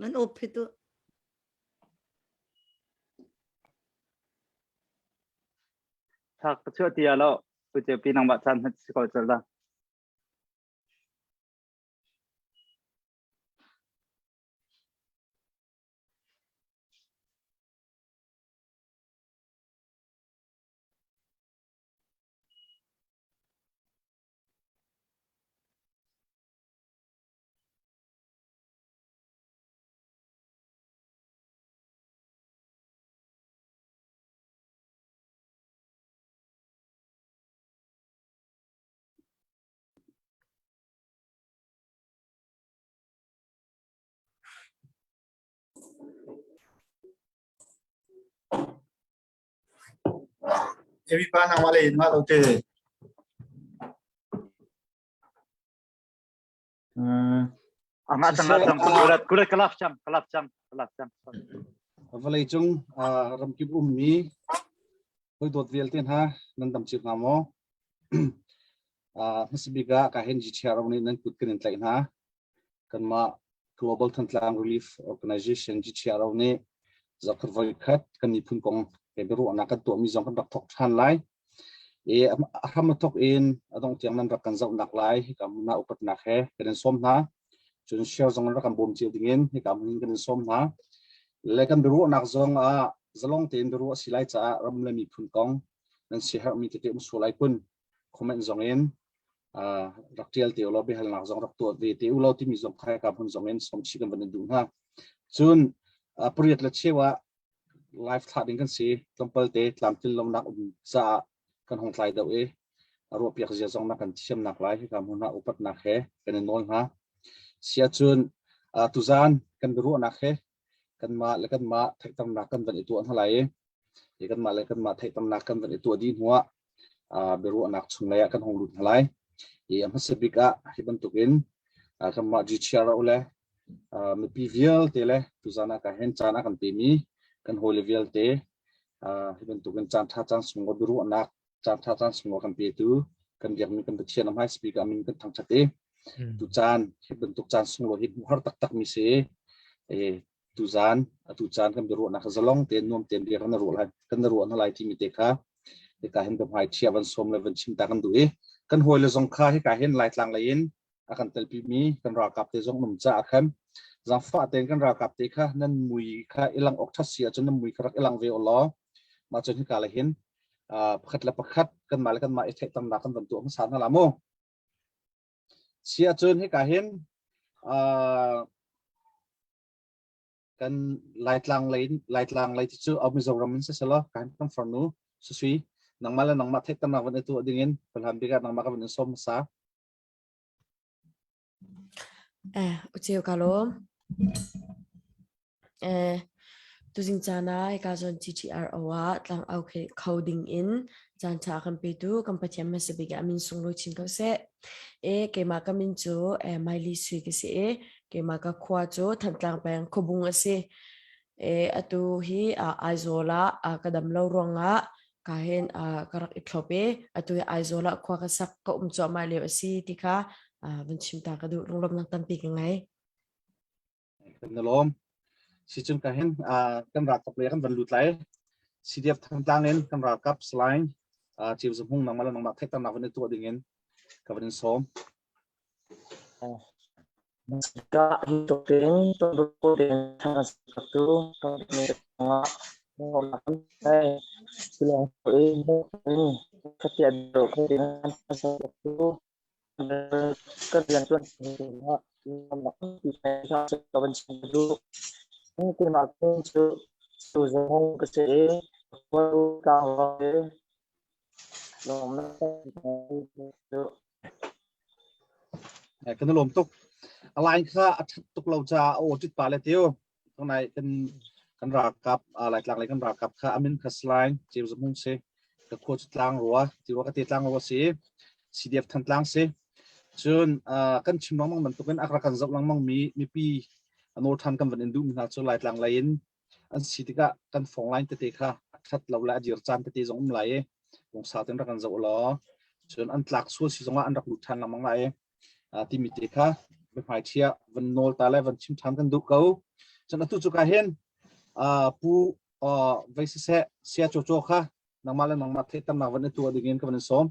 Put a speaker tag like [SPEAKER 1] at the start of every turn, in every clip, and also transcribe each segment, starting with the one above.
[SPEAKER 1] Nan op hi tu.
[SPEAKER 2] Thak ka chuah ti lo. Pu Ceu pi nangmah caan hmat si ko cel da.
[SPEAKER 3] Evi pa nangmah le mah lo te.
[SPEAKER 2] Anga tang tang kurat kurat kalaf chang kalaf chang kalaf chang.
[SPEAKER 4] Vawlei cung ramkip ummi hawi dawt vialte hna nan dam cio hnga maw? Hmasabik ah ka hin GTRO nih nan kut kan in tlaih hna. Kanmah Global Thantlang Relief Organization GTRO nih zarkhat voikhat kan miphun kong he biaruahnak kan tuahmi zong kan rak thawk ṭhan lai. I a hram a thawk in a dongh tiang nan rak kan zohnak lai hika hmun ah upatnak he kan in sawm hna. Cun share zong rak kan bawm cio dingin hika hmun in kan in sawm hna. Le kan biaruahnak zong ah zalong tein biaruah si lai caah ram le miphun kong nan siaherhmi tete um sual ai kun comment zong in rak tial te ulaw biahalnak zong rak tuah ve te ulaw timi zong kha ka hmun zong in som chi kan van in duh hna. Cun pariat le cheu ah live thlah ding kan si tlawmpal te tlamtlin lonak um caah kan hong tlai deuh i ruah piak zia zong na kan thiamnak lai hika hmun ah upatnak he kan in nawl hna. Sia cun tuzan kan biaruahnak he kanmah le kanmah theihternak kan van i tuah hna lai i kanmah le kanmah theihternak kan van i tuah dih hnuah biaruahnak chunglei ah kan hong lut hna lai. I a hmasa bik ah hi bantukin kanmah GCRO le mipi vialte le tuzan ah ka hen caan a kan pemi kan hawile vialte hi bantukin caan ṭha caan sunglawi biaruahnak caan ṭha caan sunglawi kan petu kan biakmi kan Pathian a hmai speaker amin kan thangṭhat i tu caan hi bantuk caan sunglawi hi hmuh har taktak mi si i tuzan atu caan kan biaruahnak zalong tein nuam tein bia kan ruah lai kan ruah hna lai timi te kha hika hin hmai ṭhia van sawm le van chim ta kan duh i kan hawile zong kha hika hin Laitlang lei in a kan telpi mi kan ralkap te zong um caah khan zaangfah tein kan ralkap te kha nan mui kha ilang awk ṭhat si ahcun nan mui kha rak ilang ve ulaw mah cun hika le hin pakhat le pakhat kanmah le kanmah i theihternak kan van tuah hmasa hna la mu. Si ahcun hika hin kan Laitlang lei Laitlang lei cu au Mizoram in siselaw kan kan farnu susui nangmah le nangmah theihternak van i tuah dingin Palhan bik ah nangmah ka van in sawm hmasa.
[SPEAKER 5] Uceu ka lawm. Tuzing caan ah hika zawn GTRO ah tlangau kho ding in caan ṭha a kan petu kan Pathian hmasa bik ah a min sunglawi chin ko seh. Keimah ka min cu Miley Sui ka si i keimah ka khua cu Thantlang peng Khuabung a si. Atu hi Aizawl ah ka dam lo ruangah ka hin ka rak i thlop i atu hi Aizawl ah khua ka sak ka um cuahmah lio a si ti kha vun chim ta ka duh. Lunglawmhnak tampi ka ngei.
[SPEAKER 4] Kan na lawm. Sicun ka hin kan ralkap lei kan van lut lai. CDF Thantlang in kan ralkap Salai Chief Zahmung nangmah le nangmah theihternak van i tuah ding in ka van in sawm.
[SPEAKER 6] Ka hi tuk in tonruk ding tu Kan rianṭuan Keimah cu zung ka si i
[SPEAKER 4] Kan i lawm tuk. A line kha a ṭhat tuk lo caah a aw ṭit pah le tiu. Tunai kan kan ralkap Laitlang lei kan ralkap kha amin kha Salai Ceu Za Hmung si. Ka khua cu tlang rua, ti rua ka te tlang rua si. CDF Thantlang si. Cun kan chim lengmang bantukin a rak kan zoh lengmang mi mipi a nawl ṭhan kan van in duhmi hna cu Laitlang lei in an si tikah kan phone line tete kha a ṭhat lo le a dir caan tete zong um lai i lungsa tein rak kan zoh law cun an tlak sual si zongah an rak lut ṭhan lengmang lai i timi te kha. biahmai chia van nawl ta le van chim ṭhan kan duh ko. Cun atu cu ka hin pu vei siseh sia caw caw kha nangmah le nangmah theihternak van i tuah ding in ka van in sawm.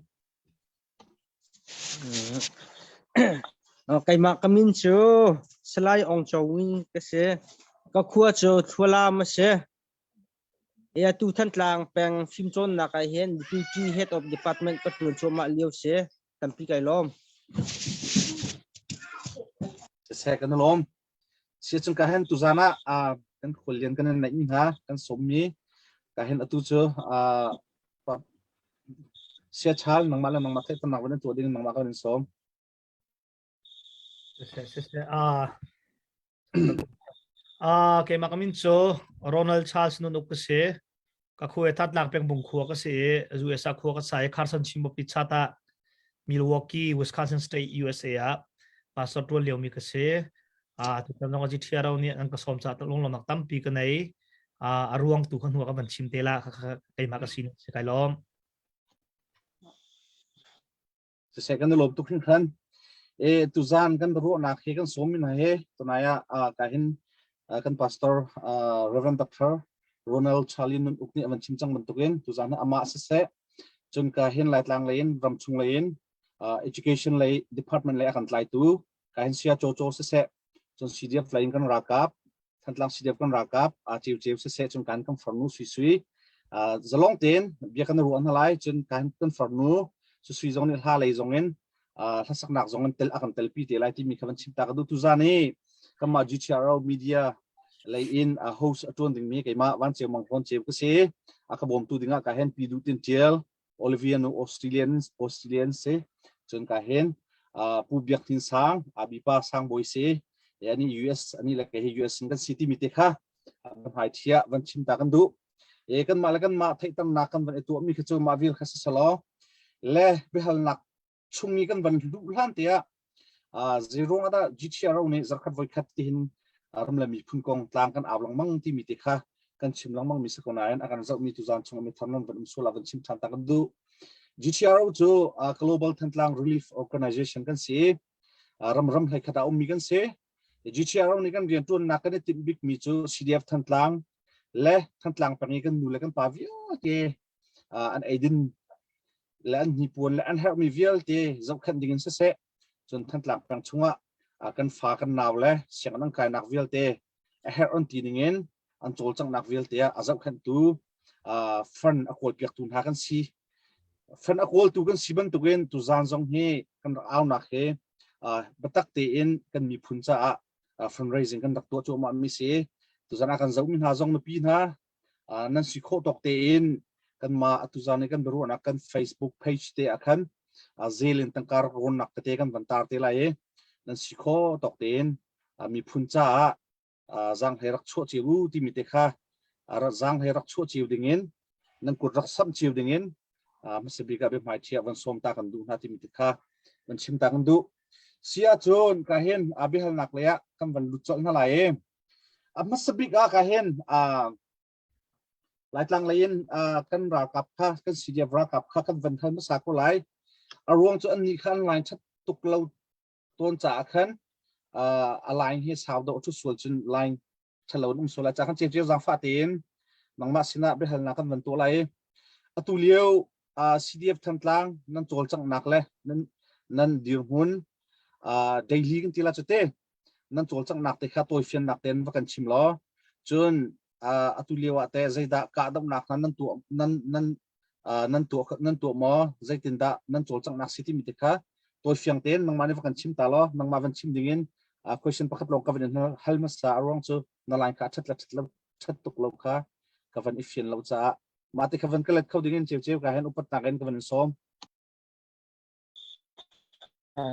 [SPEAKER 7] Keimah ka min cu Salai Ong Cho Win ka si. Ka khua cu Thualam a si. Atu Thantlang peng fimcawnnak ah hin Deputy Head of Department ka ṭuan cuahmah lio si. Tampi kai lawm.
[SPEAKER 4] Siseh kan i lawm. Siacung ka hen tuzan ah kan khuallian kan in neihmi hna kan sawmmi ka hen atu cu siachal nangmah le nangmah theihternak van in tuah ding nangmah kan in sawm.
[SPEAKER 8] Siseh, siseh. Ah, keimah ka min cu Ronald Charles Nun Uk ka si. Ka khua Thatlang peng Bung khua ka si i USA khua ka sa i Carson Chimbopi chat ah Milwaukee, Wisconsin State, USA ah pastor tuan liomi ka si. Ah, tutan zong a GTRO nih an ka sawm caah lunglawmnak tampi ka nei. Ah, a ruang tu kha hnu ah ka van chim te la keimah ka si si kai lawm.
[SPEAKER 4] Siseh kan i lawm tuk hringhran. E tuzan kan ruahnak hi kan sawm min he tunai ah ka hin kan pastor Reverend Dr. Ronald Charlie Nun Uk nih a van chim cang bantukin tuzan hi amah siseh cun ka hin Laitlang lei in ramchung lei in education lei department lei a kan tlaitu ka hin sia cho cho siseh cun CDF lei in kan ralkap Thantlang CDF kan ralkap ceu ceu siseh cun kan kan farnu sui sui zalong tein bia kan ruah hna lai cun kan kan farnu su sui zong nih hla lei zong in hlasaknak zong in tel a kan telpi te lai timi kha van chim ta ka duh tu zan i kanmah GTRO media lei in host a tuan dingmi keimah van ceu mang hlawn ceu ka si a ka bawmtu dingah ka hen pi du tin tial Olivia nu Australian Australian si cun ka hen Pu Biak Tin Sang Abipa Sang Bawi si ani US ani le ke hi US in kan si timi te kha hmai thia van chim ta kan duh e kan mah le kan mah theihternak kan van i tuah mi kha cu mah vil kha si selaw le biahalnak chung i kan van luh hlan te ah zeiruang ah dah GTRO nih zarkhat voikhat tihin ram le miphun kong tlang kan au lengmang timi te kha kan chim lengmang mi si ko nain a kan zohmi tuzan chung mi thar nan van um sual ah van chim than ta kan duh. GTRO cu Global Thantlang Relief Organization kan si. Ram ram hlei khat ah ummi kan si. GTRO nih kan riantuannak kan i timh bikmi cu CDF Thantlang le Thantlang peng i kan nu le kan pa vialte an eidin le an hnipuan le an herhmi vialte zohkhenh ding in siseh cun Thantlang peng chungah kan fa kan nau le sianginn an kainak vialte a herh an ti ningin an cawlcanghnak vialte ah a zohkhenhtu fund a kawlpiaktu hna kan si. Fund a kawltu kan si bantukin tuzaan zong hi kan rak aunak hi biatak tein kan miphun caah fundraising kan rak tuah cuahmah mi si. Tuzaan ah kan zohmi hna zong mipi hna nan si khawh tawk tein kanmah atuzan i kan biaruahnak kan Facebook page te ah khan zel in tangka rak rawnnak tete kan van tar te lai i nan si khawh tawk tein miphun caah zaanghlei rak chuah cio u timi te kha zaanghlei rak chuah cio dingin nan kut rak samh cio dingin hmasa bik ah biahmai thiah van sawm ta kan duh hna timi te kha van chim ta kan duh. Si ahcun ka hin biahalnak lei ah kan van lut colh hna lai i A hmasa bik ah ka hin Laitlang lei in kan ralkap kha kan CDF ralkap kha kan van hal hmasa ko lai. A ruang cu annih kha an line ṭhat tuk lo tawn caah khan a line hi sau deuh ṭhu sual cun line ṭhalo in um sual lai ca khan ceu zaangfah tein nangmah sinah biahalnak kan van tuah lai. Atu lio CDF Thantlang nan cawlcanghnak le nan nan dirhmun daily kan ti la cu te nan cawlcanghnak te kha tawifiannak tein va kan chim law cun atu lio ah teh zeidah kahdohnak hna nan tuah nan nan nan tuah nan tuah maw zeitindah nan cawlcanghnak si timi te kha tawifiang tein nangmah nih va kan chim ta law nangmah van chim dingin question pakhat lawng ka van in hal hmasa a ruang cu na line kha that la that lo that tuk lo kha ka van i fian lo caah mah te kha van ka let kho dingin ceu ceu ka hen upatnak in ka van in sawm.
[SPEAKER 6] Ka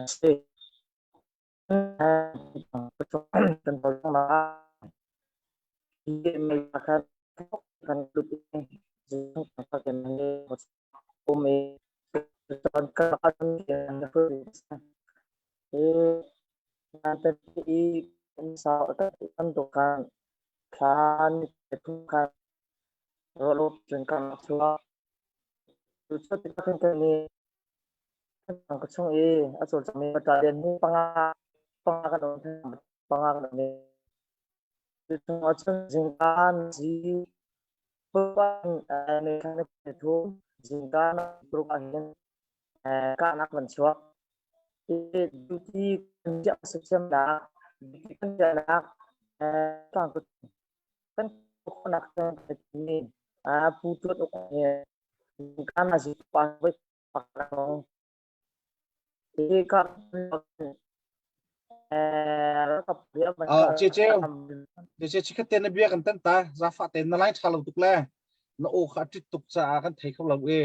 [SPEAKER 6] chung i a cawlcangmi battalion hi panga. panga kan um panga kan um cu ahcun zingkaan zi thum zingkaan paruk ah hin kahnak van chuak duty kan chiah siamnak duty kan chiahnak kan khawhnak mi pu tuat uk he zingkaan zi pa voi
[SPEAKER 4] Che ceu che chikhat te na bia kan tan ta zafa te na lai tha lo tuk le na aw kha tit tuk caah kan thei kho lo e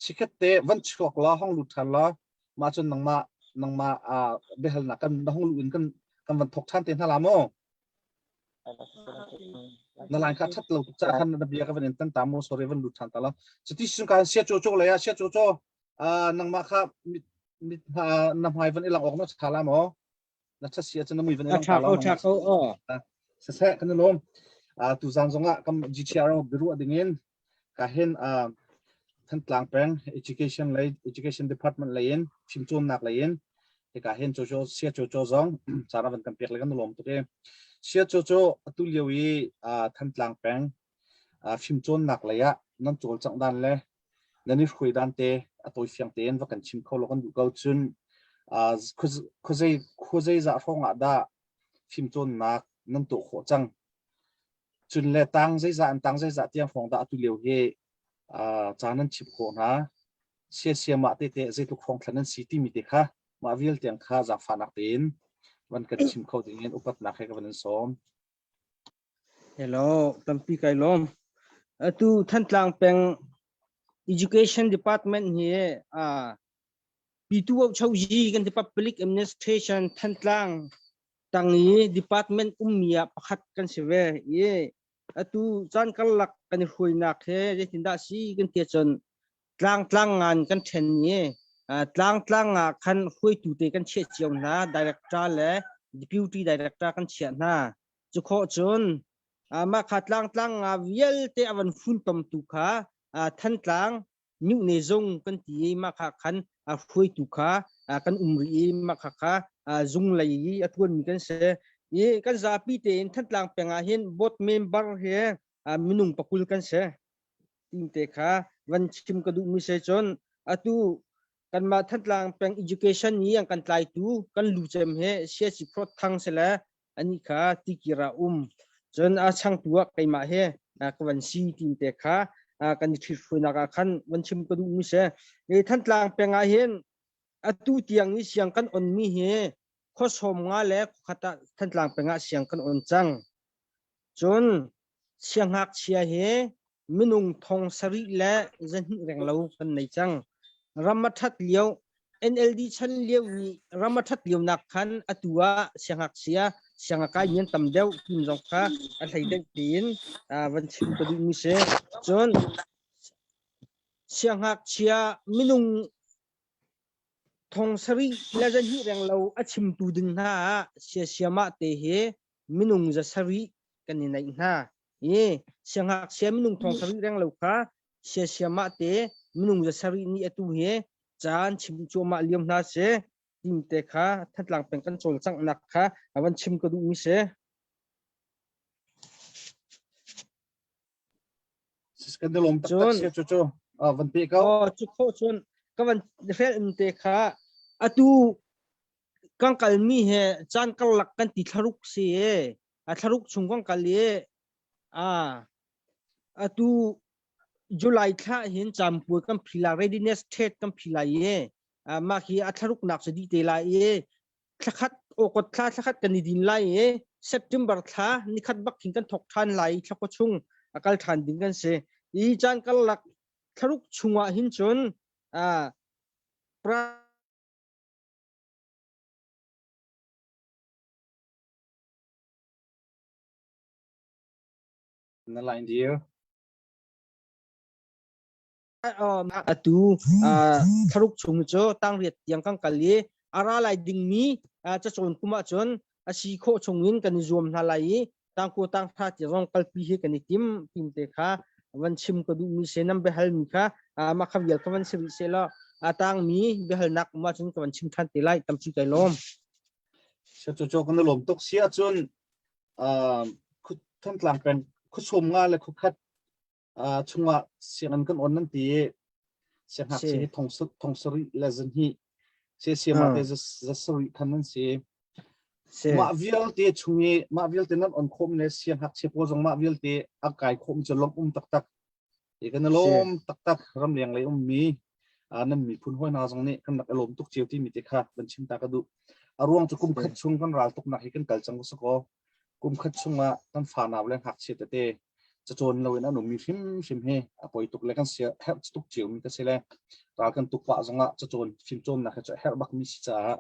[SPEAKER 4] chikhat te van chuak la hong lut than la ma cun nangma nangma behal na kan na hong lu in kan kan van thok than te hna la mo na line kha that lo tuk caah khan na bia ka van in tan ta mo sorry van lut than ta la chiti sun kan sia cho cho le ya sia cho cho nangmah kha mit mit na hmai van i lang awk na tha la maw na tha sia cun na mui van i lang ta
[SPEAKER 7] lo tha ko o
[SPEAKER 4] saseh kan lom tu zan zongah kam GTR biru dingin ka hin Thantlang peng education lei education department lei in fimcawnnak lei in hika hin cho cho sia cho cho zong caan van kan pek le kan lom tuk e sia cho cho atu lio i Thantlang peng fimcawnnak lei ah nan cawlcangh dan le nan i hruai dan te a tawifiang tein va kan chim kho lo kan duh ko cun khuazei khuazei zah hrawng ah dah fimcawnnak nan tuah khawh cang cun le tang zeizah an tang zeizah tiang hrawng dah atu lio hi ca nan chimh khawh hna siasiamah te te zeitluk hrawng thlan nan si timi te kha mah vial tiang kha zaangfahnak tein van kan chim kho ding in upatnak he ka van in sawm.
[SPEAKER 7] Hello, tampi kai lawm. Atu Thantlang peng Education Department hi a Pitu Choji kan ti Public Administration Thantlang tang i department ummi ah pakhat kan si ve. I atu caan karlak kan i hruainak he zeitindah si kan ti ahcun tlangtlang ngan kan ṭhen i tlangtlang ah khan hruaitu te kan chiah cio hna director le deputy director kan chiah hna cu khawh cun mah kha tlangtlang nga vialte a van funtomtu kha Thantlang Myuhne zung kan ti i mah kha khan hruaitu kha kan um rih i mah kha kha zung lei i a ṭuanmi kan si i kan zapi tein Thantlang peng ah hin board member he minung pakul kan si Tinte kha van chim ka duhmi si cun atu kanmah Thantlang peng education i an kan tlaitu kan lucem he Siaci Phawt Thang si le anih kha tikir ah um cun a changtu ah keimah he ka van si tinte kha kan i ṭhithruainak ah khan van chim ka duhmi si. Thantlang peng ah hin atu tiang i siang kan onmi hi khua sawm nga le khuakhat ah Thantlang peng ah siang kan on cang. Cun siangngakchia hi minung thong sarih le zahnih renglo kan nei cang. Ram a ṭhat lio NLD chan lio i ram a ṭhat lio nak khan atu ah siangngakchia siangakai mi an tam deuh tim zong kha a hlei deuh tiin van chim ka duhmi si. Cun siangngakchia minung thong sarih le zahnih renglo a chimtu ding hna ah siasiamah te hi minung za sarih kan i neih hna i siangngakchia minung thong sarih reng lo kha siasiamah te minung za sarih nih atu hi caan chim cuahmah lio hna si tim te kha Thantlang peng kan cawlcanghnak kha a van chim ka duhmi si.
[SPEAKER 4] Kan lawm taktak sia cu cu van pe ko.
[SPEAKER 7] Oh cu kho cun ka van hrel in te kha atu kan kalmi he caan karlak kan ti thlaruk si e a thlaruk chung kan kal i a atu July thla hin campuai kan phila readiness test kan phila i mah khi a thlaruk nak cu dih te lai i thlakhat okot thla thlakhat kan i din lai i September thla nikhat bak khin kan thok than lai i thlakua chung a kal than ding kan si i caan karlak thlaruk chungah hin cun
[SPEAKER 4] Na line dear.
[SPEAKER 7] Atu thlaruk chung cu tangriat tiang kan kal i a ra lai dingmi cacawn kum ahcun a si khawh chungin kan i zuam hna lai i tangku tangtha ti zong kalpi hi kan i tim tim te kha van chim ka duhmi se nan biahalmi kha mah kha vial kha van si rih seh law a tangmi biahalnak um ahcun ka van chim than te lai tampi kai lawm.
[SPEAKER 4] Sia cu cu kan lawm tuk si ahcun Thantlang peng khuasawm nga le khuakhat chungah sianginn kan on nan ti i siangngakchia hi thong sarih le zahnih se siama te za sarih khan nan si. Mah vialte chung i mah vialte nan on khawm le siangngakchia pawl zong mah vialte a kai khawm cu lawmh um taktak. I kan i lawm taktak ramleng lei ummi nan miphun hawi hna zong nih kan rak i lawm tuk cio timi te kha van chim ta ka duh. A ruang cu kum khat chung kan ral tuknak hi kan kal cang sakaw kum khat chungah kan fanau le ngakchia tete cacawn loin an ummi hrimhrim hi a poi tuk le kan sia herh tuk cio mi ka si le ral kan tuk pah zongah cacawn fimcawnnak hi cu a herh bak mi si caah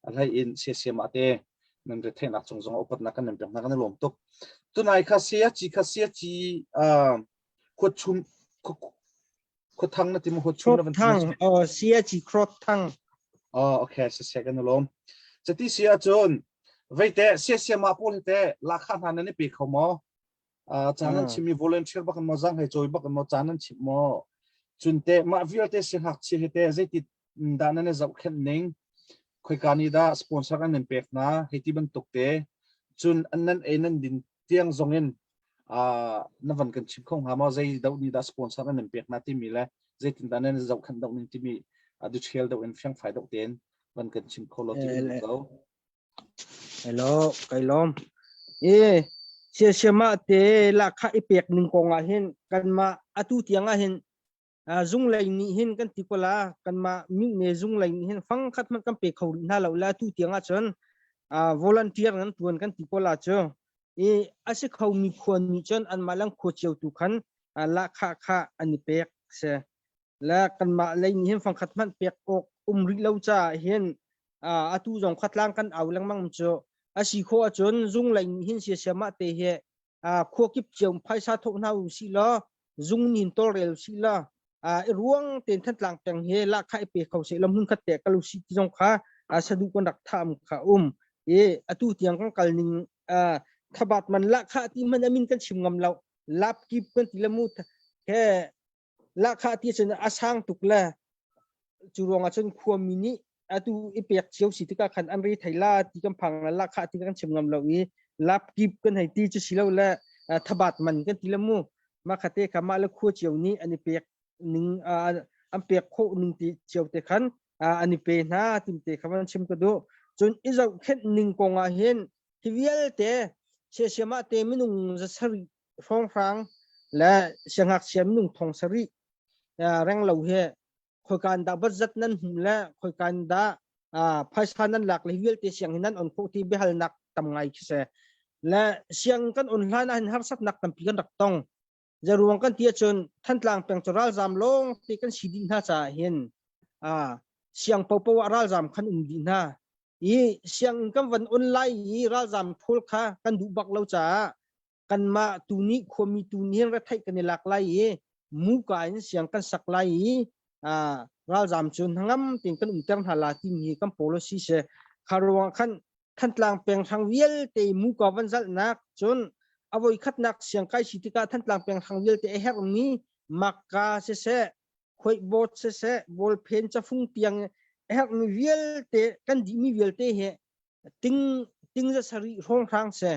[SPEAKER 4] a hlei in siasiam ah te nan retheihnak cung zong upatnak kan nan pek hna kan i lawm tuk. Tunai kha sia ci kha sia ci khuachum khuathang na ti mu khuachum na van
[SPEAKER 7] Thang oh sia ci khrot thang.
[SPEAKER 4] Oh okay se se kan lawm. Chati si ahcun veite sia sia ma pawl te lakha hna nan i pe kho maw? Caan nan chim i volunteer bak maw zang he cawi bak maw caan nan chim maw? Cun te mah vialte si ngakchia he te zeiti dah nan i zohkhenh ning khoika nih dah sponsor an nan pek hna hei ti bantuk te cun an nan ei nan din tiang zong in na van kan chim kho hnga maw zei doh nih dah sponsor an nan pek hna timi le zeitin dah nan zohkhenh doh ning timi detail deuh in fiangfai deuh tein van kan chim kho lo ti ko.
[SPEAKER 7] Hello, kai lawm. E siasiama te lakha i pek ning kong ah hin kanmah atu tiang ah hin zunglei nih hin kan ti ko la kanmah mine zunglei nih hin fang khat hmanh kan pe kho rih hna lo la tu tiang ah cun volunteer kan tuan kan ti ko la cu i a si kho mi khua nih cun anmah lang khua cio tu khan lahkhah kha an i pek se la kanmah lei nih hin fang khat hmanh pek awk um rih lo caah hin atu zong khatlang kan au lengmang cu a si kho ahcun zunglei nih hin siasiamah te hi khua kip cio phaisa thawh hna u sih law zung nin tawlrel sih law i ruang ten Thantlang peng hi lahkhah i pe kho seh law hmun khat te kal usih ti zong kha sadu kan rak tham kha um i atu tiang kan kal ning thabat man lahkhah ti man amin kan chim ngam lo lap kip kan ti lamu he Lahkhah ti cun a sang tuk le cu ruangah cun khuami nih atu i pek cio si tikah khan an re thei la ti kan phang la lahkhah ti kan chim ngam lo i lapkip kan hei ti cu si lo le thabat man kan ti le mu mah khate kha mah le khua cio nih an i pek ning an pek khawh ning ti cio te khan an i pe hna tim te kha van chim ka duh cun i zohkhenh ning kong ah hin hi vialte siasiam ah te minung zasarih hrawnghrang le siangngakchia minung thong sarih reng lo hi khoikan dah budget nan hmuh le khoikan dah phaisa nan lak le vialte siang hi nan on khawh ti biahalnak tam ngai khi si le siang kan on hlan ah hin harsatnak tampi kan rak tong zaruang kan ti ahcun Thantlang peng cu ralzam lawng te kan si dih hna caah hin siang popo ah ralzam khan um dih hna i sianginn kan van on lai i ralzam thawl kha kan duh bak lo caah kanmah tu nih khuami tu nih hin retheih kan i lak lai i muka in siang kan sak lai i ralzam cu hnangam tein kan umter hna la timi hi kan policy si kha ruang khan Thantlang peng hrang vialte muka van zalhnak cun a voi khatnak siang kai si tikah Thantlang peng hrang vialte a herhmi makka siseh khuaihbawt siseh bawlphen cafung tiang a herhmi vialte kan dihmi vialte hi ting ting za sarih hrawnghrang se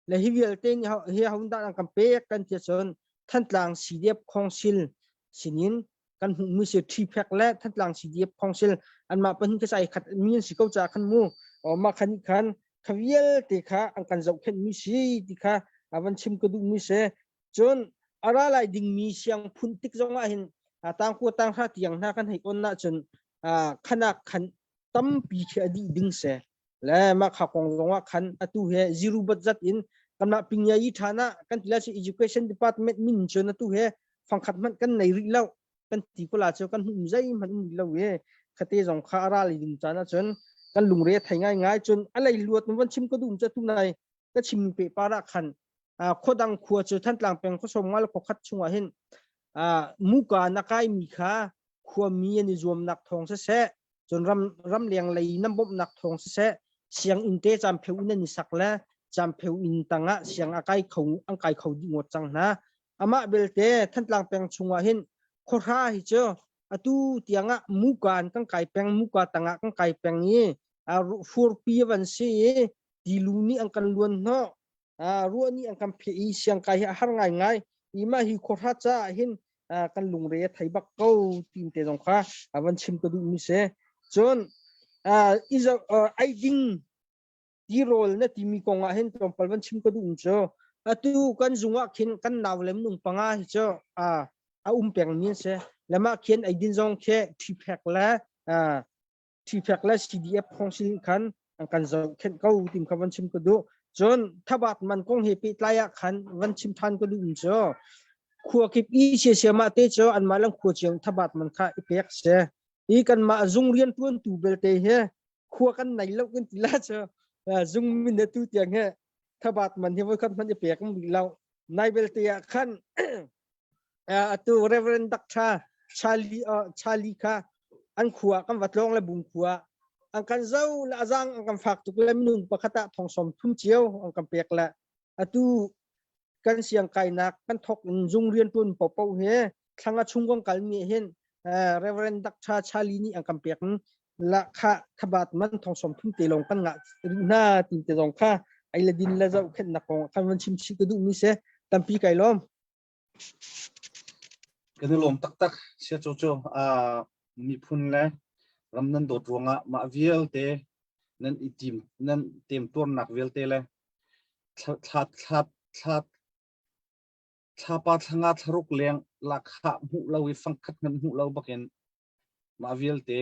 [SPEAKER 7] le hi vialte nih hi ho dah kan pek kan ti cun Thantlang CDF Council sinin kan hmuhmi si ṭhiphek le Thantlang CDF Council anmah pahnih ka sai khat mi an si ko ca khan mu o mah khan khan kha vialte kha an kan zohkhenh mi si ti kha a van chim ka duh mi si cun a ra lai dingmi siang phun tik zong ah hin tangkua tanghra tiang hna kan hei on na cun khanak khan tampi khi a dih ding si le mah kha kong zong ah khan atu he zero budget in kanmah pingya yi ṭhan ah kan ti lai education department min cun atu he fangkhat hmanh kan nei rih lo kan ti ko la cu kan hmuh zei hmanh um rih lo i khate zong kha a ral ding caan ahcun kan lungre thei ngai ngai cun a lei luat van chim ka dum cu tu nai ka chim pe para khan khuadang khua cu Thantlang peng khuasawm ngal khuakhat chungah hin muka na kai mi kha khuami an i zuamnak thawng siseh cun ram ramleng lei nan bawmhnak thawng siseh sianginn te campheu in an i sak le campheu inn tangah siang a kai kho an kai kho dih ngawt cang hna amah belte Thantlang peng chungah hin khuahra hi cu atu tiangah muka an kan kai peng muka tangah kan kai peng i furpi van si i. Tilu nih an kan luan hnawh. Ruah nih an kan pheh i siangkai hi a har ngaingai. I mah hi khuahra caah hin kan lungre a thei bak ko tin te zong kha a van chim ka duhmi si. Cun eiding tirawl na timi kong ah hin tlawmpal van chim ka duh cu atu kan zung ah khin kan nau le minung panga hi cu a um peng mi an si. Lamah khin eidin zong khi ṭhiphek le ṭhiphek le CDF council khan an kan zohkhenh ko tim kha van chim ka duh. Cun thabat man kong he pehtlai ah khan van chim ṭhan ka duh cu khua kip i siasiamah te cu anmah lang khua cio thabat man kha i pek si. I kanmah zung rianṭuantu belte hi khua kan nei lo kan ti la cu zung min tu tiang he thabat man hi voi khat hmanh i pek rih lo. Nai belte ah khan atu Reverend Dr. Charlie Charlie kha an khua kan va tlawng le bung khua an kan zo le azang an kan fak tuk le minung pakhat ah thong som thum cio an kan pek le atu kan siang kainak kan thok in zung rian tuan popo he thlanga chung kong kal mi hin Reverend Dr. Charlie nih an kan pek la kha thabat man thong som thum te long kan ngah na tin te zong kha ai le din le zau khet nak kong kan van chim chi ka duh mi se tampi kai lom
[SPEAKER 4] Kan i lawm taktak. Sia cu cu miphun le ram nan dawt ruangah mah vialte nan i tim nan temtuarnak vialte le thla thla thla thla thlapa thlanga thlaruk leng lakhah hmuh lo i fangkhat hmanh hmuh lo bakin mah vialte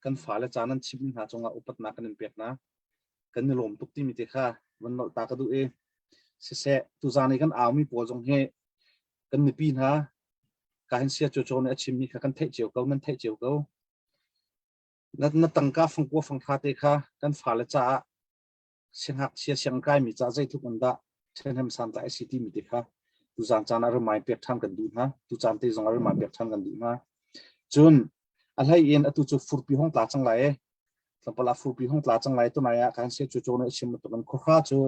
[SPEAKER 4] kan fale ca nan chimmi hna cungah upatnak kan in pek hna. Kan i lawm tuk timi te kha van nolh ta ka duh i siseh tuzaan i kan aumi pawl zong hi kan mipi hna ka hin sia cu nih a chimmi kha kan theih cio ko nan theih cio ko. Na, na tangka fangkua fangthla te kha kan fale caah siangngakchia siangkaimi ca zeitluk in dah ṭhahnem santlai a si timi te kha tuzaan caan ah remind pek ṭhan kan duh hna. Tucaan te zong ah remind pek ṭhan kan duh hna. Cun a hlei in atu cu furpi hong tla cang lai i tlawmpal ah furpi hong tla cang lai tunai ah kan sia cu cu nih a chim bantuk in khuahra cu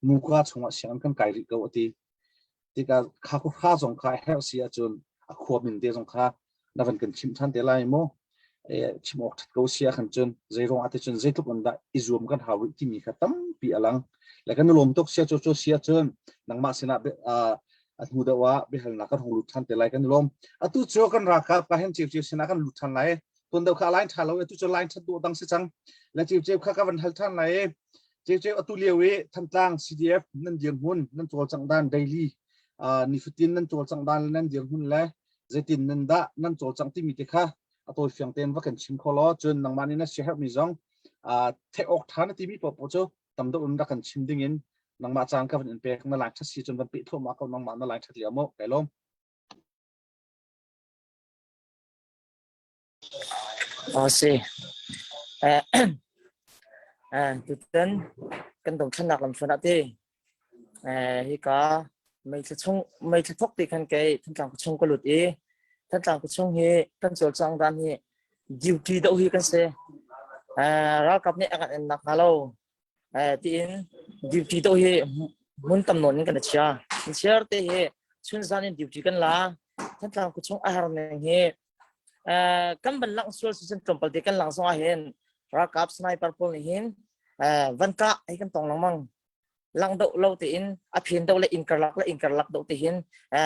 [SPEAKER 4] muka chungah sianginn kan kai rih ko a ti. Tikah kha khuahra zong kha a herh si ahcun a khua min te zong kha na van kan chimh ṭhan te lai maw? Chim awk ṭhat ko si ahkhan cun zeiruang ah cun zeitluk in dah i zuam kan hau rih timi kha tampi a lang. Le kan i lawm tuk sia cu cu si ahcun nangmah sinah a hnu deuh ah biahalnak kan hung lut ṭhan te lai kan i lawm. Atu cu kan ralkap ka hen ciu ciu sinah kan lut ṭhan lai. Tuan deuh kha line ṭha lo atu cu line ṭhat dawh dang si cang. Le ciu ciu kha ka van hal ṭhan lai. Ciu ciu atu lio i Thantlang CDF nan dirhmun nan cawlcangh dan daily nifatin nan cawlcangh dan le nan dirhmun le zeitin nan dah nan cawlcangh timi te kha a tawifiang tein va kan chim kho law cun nangmah nih na siaherhmi zong theih awk ṭha na timi paohpaoh cu tam deuh in rak kan chim ding in nangmah caan ka van in pek na line ṭhat si cun van peh thluahmah ko nangmah na line ṭhat lio mu kai lawm.
[SPEAKER 6] A si. Tutan kan dothlennak lamhruan ah ti hika meithla chung meithla thok ti khan kei Thantlang khuachung ka lut i Thantlang khuachung hi kan cawlcang dan hi duty doh hi kan si. Ralkap nih a kan en nak hnga lo tiin duty doh hi hmun tam nawn in kan chia. Chiar te hi chun zan in duty kan la. Thantlang khuachung a har ning hi kan van langh sual si cun tlawmpal te kan lang zong ah hin ralkap sniper pawl nih hin van kah hi kan tong lengmang lang doh lo tein a phen doh le in karlak le in karlak doh te hin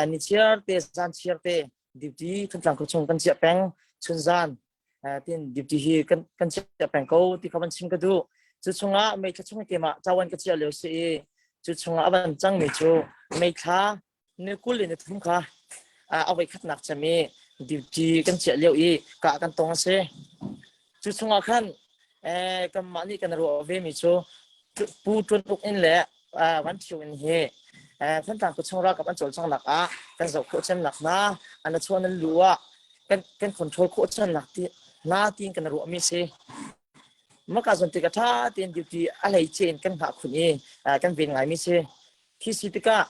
[SPEAKER 6] ni chiar te zan chiar te duty Thantlang khuachung kan chiah peng chun zan tin duty hi kan kan chiah peng ko ti kha van chim ka duh cu chungah meithla chung te ma chawan ka chiah lio si i cu chungah a van cang mi cu meithla ni 23 kha a voi khatnak cem i duty kan chiah lio i kah kan tong a si. Cu chungah khan kanmah nih kan ruah ve mi cu Pu Ṭun Uk in le Van Ṭhio in hi Thantlang khuachung ralkap an cawlcanghnak ah kan zoh khawh cemnak hna an chuah nan lu ah kan kan control khawh cemnak ti hna tiin kan ruah mi si. Maka zon tik a ṭha tein duty a hleice in kan hngah khun i kan ven ngai mi si. Khi si tikah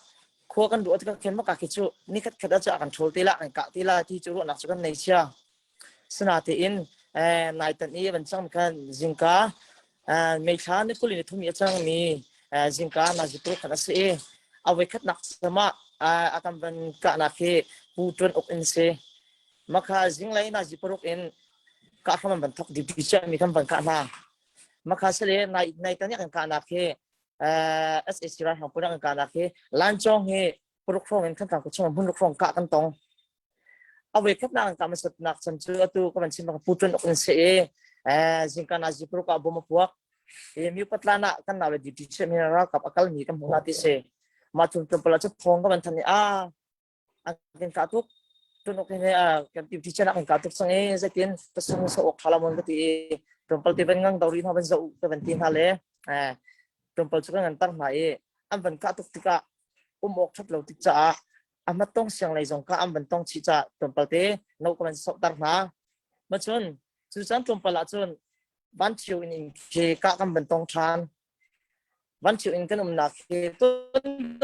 [SPEAKER 6] khua kan ruah tikah khin maka khi cu nikhat khat ah cu a kan ṭhawl te la kan kah te la ti cu ruahnak cu kan nei sia. Sinatein naitan i van cang khan zingka meithla ni kul in thum i a cangmi zingka nazi khan a si i a voikhatnak sama a kan van kahnak hi pu ṭuan uk in si. Makha zinglei nazi paruk in kah hram an van thok duty mi kan van kah hna. Makha sale nai nai tan kan kahnak hi SAC ralhrang pawl kan kahnak hi Lancawng hi paruk hrawng in Thantlang khuachung hmun ruk hrawng kah kan tong. A voi khatnak an kah hmasatnak chan cu atu ka van chim bang Pu Ṭun Ok in si i zingka nazi paruk ah bom a puak. I mi patlan ah kan nau le duty chiah mi ralkap a kalmi kan hmuh hna ti si. Mah chung tlawmpal ah cu thawng ka van than i a an kan kah tuk. Ṭun Ok he kan duty chiah kan kah tuk cang i zeitin ka sung sa awk ṭha la mon ka ti i tlawmpal te van ngang dori hna van zoh ka van ti hna le tlawmpal cu kan ngan tar hna i an van kah tuk tikah um awk ṭhat lo tik caah a hmatong siang lei zong kha an van tong chih caah tlawmpal te no ka van sohter hna. Ma cun cu caan tlawmpal ah cun vanchiu in in khi kah kan van tong ṭhan. Vanchiu in kan umnak hi tun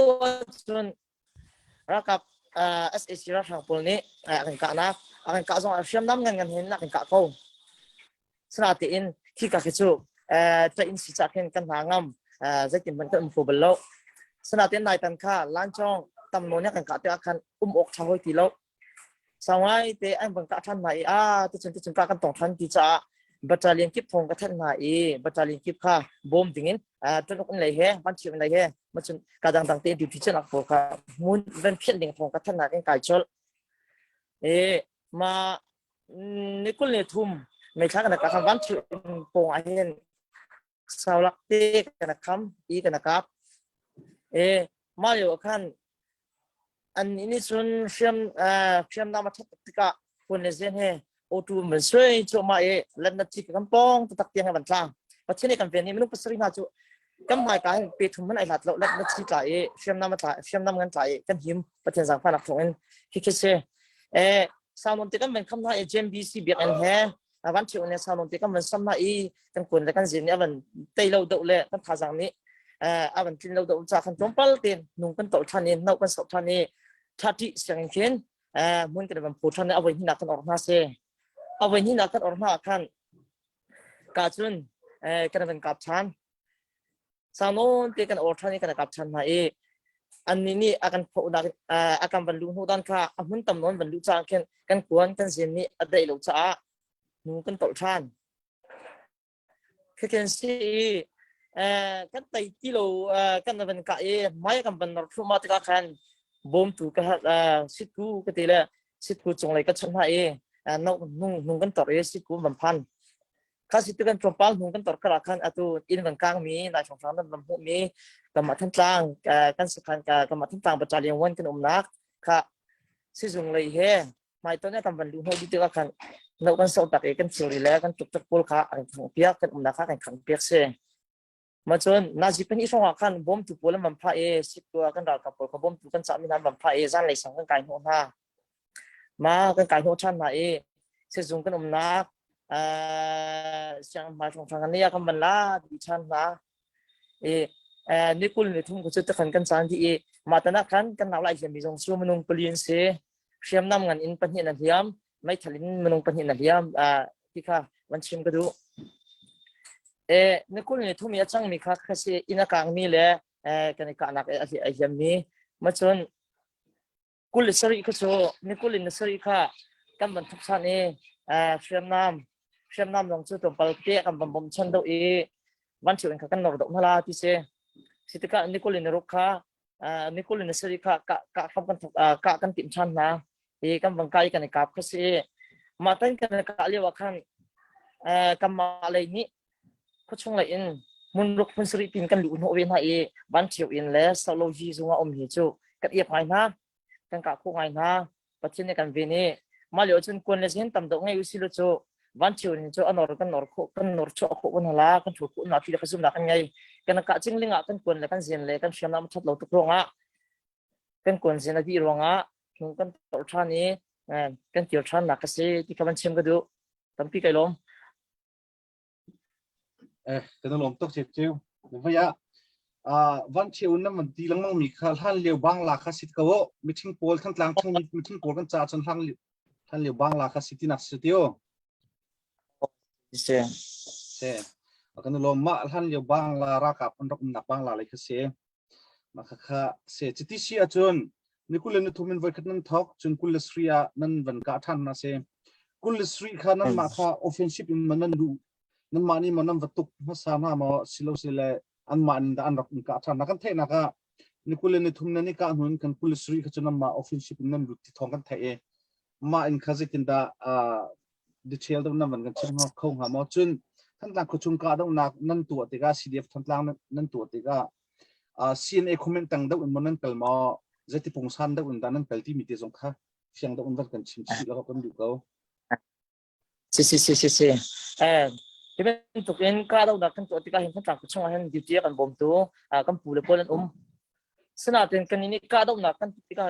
[SPEAKER 6] cun ralkap SAC ralhrang pawl nih a kan kahnak a kan kah zong ah hriamnam ngan ngan hin a kan kah ko. Sinatein khika khi cu tlaih in si cah khin kan hna ngam zeitin hmanh kan um kho bal lo. Sinatein naitan kha lancawng tam nawn kan kah tikah khan um awk ṭha hoi ti lo. Sau ngai te an van kah ṭhan hna i a ticun ticun ka kan tong ṭhan ti caah battalion kip thong ka thanh hna i battalion kip kha bawm dingin ṭanuk in lei he vanchiu in lei he macun ka dangdang te duty chenak pawl kha hmun van phianh ding thong ka thanh hna kan kai colh. E ma ni 23 meithla kan ka kham van chu pong ah hin saulak te kan kham i kan kap e ma lio khan an ni cun hriam hriam nam a that tikah kun le zen he o2 man sui chu ma e lan na chi kan pong tak tiang van tlang pathian kan ven ni minung pasari hna chu kan hmai ka hin pe thum man ai hlat lo lat na chi tla i hriamnam tla hriamnam ngan tla i kan him pathian zangfa nak thawng in khi khi se e saunon te kan van kham hna i JMBC biakinn he van thiu ne saunon te kan van sam hna i kan kun le kan zin nih avan tei lo do le kan thazang nih avan tlin lo do cha kan tlawmpal ten nung kan tol than i no kan sok than i thati siang khin mun kan van phu than avoi hina kan or hna se avoi hina kan or hna khan ka cun kan van kap than Saunawn te kan or ṭhan i kan kap ṭhan hna i annih nih a kan phohnak a kan van luh hnu dan kha a hmun tam nawn van luh caah khin kan kuan kan zin nih a daih lo caah hnu kan tolh ṭhan. Khi si i kan tei ti lo kan van kah i hmai kan van nor thluahmah tikah khan bawmtu ka sitku ka ti le sitku cunglei ka chawnh hna i nung nung kan tor i sitku van phan. Kha si tu kan tlawmpal hnu kan tor kar ah khan atu inn kan kang mi nai hrawnghrang nan ram hmuh mi kanmah Thantlang kan sakhan kanmah Thantlang battalion 1 kan umnak kha sizung lei he hmaiton kan van luh hnawh dih tikah khan no kan sok tak i kan thilri le kan tuk pawl kha an khang piak kan umnak kha kan khang piak si. Ma cun nazi pahnih hrawng ah khan bawmtu pawl an van phah i siktua kan ralkap pawl kha bawmtu kan cahmi hna an van phah i zanlei sang kan kai hnawh hna. Ma kan kai hnawh ṭhan hna i sizung kan umnak siang hmai hrawnghrang kan ah kan van la dih ṭhan hna. I ni 23 ku cu takhan kan caan dih i mah tan ah khan kan nau lai hliammi zong cu minung pali an si. Hriamnam ngan in pahnih an hliam, meithal in minung pahnih na hliam ti kha van chim ka duh. E ni 23 i a cangmi kha kha si inn a kangmi le kan i kahnak a hliammi ma cun 27 kha cu ni 27 kha kan van thuk chan i hriamnam hriamnam zong cu tlawmpal te kan van bawm chan do i van thil in kha kan nor do hna la ti si si tikah ni 26 kha ni 27 kha kah kah kan thok kah kan timh ṭhan hna i kan vang kai kan i kap kha si mah tan kan kah lio ah khan kanmah lei nih khuachung lei in hmunruk hmun sarih pin kan luh hnawh ve hna i van ṭhio in le solo hi zung ah um hi cu kan iap ngai hna kan kah khawh ngai hna Pathian nih kan ven i mah lio cun kuan le zin tam deuh ngei usih law cu van ṭhio in cu a nor kan nor khawh kan nor chuah khawh kan hala kan ṭhul khawh na ti le ka zumnak kan ngei kan kah cingling ah kan kuan le kan zin le kan hriamnam ṭhat lo tuk ruangah kan kuan zin a dih ruangah hnu kan tor ṭhan i kan kir ṭhan nak ka si ti kha van chim ka duh tampi kai lawm
[SPEAKER 4] Eh, kan lawm tuk cip ciu. Vai ah van cheu nan van ti lengmang mi kha hlan lio bangla kha sit ko meeting pawl thantlang chung meeting pawl kan ca cun hlan hlan lio bangla kha si tinak si tio.
[SPEAKER 6] Se.
[SPEAKER 4] Se. Kan lawm ma hlan lio bangla ralkap an rak umnak bangla lei kha si. Mah khakha se chiti si ahcun ni 23 in voikhat nan thawk cun 23 ah nan van kah ṭhan na si. 23 kha nanmah kha offensive in man nan luh. Nanmah nih maw nan va tuk hmasa hna maw silo sile anmah nih dah an rak in kah ṭhan na kan theihnak ah ni 23 nan i kah hnu in kan 27 kha cu nanmah offensive in nan lut ti thawng kan theih i mah in kha zeitindah detail deuh nan van kan chim kho hnga maw? Cun Thantlang khuachung kahdohnak nan tuah tikah CDF Thantlang nan tuah tikah CNA comment tang deuh in maw nan kal maw zeiti pungsan deuh in dah nan kal timi te zong kha fiang deuh in van kan chim chih la kan duh ko.
[SPEAKER 6] Si si si si si. Eh hi bantuk in kahdohnak kan tuah tikah hin Thantlang khuachung ah hin duty a kan bawmtu kan pu le pawl an um. Sinain kan nih kahdohnak kan tuk tikah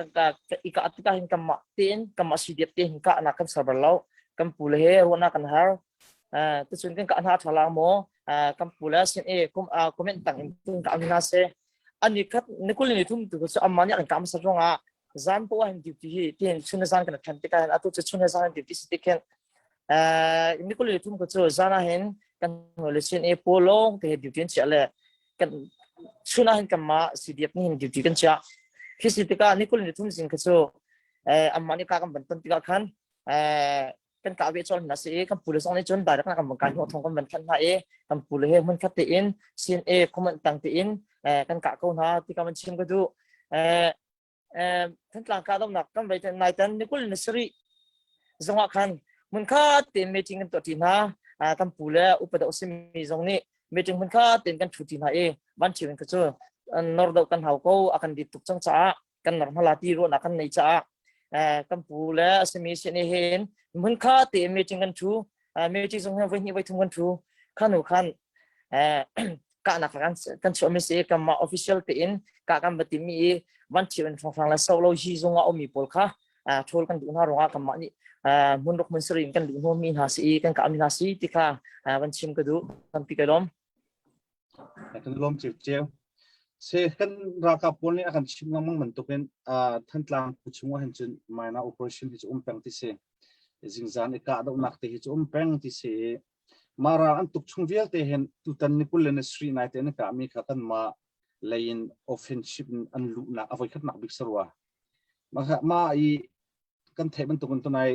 [SPEAKER 6] i kah tikah hin kanmah tein kanmah CDF te hin kahnak kan ser bal lo. Kan pu le he ruahnak kan har. Tucun kan kah hna ṭha la maw? Kan pu le sin i comment tang in tun kah hna seh. Ani khat ni kul ni thum tu cu amma nih an kah hmasa ruangah zan poah hin duty hi tin chun le zan kan ṭhen tikah hin atu cu chun le zan duty si tik hin ni kul ni thum ko cu zan ah hin kan le sin i polong te duty an chiah le kan chun ah hin kanmah CDF nih hin duty kan chiah khi si tikah ni kul ni thum zing kha cu amah nih ka kan ban ton tikah khan kan kah ve chol hna si i kan pule zong nih cun direct na kan van kai hnawh thong kan van thanh hna i kan pule he hmun khat tein CNA comment tang tein kan kah ko hna ti ka van chim ka duh. Thantlang kahdohnak kan vei nai tan ni kul ni sarih zongah khan hmunkhat tein meeting kan tuah ṭi hna. Kan pu le upa deuh simi zong nih meeting hmunkhat tein kan ṭhu ṭi hna i van ṭhiu in ka cu nor deuh kan hau ko a kan dit tuk cang caah kan nor hmala ti ruahnak kan nei caah kan pu le a simi sin i hin hmunkhat tein meeting kan ṭhu. Meeting zong hi voi hnih voi thum kan ṭhu. Khanu khan kahnak kan kan chuahmi si kanmah official tein kah kan va timi i van thio in hrawnghrang le solo hi zungah ummi pawl kha ṭhawl kan duh hna ruangah kanmah nih hmun ruk hmun sarih in kan luh hnawhmi hna si i kan kahmi hna si ti kha van chim ka duh tampi kai lawm.
[SPEAKER 4] Kan lawm ceu Se kan ralkap pawl nih a kan chim lengmang bantukin Thantlang khu chung ah hin cun minor operation hi cu um peng ti si. Zingzan i kahdohnak te hi cu um peng ti si. Mah ral an tuk chung vialte hin tutan ni 20 le ni sarih nai te an kahmi kha kanmah lei in offensive in an luhnak a voikhatnak bik si rua. Mah mah i kan theih bantukin tunai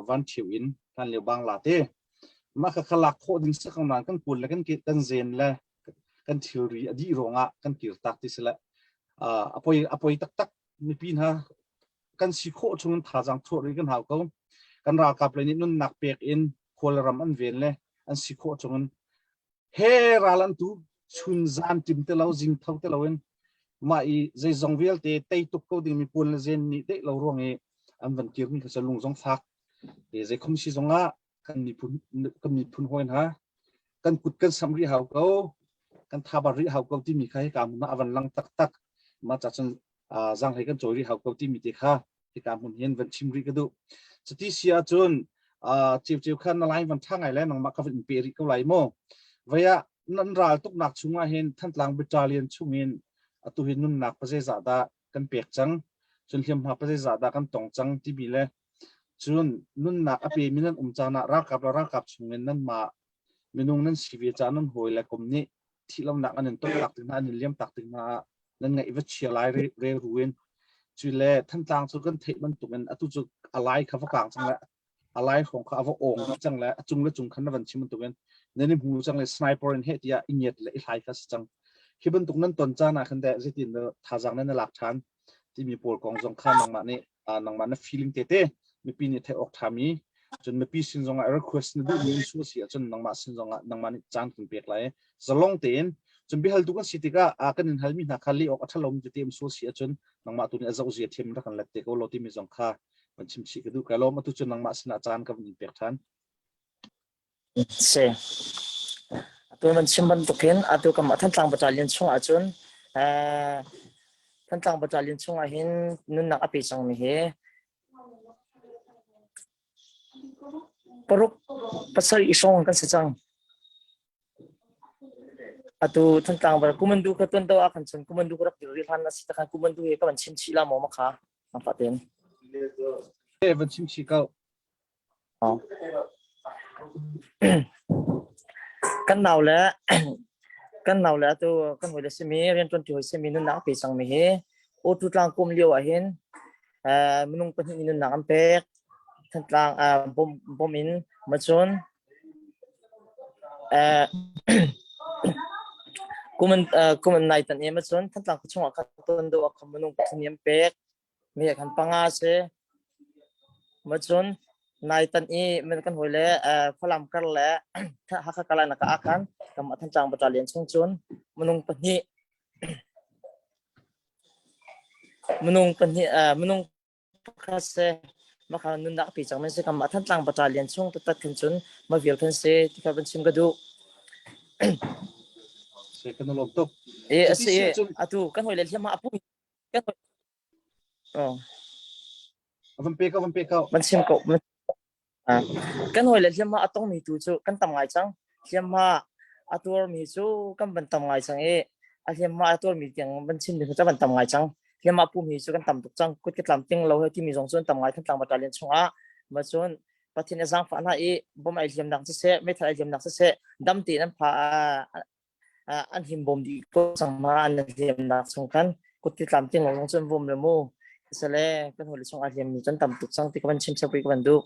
[SPEAKER 4] van ṭhio in hlan lio bangla te mah kha kha lak khawh ding si ko nain kan kul le kan kan zen le kan thilri a dih ruangah kan kir tak ti si le a poi a poi taktak mipi hna kan si khawh chung in thazaang chuah rih kan hau ko. Kan ralkap lei nih nunnak pek in khualram an ven le an si khawh chung in he ral an tu chun zan tim te lo zing tho te lo in mah i zeizong vialte tei tuk ko ding mi puan le zen nih deih lo ruang i an van kir mi kha lung zong fak e zei khom si zong ah kan miphun kan miphun hawi hna kan kut kan sam rih hau ko kan thabar rih hau ko timi kha hika hmun ah a van lang taktak ma cha cun zanghlei kan cawi rih hau ko timi te kha hika hmun hin van chim rih ka duh cuti si ahcun ceu khan na line van tha ngai le nangmah ka van in pe rih ko lai mu vaya nan ral tuknak chungah hin Thantlang Battalion chungin atu hi nunnak pazeizah dah kan pek cang cun hliamhma pazeizah dah kan tong cang timi le cun nunnak a pemi nan um caan ah ralkap le ralkap chungin nanmah minung nan si ve caan nan hawi le kom nih thihlonak an in tontak tik hna an in liam tak tik hna ah nan ngaih va chia lai re ru in cu le Thantlang cu kan theih bantukin atu cu a lai kha va kang cang le a lai hrawng kha a va ong dih cang le a cung le cung khan na van chim bantukin nan i hmu cang le sniper in heh tiah i ngiat le i hlai kha si cang hi bantuk nan ton caan ah khan deh zeitin dah thazaang nan i lak ṭhan timi pawl kong zong kha nangmah nih nangmah na feeling tete mipi nih theih awk ṭhami cun mipi sin zongah request na duhmi in su si ahcun nangmah sin zongah nangmah nih caan kan pek lai zalong tein cun biahaltu kan si tikah a kan in halmi hna kha leh awk a ṭhalomi tete um sual si ahcun nangmah tu nih a zoh zia thiam rak kan let te ko lo timi zong kha van chim chih ka duh ka lawm atu cun nangmah sinah caan ka van in pek ṭhan
[SPEAKER 6] Si. Atu man chim bantukin atu kam Thantlang Battalion chung ahcun eh Thantlang Battalion chung ah hin nunnak a pe cangmi hi paruk pasarih hrawng kan si cang. Atu Thantlang bar kumandu kha tuan do ah khan cun kumandu ka rak dir rih hlan a si takhan kumandu he ka van chim chih la maw ma kha nangfah tein.
[SPEAKER 4] Eh van chim chih ko.
[SPEAKER 6] Kan nau le kan nau le atu kan hawi le simi rianṭuanṭi hawi simi nunnak a pe cangmi hi Awtu tlang kum lio ah hin minung pahnih nih nunnak an pek. Thantlang bom in macun. Eh kuman kuman nai tan em cun Thantlang khuachung ah khan ton do a minung pathum an pek mi khan panga si ma cun nai tan i men kan hoi le Falam kar le Hakha kalai nak ah khan kam Thantlang battalion chung cun minung pahnih minung pahnih minung pakhat se makha nunnak pi cang men se kam Thantlang battalion chung taktak khin cun ma vial khan se ti kha van chim ka duh.
[SPEAKER 4] Se kan lom tuk.
[SPEAKER 6] E ase atu kan hoi le hliam apu kan oh
[SPEAKER 4] van pe ko van pe ko
[SPEAKER 6] van chim ko Kan hawile hliamhma a tongmi tu cu kan tam ngai cang. Hliamhma a tuarmi cu kan van tam ngai cang i a hliamhma a tuarmi tiang van chim ding cu van tam ngai cang. Hliamhma pumi cu kan tam tuk cang. Kut ka tlam ting lo he timi zong cu an tam ngai Thantlang battalion chungah. Ma cun Pathian a zaangfah hna i bom ai hliamnak siseh, meithal ai hliamnak siseh, dam tein an pha an himbawm dih ko cang ma an hliamnak chung khan kut ti tlamtling lo zong cun vum le mu sale kan hawile chung a hliam mi cun tam tuk cang ti ka van chim chap ka van duh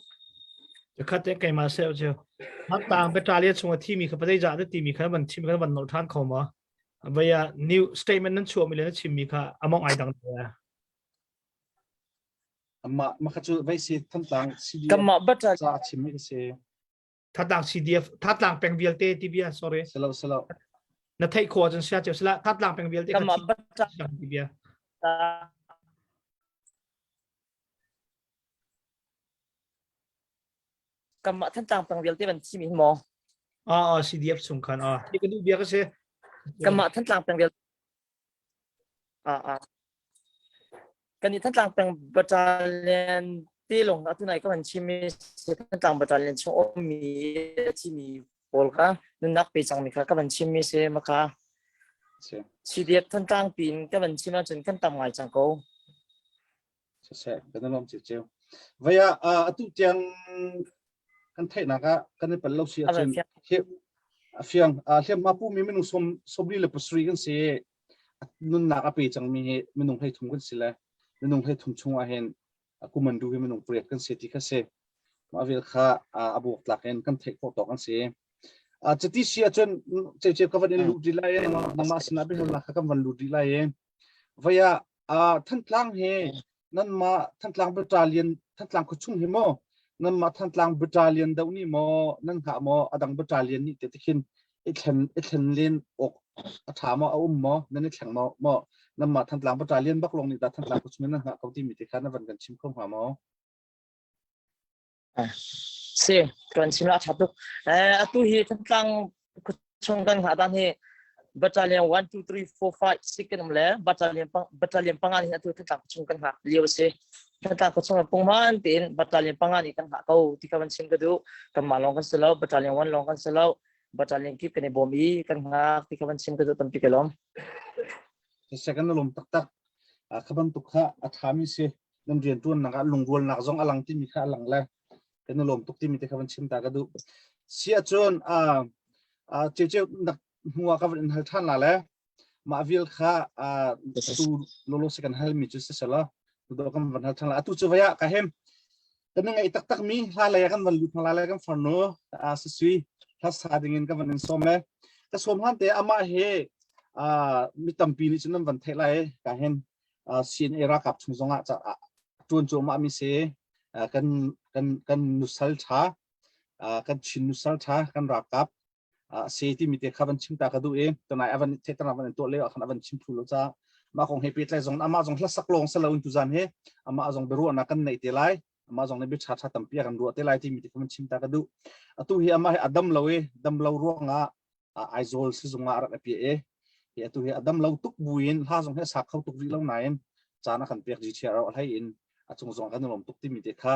[SPEAKER 8] khat te keima se chu tang battalion chung a thi mi kha pazei za te ti mi kha van chim kha van nol than kho ma vaya new statement nan chuah mi le na chim mi kha among ai dang
[SPEAKER 4] amma makha chu vai si thantlang CDF
[SPEAKER 6] kamma batal
[SPEAKER 4] ca chim mi si
[SPEAKER 8] Thatlang CDF Thatlang peng vialte ti bia sorry
[SPEAKER 4] selo selo
[SPEAKER 8] na theih khawh cun sia cheu sila Thatlang peng vialte
[SPEAKER 6] kha
[SPEAKER 8] ti bia
[SPEAKER 6] Kamah Thantlang peng vialte van thi mi maw?
[SPEAKER 8] Ah CDF chung khan ah ti ka duh bia ka si.
[SPEAKER 6] Kamah Thantlang peng vialte Ah ah. Kan i Thantlang peng battalion te lawng atu nai ka van chim i Thantlang battalion chung ummi a thimi pawl kha nunnak pe cangmi kha ka van chimmi si maka. CDF Thantlang pin ka van chim ahcun kan tam ngai cang ko.
[SPEAKER 4] Siseh, kan i lawm ceu. Vaya atu tiang kan theihnak ah kan i pal lo si ahcun a fiang hliamhma pu mi minung som sobli le pasarih kan si nunnak a pe cangmi hi minung hlei thum kan si le minung hlei thum chung ah hin kumandu hi minung pariat kan si ti kha si mah vel kha a buak tlak in kan theih khawh tawk an si cuti si ahcun ceu ka van in lut rih lai nangmah sinah biahalnak kha kan van lut rih lai i vaya Thantlang hi nanmah Thantlang battalion Thantlang khuachung hi maw nanmah Thantlang battalion doh nih maw nan hngah maw a dang battalion nih te tikhin i thlen i thlen len awk a ṭha maw a um maw nan i thleng maw maw nanmah Thantlang battalion bak lawng nih dah Thantlang khuachung in nan hngah ko timi te kha na van kan chim kho hnga maw?
[SPEAKER 6] Si, kan chim la ṭha tuk. Eh, atu hi Thantlang khuachung kan hngah dan hi battalion 1 2 3 4 5 6 kan um le battalion pang battalion panga nih atu Thantlang khuachung kan hngah lio a si. Thantlang khuachung ah pungman tein battalion panga nih kan hngah ko ti ka van chim ka duh. Kanmah lawng kan si lo, battalion 1 lawng kan si lo. Battalion kip kan i bawm i kan hngak ti ka van chim ka duh tampi ka lawm.
[SPEAKER 4] Second na lawm taktak. Kha bantuk kha a ṭhami si. Nan rianṭuannak ah lungrualnak zong a lang timi kha a lang le kan i lawm tuk timi te kha van chim ta ka duh. Si ahcun ceu nak hnu ah ka van in hal ṭhan la le mah vial kha tu lolo se kan hal mi cu si selaw tu do kan van hal ṭhan la atu cu vai ah ka hem kan ngai taktak mi hla lei ah kan van lut hna lai kan farnu sisui hla sa ding in ka van in sawm le ka sawm hlan te amah he mi tampi nih cun nan van theih lai ka hen CNA ralkap chung zongah ṭuan cuahmah mi si kan kan kan nusal ṭha kan Chin nusal ṭha kan ralkap si timi te kha van chim ta ka duh i tunai avan thetan avan tuah leo khan avan chim thlu lo ca mah kong he pehtlai zong amah zong hlasak lawng sa lo in tuzan he amah zong biaruahnak kan neih te lai amah zong nih bia ṭha ṭha tampi a kan ruah te lai timi te kha van chim ta ka duh atu hi amah hi a dam lo i dam lo ruangah Aizawl sizung ah a rak i piah i hi atu hi a dam lo tuk buin hla zong hi a sa kho tuk rih lo nain caan a kan pek GTR a hlei in a cung zong kan i lawm tuk timi te kha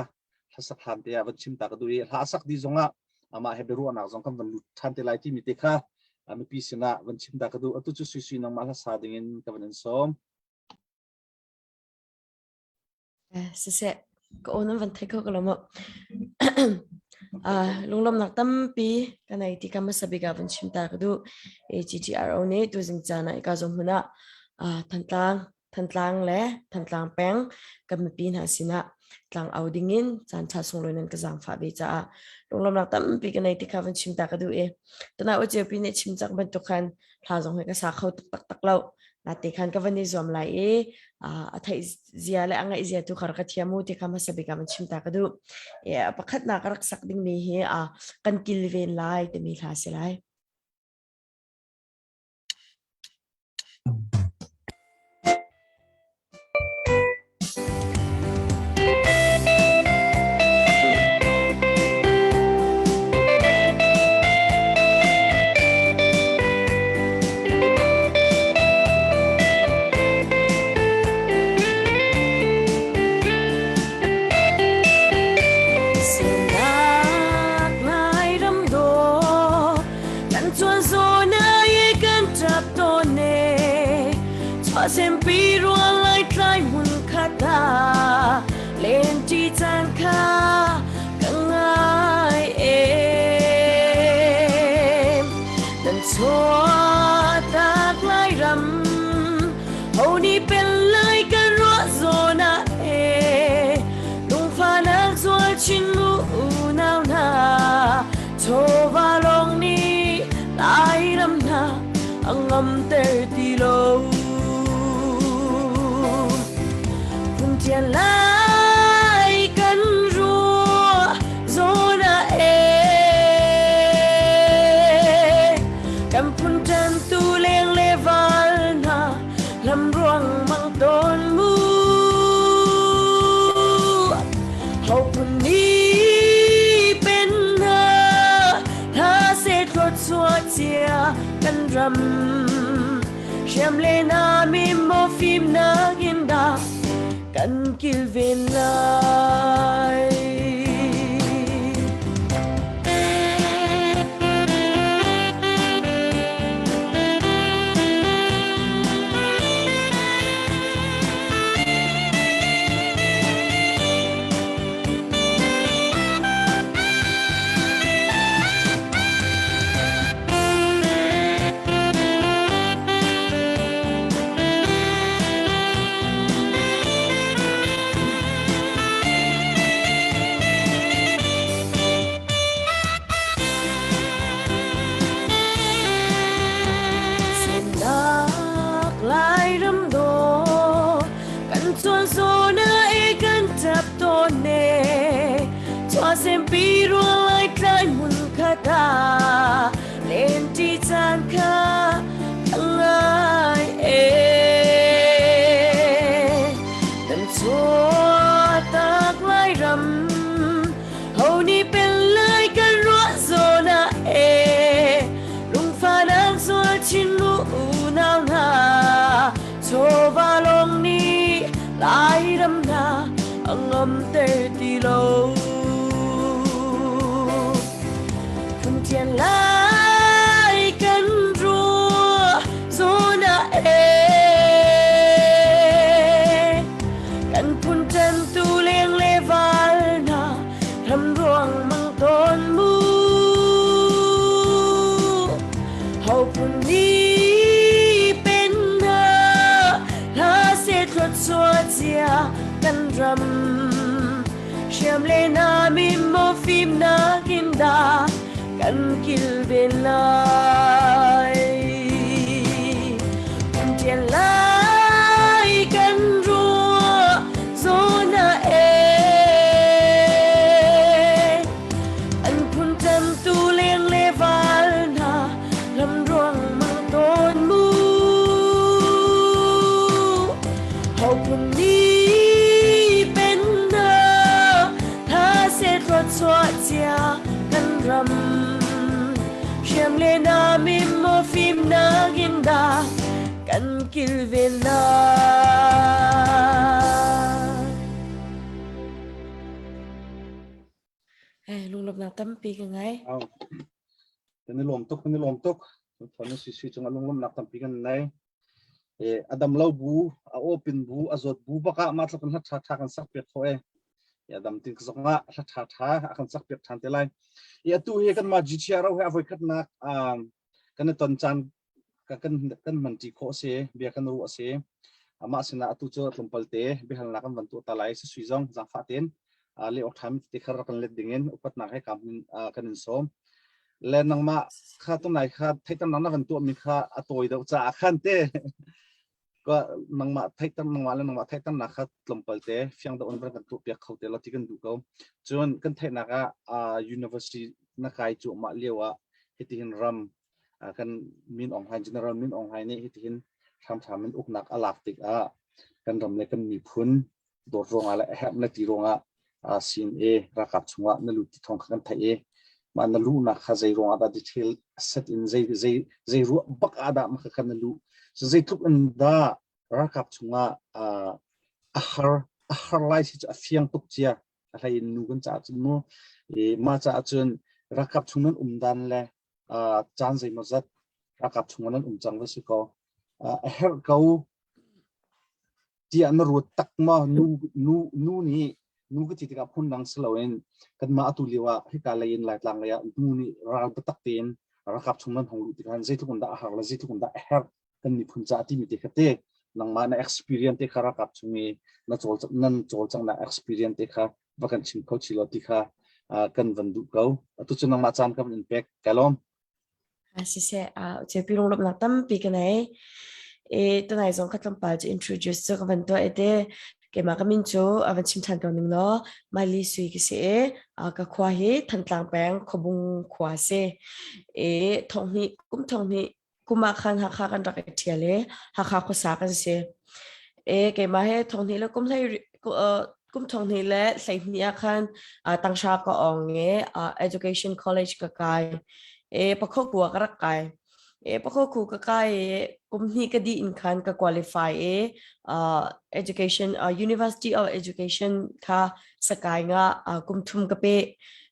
[SPEAKER 4] hlasak hlan te ah van chim ta ka duh i hla a sak di zong ah amah he biaruahnak zong kan van lut ṭhan te lai timi te kha mipi sinah van chim ta ka duh atu cu sui sui nangmah hla sa ding in ka van in sawm
[SPEAKER 5] Siseh, ka aw nan van thei kho ko lo maw? Lunglawmhnak tampi ka nei ti ka hmasa bik ah van chim ta ka duh. AGTRO nih tuzing caan ah ika zawn hmun ah Thantlang. Thantlang le Thantlang peng kan mipi hna sinah tlang au dingin caan ṭha sunglawi nan ka zaangfah ve caah lunglawmnak tampi ka nei ti kha van chim ta ka duh i tuna u ceupi nih chim cang bantuk khan hla zong hi ka sa kho tak tak tak lo nate khan ka van i zuam lai i a theih zia le a ngaih zia tu kha ka thiam u ti kha hmasa bik ah van chim ta ka duh pakhatnak ka rak sak dingmi hi kan kilven lai timi hla si lai. Sinak Lairam dawh Kan tuan zawn ai kan ṭap tawn e Chuahsempi ruang lai tlai hmun khat ah Lenṭi caan kha ka ngai e Nan chuahtak lai ram Ho nih pen lai kan ruah zawn ah e Lungfahnak zual chin mu unau hna Chawva lawng nih Lairam hna a ngamter ti lo. Phuntian lai kan ruah zawn ah e kan phun ṭantu leng le val hna lam ruang mang tawn mu. Ho phun nih pen hna hla se thluachuah cia kan ram hriam le na mi maw fimnak in dah kan kilven lai. Sinak Lairam dawh kan tuan zawn ah e kan tap tawn e Chuahsempi ruang lai tlai hmun khat ah lenti caan kha ka ngai e Kan chuahtak Lairam ho nih pen lai kan ruah zawn ah e Lungfahnak zual chin mu unau hna chawva lawng nih Lairam hna a ngamter ti lo. Phuntian lai kan ruah zawn ah e kan phun ṭantu leng le val hna ram ruang mang tawn mu. Ho phun nih pen hna hla se thluachuah cia kan ram hriam le na mi maw fimnak in dah kan kilven lai. Phuntian lai kan ruah zawn ah e an phun ṭantu leng le val hna lam ruang mang tawn mu. Ho phun nih pen hna hla se thluachuah cia kan ram hriam le na mi maw fimnak in dah kan kilven lai. Eh, lunglawmhnak tampi ka ngei.
[SPEAKER 4] Au. Kan i lawm tuk, kan i lawm tuk. Thon si si cungah lunglawmhnak tampi kan nei. E, a dam lo bu, a awpin bu, a zawt bu bakah mah tluk in hla ṭha ṭha kan sak piak kho e. E, a dam tin zongah hla ṭha ṭha a kan sak piak ṭhan te lai. E, atu hi kanmah GTRO he a voikhatnak um, kan i ton caan kan kan hman ṭi khawh a si, bia kan ruah a si. Amah sinah atu cu tlawmpal te biahalnak kan van tuah ta lai. Sui zong zaangfah tein le awk ṭhami tete kha rak kan let dingin upatnak he kam kan in sawm. Le nangmah kha tunai kha theihternak na van tuahmi kha a tawi deuh caah khan te ka nangmah theihter nangmah le nangmah theihternak kha tlawmpal te fiang deuh in van kan tuahpiak kho te lo ti kan duh ko. Cun kan theihnak ah university na kai cuahmah lio ah hitihin ram kan Min Aung Hlaing General Min Aung Hlaing nih hitihin hramhram in uknak a lak tikah kan ram le kan miphun dawt ruangah le a herh na ti ruangah CNA ralkap chungah na lut ti thawng kha kan theih i mah na luhnak kha zei ruangah dah detail set in zei zei zei ruah bak ah dah maka khan na luh so zeitluk in dah ralkap chungah a har a har lai si cu a fiang tuk cia a hlei in nu kan caah cun mu i mah caah cun ralkap chung nan um dan le caan zeimawzat ralkap chung nan um cang va si ko a herh ko tiah na ruat tak ma nu nu nu nih nu ka ti tikah phun dang si loin kanmah atu lio ah hika lei in Laitlang lei ah nu nih ral biatak tein ralkap chung nan hong luh tikah zeitluk in dah a har le zeitluk in dah a herh kan miphun caah timi te kha te nangmah na experience te kha ralkap chung i na cawl nan cawlcanghnak experience te kha va kan chim kho chi lo ti kha kan van duh ko atu cu nangmah caan ka van in pek ka lawm
[SPEAKER 5] Siseh, cepi lunglawmhnak tampi ka nei. E tunai zong ka tlawmpal cu introduce cu ka van tuah i te keimah ka min cu a van chim ṭhan ko ning law Miley Sui ka si i ka khua hi Thantlang peng Khuabung khua si. E thonghnih kum thonghnih kum ah khan Hakha kan rak i ṭhial i Hakha khuasa kan si. E keimah he thonghnih le kum hlei kum thonghnih le 12 ah khan tanghra ka ong i education college ka kai. E Pakhoku ah ka rak kai. E Pakhoku ka kai i kum hnih ka dih in khan ka qualify i education University of Education kha sakai nga kum thum ka pe.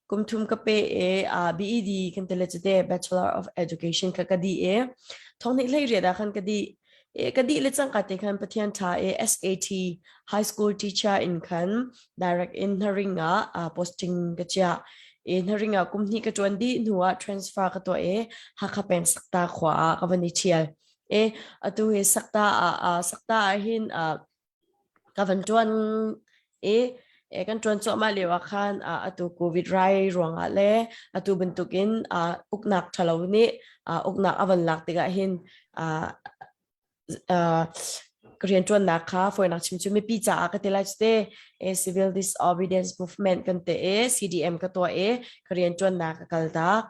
[SPEAKER 5] Kum thum ka pe i BED kan ti le cute Bachelor of Education kha ka dih i thonghnih hlei riat ah khan ka dih. E ka dih le cangka te khan Pathian ṭha e SAT high school teacher in khan direct in hnaring ah uh, posting ka chiah. E hnaring ah kum hnih ka ṭuan dih hnu ah transfer ka tuah e Hakha peng Sakta khua ah ka van i ṭhial. E atu hi Sakta ah uh, Sakta ah hin uh, ka van ṭuan i kan ṭuan cuahmah lio ah khan atu COVID rai ruangah le atu bantukin uknak ṭhalo nih uknak a van lak tikah hin ka rianṭuannak kha fawinak chim cu mipi caah ka ti lai cu te civil disobedience movement kan te i CDM ka tuah i ka rianṭuannak ka kal tak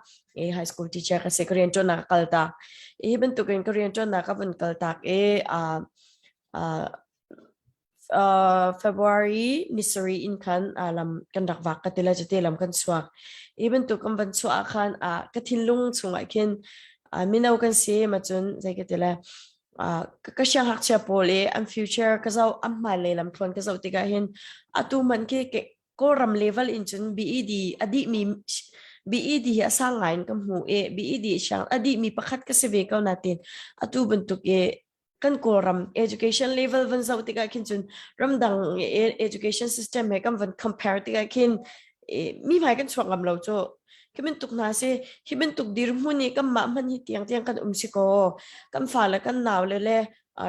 [SPEAKER 5] i high school teacher ka si ka rianṭuannak ka kal tak hi bantukin ka rianṭuannak ka vun kal tak i uh, uh, February ni sarih in khan uh, lam kan rak vak ka ti le cuti lam kan chuak. I bantuk kan van chuah ah khan uh, ka thinlung chungah khin uh, mino kan si ma cun zei ka ti le uh, ka sianghakchia pawl i an future ka zoh an hmailei lam thluan ka zoh tikah hin atu man khi Kawlram level in cun BED a dihmi BED hi a sang ngai in ka hmu i BED siang a dihmi pakhat ka si ve ko natin atu bantuk i kan Kawlram education level van zoh tikah khin cun ramdang education system he kan van compare tikah khin mi hmai kan chuak ngam lo cu khi bantuk hna si hi bantuk dirhmun i kan mah hman hi tiang tiang kan um si ko kan fa le kan nau le le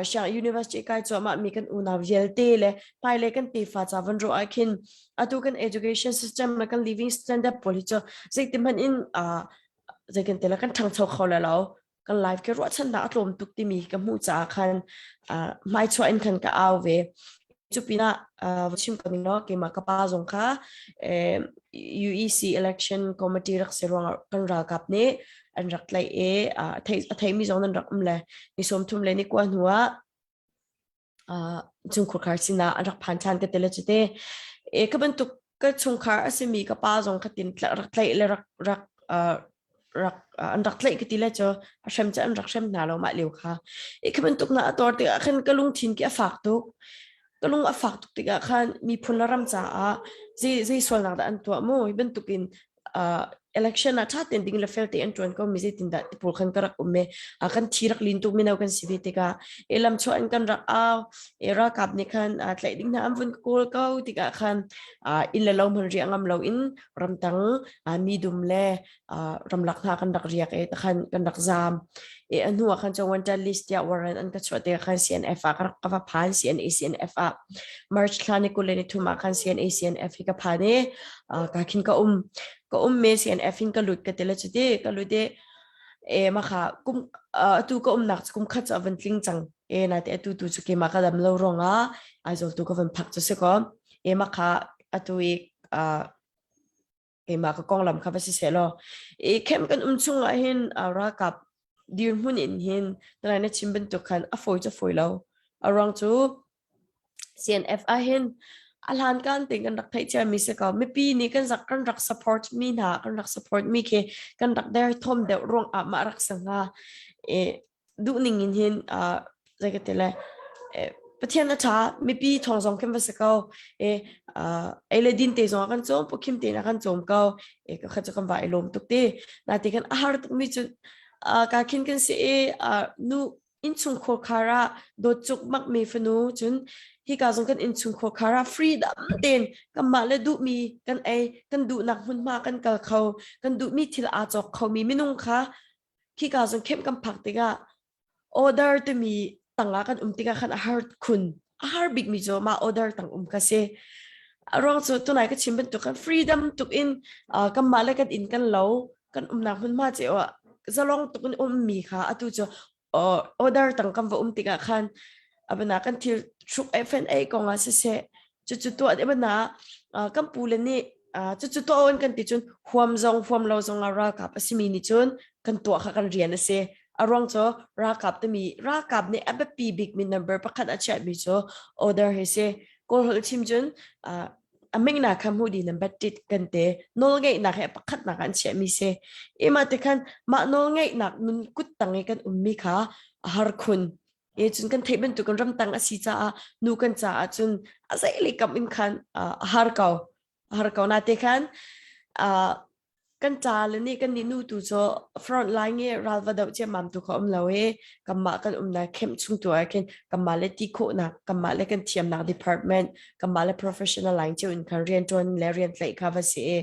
[SPEAKER 5] siang university kai cuahmah mi kan unau vialte le hmailei kan tefa ca van ruah ah khin atu kan education system le kan living standard pawl hi cu zeiti hmanh in zei kan te le kan ṭhangcho kho le lo kan life ke ruahchannak a tlawm tuk timi ka hmuh caah khan hmaichuah in khan ka au ve cu pinah chim ko ning law keimah ka pa zong kha UEC election committee rak si ruangah kan ralkap nih an rak tlaih i a theimi zong nan rak um le ni 30 le ni kua hnu ah chungkhar sinah an rak phan ṭhan ka ti le cute e ka bantuk ka chungkhar a simi ka pa zong kha tin rak tlaih le rak rak rak an rak tlaih ka ti le cu a hrem cu an rak hrem hna lo mah lio kha e ka bantuk na a tor tikah khan ka lungthin ki a fak tuk ka lung a fak tuk tikah khan miphun le ram caah zei zei sualnak dah an tuah mu hi bantukin. Election ah ṭha tein ding le fel te an ṭuan ko mi zeitindah ti pawl khan ka rak um e. A kan thi rak lin tuk mino kan si ve tikah e lam chuah in kan rak au e ralkap nih khan tlaih ding hna an vun kawl ko tikah khan inn le lo hman riah ngam lo in ramtang mi dum le ramlak hna kan rak riak e takhan kan rak zam e a hnu ah khan cun wanted list tiah warrant an ka chuah tikah khan CNF ah ka rak ka va phan CNA CNF ah March thla ni 23 ah khan CNA CNF hi ka phan e ka khin ka um ka um me CNF in ka lut ka ti le chuti ka lut e e ma kha kum atu ka umnak cu kum khat cu a van tling cang e na te atu tu cu keimah ka dam lo ruangah Aizawl tu ka van phak cu si ko e ma kha atu i keimah ka konglam kha va si seh law i khem kan um chung ah hin ralkap dirhmun in hin tunai na chim bantuk khan a fawi cu fawi lo a ruang cu CNF ah hin a hlan kan ting kan rak theih cia mi si ko mipi nih kan rak kan rak support mi hna kan rak support mi khi kan rak der thom deuh ruang ah mah rak sanga e duh ning in hin zei ka ti le Pathian a ṭha mipi thawng zong khin va si ko e ei le din te zong a kan cawm pukhim te na kan cawm ko e ka kha cu kan va i lawm tuk ti na ti kan a har tuk mi cu ka khin kan si i nu innchungkhar khar ah dawt cuk mak mi fanu cun hika zong kan innchungkhar khar ah freedom ten kanmah le duhmi kan ei kan duhnak hmunhma kan kal kho kan duhmi thil aa cawk kho mi minung kha khika zong khem kan phak tikah order timi tangah kan um tikah khan a har khun a har bik mi cu mah order tang um ka si a ruang cu tunai ka chim bantuk kan freedom tuk in kanmah le kan inn kan lo kan umnak hmunhma cio ah zalong tuk in um mi kha atu cu order tang kan va um tikah khan abana kan thil hruk e fen ei kong ah siseh cucu tuah abana kan pu le nih cucu tuah on kan ti cun huam zong huam lo zong ah ralkap a simi nih cun kan tuah kha kan rian a si. A ruang cu ralkap timi ralkap nih a biapi bikmi number pakhat a chiahmi cu order hi si. Kawl holh chim cun a mingna kha hmu di number tit kan te nawlngeihnak he pakhatnak an chiahmi si. Ima te khan mah nawlngeihnak nun kut tang i kan ummi kha a har khun. E cun kan theih bantuk kan ramtang a si caah nu kan caah cun a zeilei kam in khan a har ko. A har ko na te khan kan ca le nih kan nih nu tu cu front line i ral va doh ciammam tu kha um lo i kanmah kan umnak camp chung tu ah khin kanmah le ti khawhnak kanmah le kan thiamnak department kanmah le professional line cio in khan rian ṭuan le rian tlaih kha va si i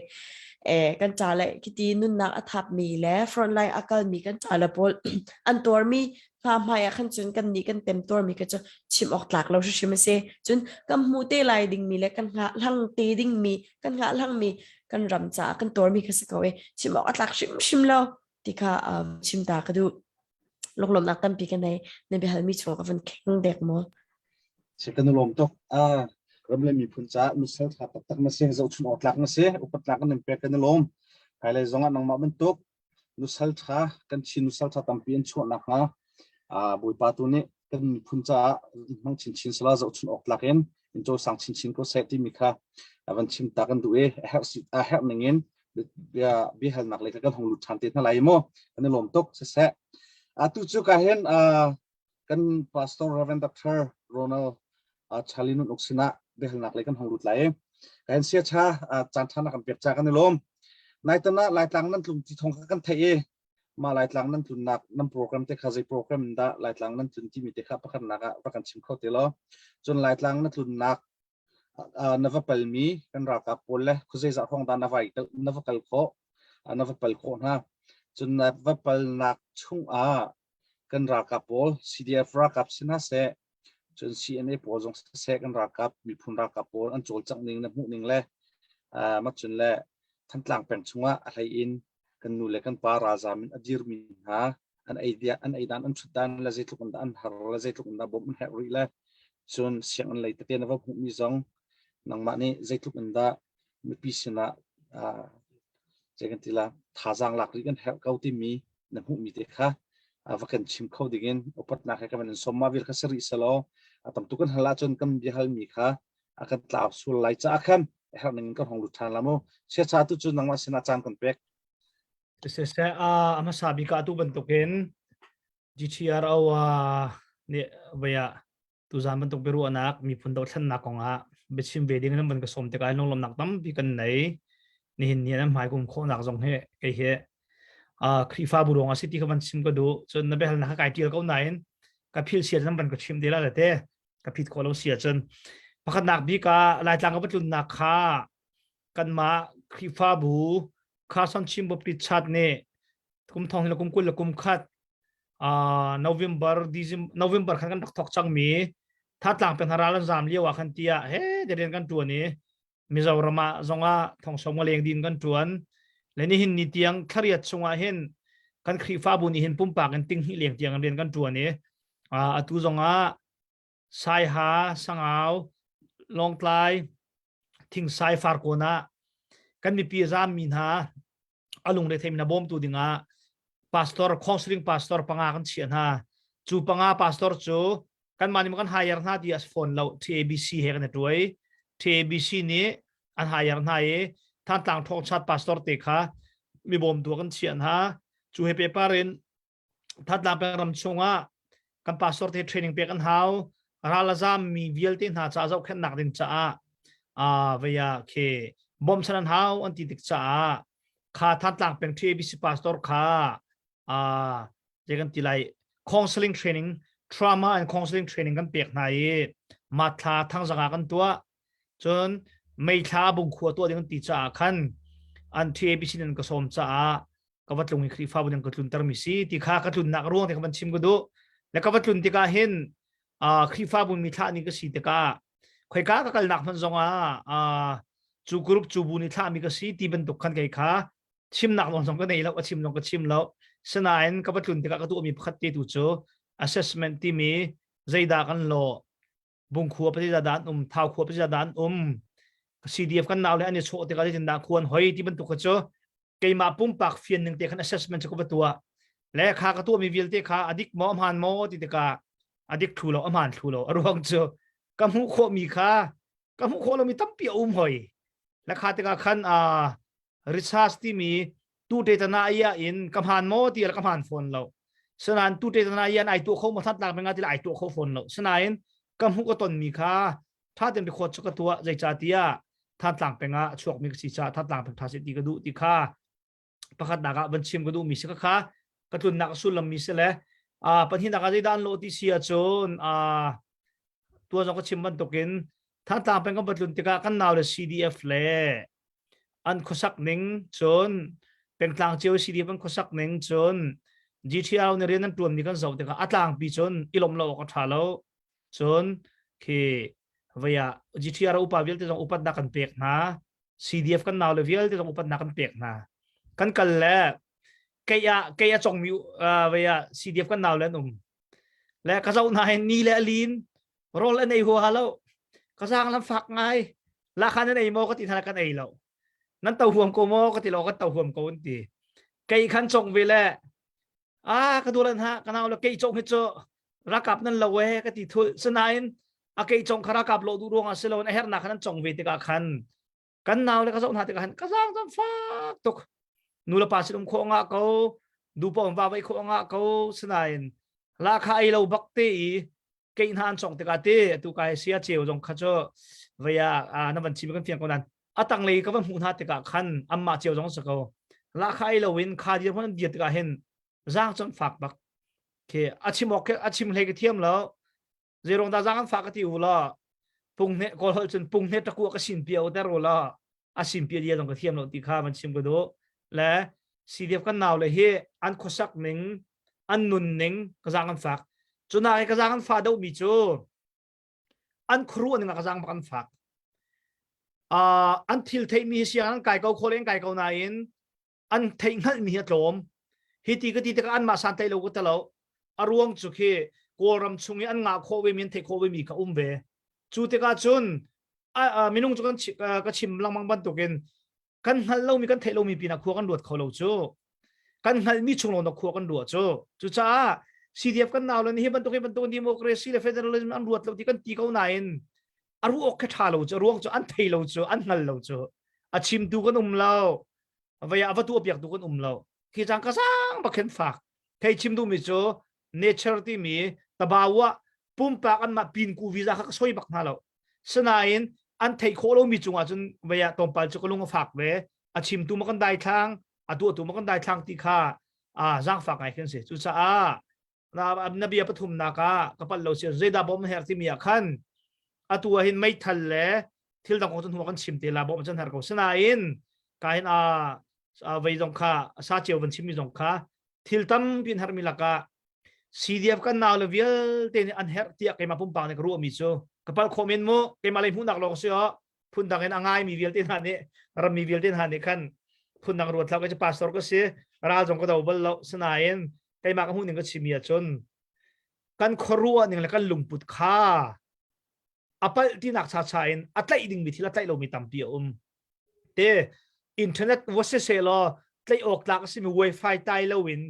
[SPEAKER 5] eh kan ca le khiti nunnak a thapmi le front line a kalmi kan ca le pawl an tuarmi hna hmai ah khan cun kan nih kan temtuarmi kha cu chim awk tlak lo hrimhrim a si. Cun kan hmuh te lai dingmi le kan hngah hlang te dingmi kan hngah hlangmi kan ram caah kan tuarmi kha si ko i chim awk a tlak hrimhrim lo ti kha chim ta ka duh. Lunglawmhnak tampi ka nei. Na biahalmi chung ka van kheng dek maw?
[SPEAKER 4] Si kan lawm tuk. Ah, ram le miphun caah misal tha taktak na si, zohchun awk tlak na si, upat tlak kan in pek kan i lawm. Hmailei zong ah nangmah bantuk nusal ṭha kan Chin nusal ṭha tampi an chuah nakhnga Bawipa tu nih kan miphun caah hmang chinchin sala zohchun awk tlak in in cawsang chinchin ko seh timi kha van chim ta kan duh i a herh ning in bia biahalnak lei kha kan hung lut ṭhan te hna lai mu kan i lawm tuk siseh atu cu ka hin kan pastor Reverend Dr. Ronald Charlie Nun Uk sinah biahalnak lei kan hung lut lai. Kan sia cha caan ṭha na kan pek cha kan i lawm. Naitan ah Laitlang nan tlung ti thong kha kan theih i mah Laitlang nan tlunnak nan program te kha zei program dah Laitlang nan tlun timi te kha pakhatnak ah rak kan chim kho te law. Cun Laitlang na tlunnak na va palmi kan ralkap pawl le khuazeizah hrawng dah na vai na va kal khawh na va pal khawh hna. Cun na va palnak chungah kan ralkap pawl CDF ralkap si hna seh cun CNA pawl zong seh kan ralkap miphun ralkap pawl an cawlcangh ning na hmuh ning le mak cun le Thantlang peng chungah a hlei in kan nu le kan pa ralzam in a dirmi hna an ei dia an ei dan an thut dan le zeitluk in dah an har le zeitluk in dah bawmh an herh rih le cun sianginn lei tete na va hmuhmi zong nangmah nih zeitluk in dah mipi sinah zei kan ti la thazaang lak rih kan herh ko timi na hmuhmi te kha va kan chim kho dingin upatnak he kan in som ma vil kha si rih selaw a tam tu kan hal ahcun kan biahal mi kha a kan tlau sul lai caah khan herh ning kan hong lut ṭhan la mu sia cha tu cu nangmah sinah caan kan pek
[SPEAKER 8] Siseh a hmasa bik ah tu bantukin GTRO nih vaya tuzaan bantuk biaruahnak miphun dothlennak kongah biachim ve ding nan van ka sawm tikah lunglawmhnak tampi kan nei. Nihin ni an hmai kum khawhnak zong hi kei hi Khrihfabu ruangah si ti kha van chim ka duh. Cun na biahalnak kha kai tial ko nain ka phil sia nan van ka chim te la le te ka phit khawh lo sia cun pakhatnak bik ah Laitlang ka va tlunnak kha kanmah Khrihfabu Carson Chin Baptist Church nih kum thong le kum 20 le kum khat November December November khan kan rak thok cangmi Thatlang peng ral an zam lio ah khan tiah he te rian kan tuan i Mizoram ah zongah thongsom nga leng din kan tuan le nihin ni tiang thlariat chungah hin kan Khrihfabu nih hin pumpak in ting hnih leng tiang rian kan tuan i atu zongah Saiha, Sangau, Lawngtlai, Thingsai, Farkawn ah kan mipi zaammi hna a lungre theimi hna bawmtu dingah pastor counseling pastor panga kan chiah hna cu panga pastor cu kanmah nih kan hire hna ti a si fawn lo TABC he kan i tuai TABC nih an hire hna i Thantlang Thawngchat pastor te kha mi bawmtu kan chiah hna cu he paper in Thantlang peng ram chungah kan pastor te training pek an hau ral a zam mi vialte hna ca zohkhenhnak ding caah a veia khe bawmchan an hau an ti tik caah kha Thantlang peng TABC pastor kha a je kan ti lai counseling training trauma and counseling training kan pek hna i mathla thangzanga kan tuah cun meithla bungkhua tuah ding an ti caah khan an TABC nan ka sawm caah ka va tlung i Khrihfabu nan ka tlunter mi si ti kha ka tlunnak ruang te ka van chim ka duh le ka va tlun tikah hin Khrihfabu mi thlah ni ka si tikah khoika ka kalnak hmanh zongah cu group cu bu nih thlah mi ka si ti bantuk khan kei kha chimnak lawng zong ka nei lo a chim zong ka chim lo sinain ka va tlun tikah ka tuahmi pakhat te tu cu assessment timi zeidah kan lawh Bungkhua pazizah dah an um Thau khua pazizah dah an um CDF kan nau le an i chawh tikah zeitindah khua an hoi ti bantuk kha cu keimah pumpak fian ning te khan assessment cu ka va tuah le kha ka tuahmi vialte kha adik maw ahmaan maw ti tikah adik thlu lo ahmaan thlu lo a ruang cu ka hmuh khawhmi kha ka hmuh khawh lomi tampi a um hoi le kha tikah khan research timi tu te tana ia in ka hmaan maw ti ka hmaan fawn lo sanain tu te tana ian ai tuah kho maw that lak menga ti ai tuah kho fawn lo sanain ka hmuh ka ton mi kha tha ten record chu ka tuah zeica tiah Thantlang peng ah chuak mi ka si ca Thantlang peng tha se ti ka duh ti kha pakhat nak ah van chim ka duh mi si ka kha ka tlunnak sullam mi si le a pahnihnak ah zeidah an lawh ti si ahcun a tua zong ka chim bantukin Thantlang peng kan va tlun tikah kan nau le CDF le an khuasak ning cun pengtlang cio CDF an khuasak ning cun GTR nih rian an tuan mi kan zoh tikah a tlangpi cun i lawmh lo awk a tha lo cun khi vaya GTR upa vialte zong upatnak kan pek hna CDF kan nau le vialte zong upatnak kan pek hna kan kal le kei ah kei a chongmi vaya CDF kan nau le an um le ka zoh hna hin ni le a lin rawl an ei huaha lo ka zaang lam fak ngai lakhan an ei maw ka ti hna kan ei lo nan to huam ko maw ka ti lo kan to huam ko an ti kei khan chong ve le ah ka dulan ha ka nau le kei chong hi chu rakap nan lo e ka ti thul sinain a kei chong kha rakap lo du ruang ah silo a hernak khan an chong ve tikah khan kan nau le ka zoh hna tikah khan ka zaang zam fak tuk nu le pa sin um khawh nga ko du pa um va vai khawh nga ko sinain la kha ei lo bak te i kei hna an chong tikah te atu kai sia cheu zong kha chu vaya na van chim kan fiang ko nan atang lei ka van hmuh hna tikah khan amma cheu zong sa ko la kha ei lo in kha dir hon dir tikah hin zang chon fak bak ke a chim ok a chim hlei ka thiam lo zeirong da zang an fak ka ti u la pung ne kol hol chun pung ne taku ka sin pia ter u la a sin pia dia zong ka thiam lo ti kha man chim ka du le CDF kan nau le hi an khuasak ning an nun ning ka zang an fak cuna ka zang an fa do mi cu an khru ning ka zang bak an fak uh, an thil theih mi hi siang an kai ko khol en kai ko nain an theih hngalh mi hi a tlawm hi ti ka ti tikah anmah san tlaih lo ka talo a ruang cu khi kawlram chung i an ngah khawh ve mi an theih khawh ve mi kha um ve cu tikah cun minung cu kan ka chim lengmang bantukin kan hngalh lomi kan theih lomi pinah khua kan ruat kho lo cu kan hngalhmi chung lawng khua kan ruah cu cucaah CDF kan nau le hi bantuk hi bantuk democracy le federalism an ruat lo ti kan ti ko nain a ruah awk kha ṭha lo cu ruang cu an thei lo cu an hngal lo cu a chimtu kan um lo vei ah va tuah piak tu kan um lo khi cang ka sang bak khin fak thei chim duhmi cu nature timi tabawa pumpak an mah pin ku visa kha ka soi bak hna lo sinain an theih khawh lomi cungah cun vei ah tlawmpal cu ka lung a fak ve. A chimtu ma kan daithlang, a tuahtu ma kan daithlang ti kha a zaangfak ngai khin si. Cucaah na na bia pathumnak ah ka palh lo si zeidah bawm her timi ah khan atu ah hin meithal le thil dang kong cu hnu kan chim te la bawm cun her ko sinain ka hin a vei zong kha sa cio van chimmi zong kha thil tampi in hermi lakah CDF kan nau le vialte nih an herh tiah keimah pumpak nih ka ruahmi cu ka palh khawh men mu keimah lei hmuhnak lawng si o phundang in a ngaimi vialte hna nih rammi vialte hna nih khan phundang ruat hlah ka pastor ka si ral zong ka do bal lo sinain keimah ka hmuh ning ka chimi ahcun kan khuaruah ning le kan lungput kha a palh tinak cha cha in a tlaih dingmi thil a tlaih lomi tampi a um te internet va se se law tlaih awk tlak a simi wifi tai loin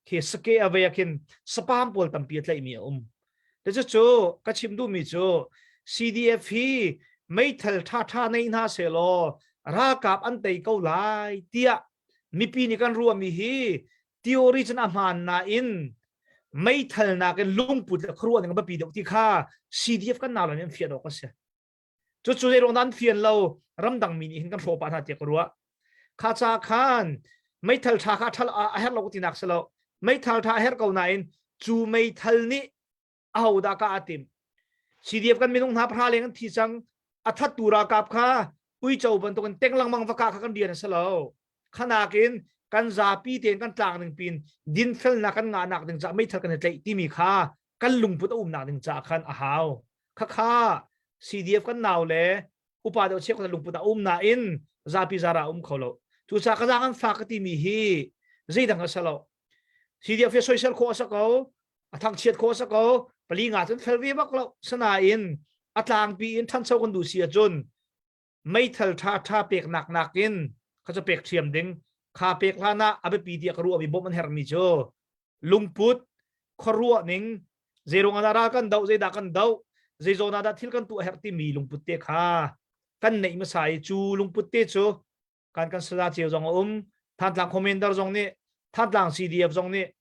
[SPEAKER 8] khi sake a vei khin spam pawl tampi a tlaihmi a um te cu cu ka chim duhmi cu CDF hi meithal tha tha nei hna se law ralkap an tei ko lai tiah mipi nih kan ruahmi hi theory cun a hmaan nain meithal nakin lungput le khuaruah ning a biapi deuh ti kha CDF kan nau an fian awk a si. Cucu zei ruang dah an fian lo ramdang mi nih hin kan hrawh pah hna tiah ka ruah. Kha ca khan meithal tha kha thal a herh lo tinak si lo. Meithal tha a herh ko nain cu meithal nih ahodah ka a tim. CDF kan minung hna pahra leng an thi cang. A thattu ralkap kha uico bantukin teng lengmang va kah kha kan rian a si lo. Khanakin kan zapi tein kan tlang ning pin dinfelnak kan ngahnak ding caah meithal kan i tlaih timi kha kan lungput a umnak ding caah khan a hau. Khakha CDF kan nau le upa deuh cheukhat lungput a um nain zapi zara a um kho lo. Cucaah ka zaang an fak ka timi hi zeidang a si lo. CDF hi soisel khawh a si ko, a thangchiat khawh a si ko, pali nga cun fel ve bak lo. Sinain a tlangpi in ṭhancho kan duh si ahcun meithal ṭha ṭha peknak nakin kha cu pek ṭhiam ding kha pek hlan ah a biapi tiah ka ruahmi bawmh an herhmi cu lungput khuaruah ning zeiruang ah ral kan doh zeidah kan doh zeizawn ah dah thil kan tuah herh timi lungput te kha kan neih hmasa i cu lungput te cu kan kan sala cio zong a um Thantlang commander zong nih Thantlang CDF zong nih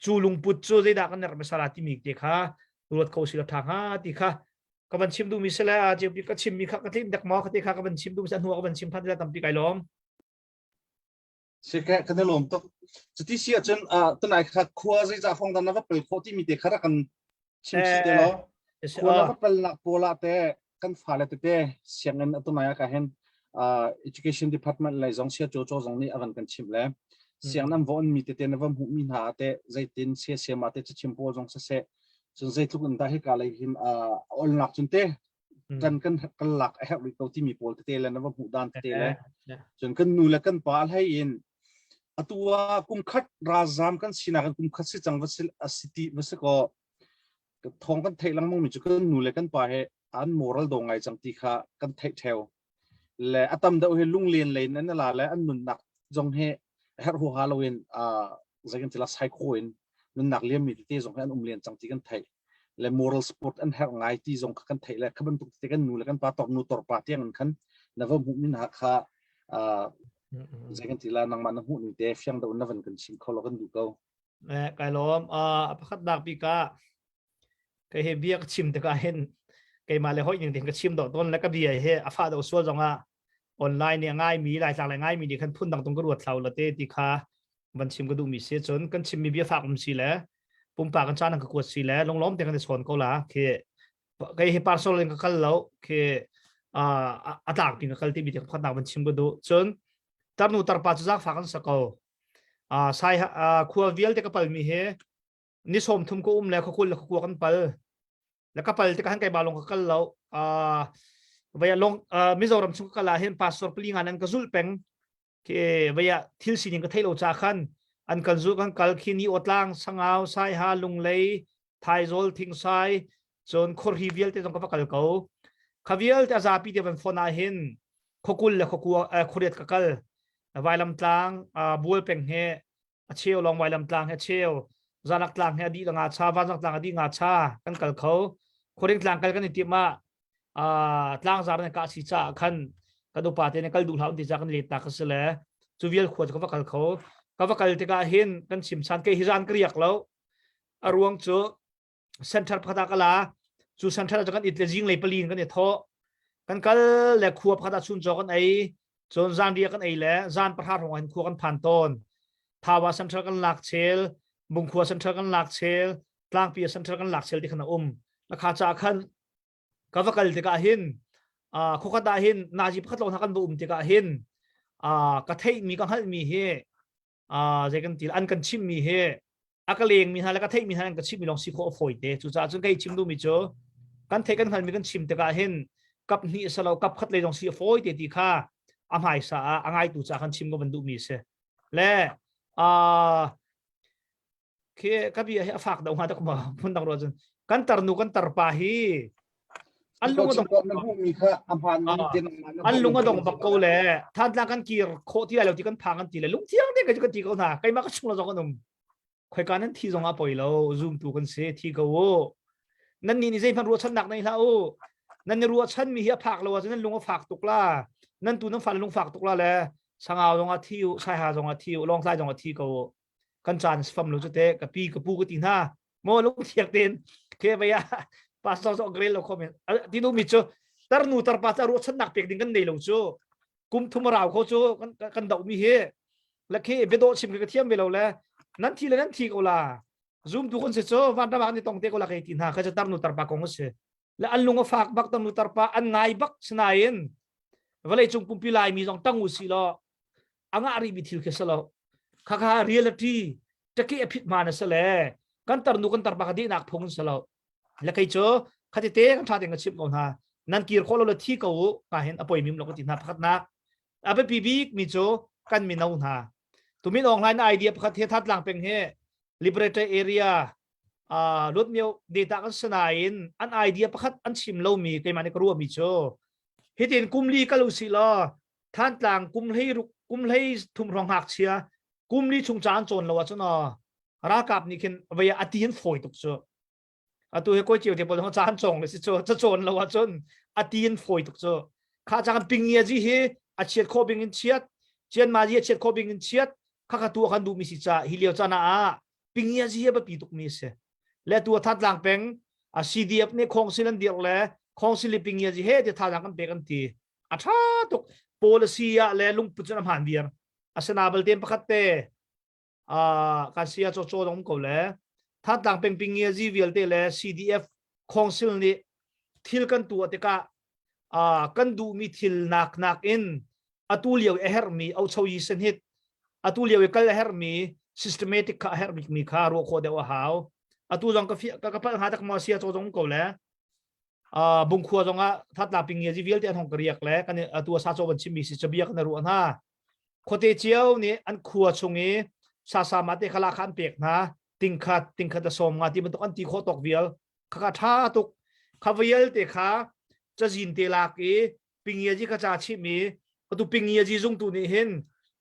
[SPEAKER 8] cu lungput cu zeidah kan herh hmasa la timi te kha ruat kho si lo ṭha hnga ti kha ka van chim duhmi si le a ceupi ka chimmi kha ka tlin dek maw ka ti kha ka van chim duhmi si hnu ka van chim than ti tampi kai lawm
[SPEAKER 4] Sike kan i lawm tuk. Cuti si ahcun tunai kha khua zeizah fong dan na va pel khawh timi te kha rak kan chim chih te law. Khua na va pelnak pawl ah te kan fale tete sianginn atunai ah ka hin education department lei zong sia cho cho zong nih avan kan chimh le siang nan von mi tete na va hmuh mi hna te zeitin sia siama te chim pawl zong siseh cun zeitluk in dah hika lei hin olnak cun te kan kan kan lak a herh rih ko timi pawl tete le na va hmuh dan tete le cun kan nu le kan pa hlei in atu ah kum khat ralzam kan sinak in kum khat si cang va si a si ti va si ko thong kan theih lengmang mi cu kan nu le kan pa he an moral do ngai cang ti kha kan theih theo le a tam deuh hi lunglen lein an la le an nunnak zong hi herh huaha loin zeikan tila psycho in nunnak liam mi tete zong hi an um len cang ti kan theih le moral support an herh ngai ti zong kha kan theih le kha bantuk te kan nu le kan pa tor nu tor pa tiang in khan na va hmuh min ha kha zeikan tila nangmah na hmuh ning te fiang deuh na van kan chim kho lo kan duh ko
[SPEAKER 8] Eh, kai lawm. Uh, pakhat nak bik ah kei he bia ka chim tikah hin keimah le hoi ning ding ka chim dawh tawn le ka bia he a fa deuh sual zongah online nih a ngaimi laitlang le ngaimi nih khan phun dang tung ka ruat thlau la te ti kha van chim ka duhmi si cun kan chimmi bia fak um si le pumpak kan caan ka kuat si le lunglawm te kan i chawn ko la khi kei hi parcel in ka kal lo khi a tlak pin ka kal ti mi te pakhat nak van chim ka duh cun tarnu tarpa cu zaangfak kan sa ko sai khua vialte ka palmi hi ni sawm thum ka um le khua kul le khua kan pal le ka pal tikah han kai ba long ka kal lo vaya long Mizoram chung ka kal ah hin pastor pali nga nan ka zul peng ke vaya thil sining ka thei lo cha khan an kan zul kan kal khi ni otlang sangau sai ha lunglei thaizol thingsai cun khorhi vialte zong ka va kal ko kha vialte a zapi te van phone ah hin khokul le khokua khoriat ka kal vailam tlang bual peng he a cheu lawng vailam tlang he cheu zalak tlang he a dih nga cha vanzang tlang a dih nga cha kan kal kho khuaring tlang kal kan i tim ah tlang zar ne ka si cha khan kan upa te ne kal duh hlah ti cha kan let ta ka si le cu vial khua ka va kal kho ka va kal tikah hin kan chim chan ke hi zan ka riak lo a ruang cu center pakhat ah ka la cu center ah kan it le zing lei palin kan i thawh kan kal le khua pakhat ah chun chaw kan ei. Cun zanriah kan ei le zan pahra hrawng hin khua kan phan tawn. Thawa Central kan lak chel, Bungkhua Central kan lak chel, Tlangpi Central kan lak chel ti khan a um. Lakha ca khan ka va kal tikah hin khuakhat ah hin nazi pakhat lawng hna kan va um tikah hin ka theihmi ka hngalhmi hi zei kan ti an kan chimmi hi a ka lengmi hna le ka theihmi hna an ka chimmi lawng si khawh a fawi te. Cucaah cun kei chim duhmi cu kan theih kan hngalhmi kan chim tikah hin kap hnih salo kap khat lei zong si a fawi te ti kha a hmaisa ah a ngaitu ca kan chim ka van duhmi si. Le Khi ka bia hi a fak deuh hnga dak ma phun dang ruah cun kan tarnu kan tarpa hi an lung a dong an lung a dong bak ko le Thantlang kan kir khawh ti lai lo ti kan phang an ti le lungthiang te ka ti ko hna keimah ka chung la zong an um khoika nan thi zong a poi lo zoom tu kan si thi ko u nan nih nih zeihmanh ruahchannak nei hlah u nan ni ruahchan mi hi a phak lo ahcun nan lung a fak tuk la nan tu nan fa lung fak tuk la le sangau zong ah thi u saiha zong ah thi u lawngtlai zong ah thi ko u kan caan fam lo cu te ka pi ka pu ka ti hna mo lung thiak ten ke vaya pastor zo grel lo khomen ti nu mi chu tarnu tarpa cha ru chan nak pek ding kan nei lo chu kum thum rau kho chu kan kan dau mi hi la khi bedo chim ka thiam ve lo le nan thi le nan thi ko la zoom tu kon se cho van ra ni tong te ko la ke ti hna kha cha tarnu tarpa kong se le an lung a fak bak tarnu tarpa an ngai bak sinain vawlei cung pumpi lai mi zong tang u si lo anga ri mi thil khi salo kha kha reality take a phit ma na sale kan tarnu kan tarpa ka di nak phung salo le kai chu khati te kan tha ding ka chim ko hna nan kir kho lo le thi ko ka hin apoi mim lo ka ti hna pakhat nak abe pi bik mi chu kan mi no hna tumin online idea pakhat he that lang peng he liberator area lut mio data kan sanain an idea pakhat an chim lo mi keimah nih ka ruah mi chu hitin kumli kal usi law Thantlang kum hlei ruk kum hlei thum hrawng ngakchia kum li chung caan cawn lo ahcun ralkap nih khin vei a ti in fawi tuk cu atu he koi cio te pawl caan cawng le si cu ca cawn lo ahcun a ti in fawi tuk cu kha cang ping ji hi a chiat kho bing in chiat chian ma ji a chiat kho bing in chiat kha kha tu kan duh mi si ca hi lio caan ah ping ji hi biapi tuk mi si le tu Thantlang peng a CDF nih khongsil an dir le khongsil ping ji he ti tha kan pek an ti a ṭha tuk policy ah le lungput cun a hmaan viar asina balte pakhat te kan sia chaw chaw dong ko le Thantlang peng ping ngia zi vialte le CDF council nih thil kan tuah tikah kan duhmi thil nak nak in atu lio a herhmi ocho yi sen hit atu lio i kal a herhmi systematic kha a herh mi kha ruah khawh deuh a hau atu zong ka ka palh hnga tak maw sia chaw zong ko le Bungkhua zongah thatla ping ngia vialte an hong ka riak le kan atu sa chaw ban chimmi si cabia kan ruah hna khuate cio nih an khua chung i sasa ma te khala kha an pek hna tingkhat tingkhat a som nga ti bantuk an ti khawh tawk vial kha kha tha tuk kha vial te kha cazin te lak i pingia ji kha cha chimi atu pingia ji zung tu nih hin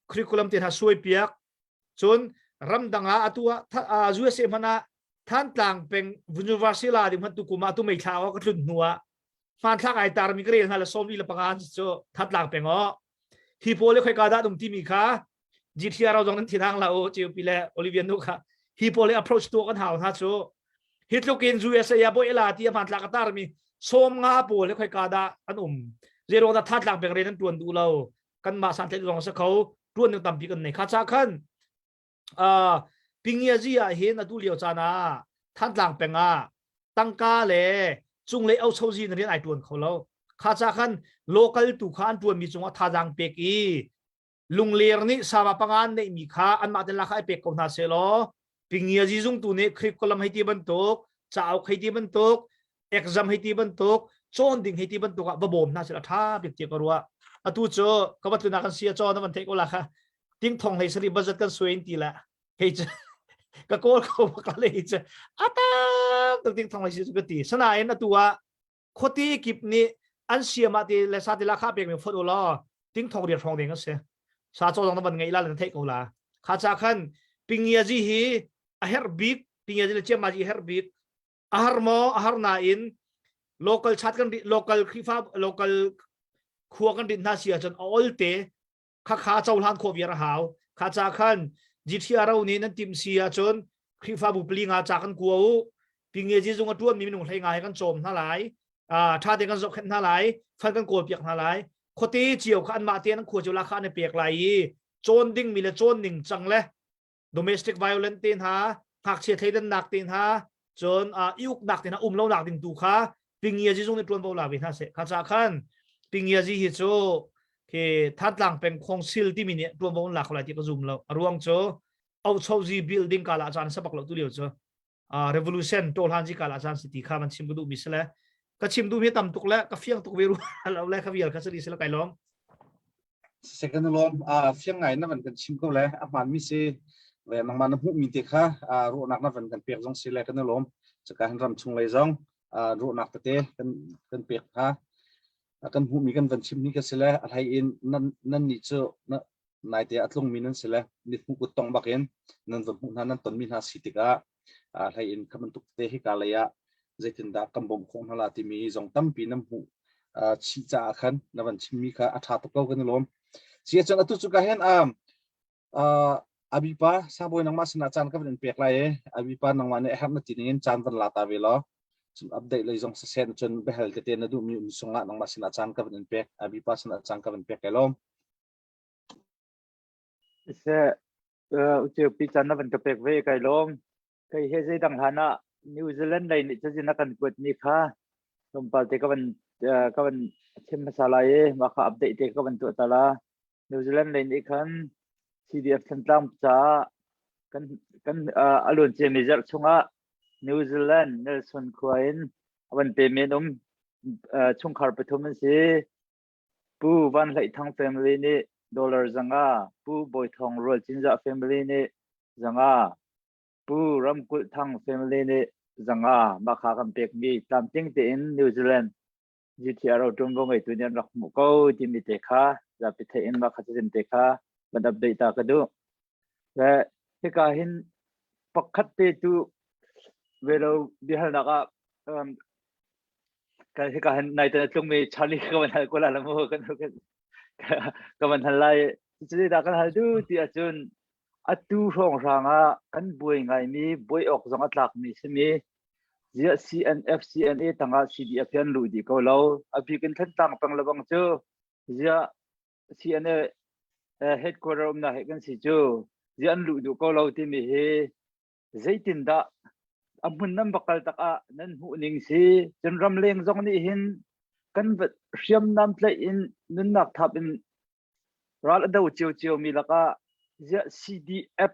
[SPEAKER 8] curriculum te hna suai piak cun ramdang ah atu ah USA hmanh ah Thantlang peng University la ding hmanh tu kum ah tu mei thla ka tlun hnu ah hmanthlak ai tar mi ka rel hna le sawm li le panga cu Thantlang peng o hi pawl le khoika dah dum timi kha GTR zong nan thinang la o COP le Olivier nu kha hi pawl le approach tu kan hau hna cu hi tluk in USA ya boy la ti hmanthlak a tar mi sawm nga pawl le khoika dah an um zero da Thantlang peng re nan tuan du lo kan mah san tlai zong sa kho tuan ding tampi kan nei kha cha khan uh, pingiazi ah hin atu lio caan ah Thantlang peng ah tangka le cunglei auchozi na rian ai tuan kho lo kha cha khan local tu kha an tuan mi cungah thazaang pek i lungler nih sama pangan neih mi kha anmah ten la kha ai pek ko hna se law pingiazi zung tu nih curriculum hei ti bantuk cauk hei ti bantuk exam hei ti bantuk cawn ding hei ti bantuk ah va bawm hna sila tha bik ti ka ruah atu cu ka va tluna kan sia chaw na van theih ko la kha ting thong hlei sari budget kan suai in ti la hei cu ka kawl ko ka le hi cu atam tuk ting thong hlei si ka ti sanain atu ah khuati kip nih an siam ah ti le sa ti la kha pek mi phot u law ting thong riat hrawng ding a si sa chaw zong na van ngei la na theih ko la kha cha khan pingia ji hi a herh bik pingia ji le chiam ma ji herh bik a har maw a har nain local chat kan local Khrihfa local khua kan rin hna si ahcun a ol te kha kha cohlan khawh viar a hau kha cha khan GTRO nih nan tim si ahcun Khrihfabu pali nga cha kan kua u pinge ji zung a tuan mi minung hlei nga he kan cawm hna lai tha te kan zohkhenh hna lai fund kan kawl piak hna lai. khuate cio kha anmah te an khua cio la kha an i pek lai i cawn ding mi le cawn ning cang le domestic violence te hna ngakchia thleidannak te hna cun i uknak te hna um lo nak ding tu kha pingiazi zung nih ṭuanvo la ve hna seh kha ca khan pingiazi hi cu khi Thantlang peng khongsil timi nih ṭuanvo an lak ko lai ti ka zum lo a ruang cu Auchozi building kala caan sabak lo tu lio cu revolution tawhlan ji kala caan si ti kha man chim ka duh mi sile ka chim duh mi tam tuk le ka fiang tuk ve ru lo le ka vial kha sali sile kai lawm
[SPEAKER 4] Second lawm a fiang ngai na van kan chim ko le a hmaan mi si ve nangmah na hmuh mi te kha ruahnak na van kan pek zong si le kan i lawm caka hin ram chung lei zong ruahnak tete kan kan pek kha kan hmuh mi kan van chim mi ka si le a hlei in nan nan nih cu naite a tlungmi nan si le mithmuh kut tong bakin nan va hmuh hna nan tonmi hna si tikah hlei in kha bantuk te hika lei ah zeitindah kan bawmh khawh hna la timi zong tampi nan hmuh chih caah khan na van chimmi kha a ṭha tuk ko kan i lawm. Si ahcun atu cu ka hen abipa sangbawi nangmah sinah caan ka van in pek lai i abipa nangmah nih a herh na ti ning in caan van la ta ve law cun update lei zong siseh cun biahal tete na duhmi um sungah nangmah sinah caan ka van in pek abipa sinah caan ka van pek kai lawm.
[SPEAKER 2] Siseh, uceupi caan na van ka pek ve kai lawm. Kei he zeidang hlan ah New Zealand lei nih cazin a kan kuatmi kha tlawmpal te ka van ka van chim hmasa lai i mah kha update te ka van tuah ta la. New Zealand lei nih khan CDF Thantlang caah kan kan a luan ciami zarh chungah New Zealand Nelson khua in a van pemi an um chungkhar pathum an si. Pu Van Hleih Thang family nih dollar 500, Pu Bawi Thawng Rual Cinzah family nih 500, Pu Ram Kulh Thang family nih 500 mah kha kan pekmi tlamtling tein New Zealand GTRO ṭuanvo ngeitu nih an rak hmuh ko timi te kha zapi theih in mah kha cazin te kha van update ta ka duh. Le hika hin pakhat te tu velo biahalnak ah um, Kan hika hin naitan a tlungmi Charlie ka van hal ko la mu kan ka van hal lai. Cucu dah kan hal du ti ahcun atu hrawnghrang ah kan buai ngaimi buai awk zong a tlakmi simi ziah CNF CNA tangah CDF hi an luh dih ko lo. A bik in Thantlang peng lebang cu ziah CNA headquarter umnak he kan si cu ziah an luh duh ko lo timi hi zeitindah a hmun nan va kal tak ah nan hmuh ning si cun ramleng zong nih hin kan hriamnam tlaih in nunnak thap in ral a do cio cio mi lakah ziah CDF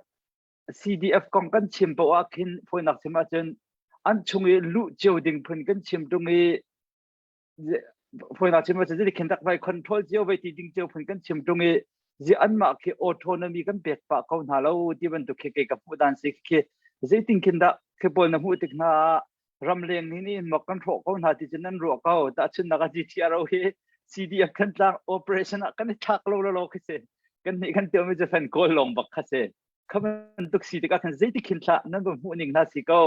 [SPEAKER 2] CDF kong kan chim poah ah khin fawinak chim ahcun an chung i luh cio ding phun kan chim tung i fawinak chim ahcun khin tak vai control cio vai ti ding cio phun kan chim tung i zi anmah khi autonomy kan pek pah ko hna lo ti bantuk khi kei ka hmuh dan si khi zeitin khin dah khi pawl na hmuh tik hna ramleng ni nih mak kan hrawh ko hna ti cun nan ruah ko tahchunnak ah GTRO hi CDF Thantlang operation ah kan i thlak lo lo lo khi si kan nih kan tiomi cu fan kawl lawng bak kha si kha bantuk si tikah khan zeiti khin thlah nan va hmuh ning hna si ko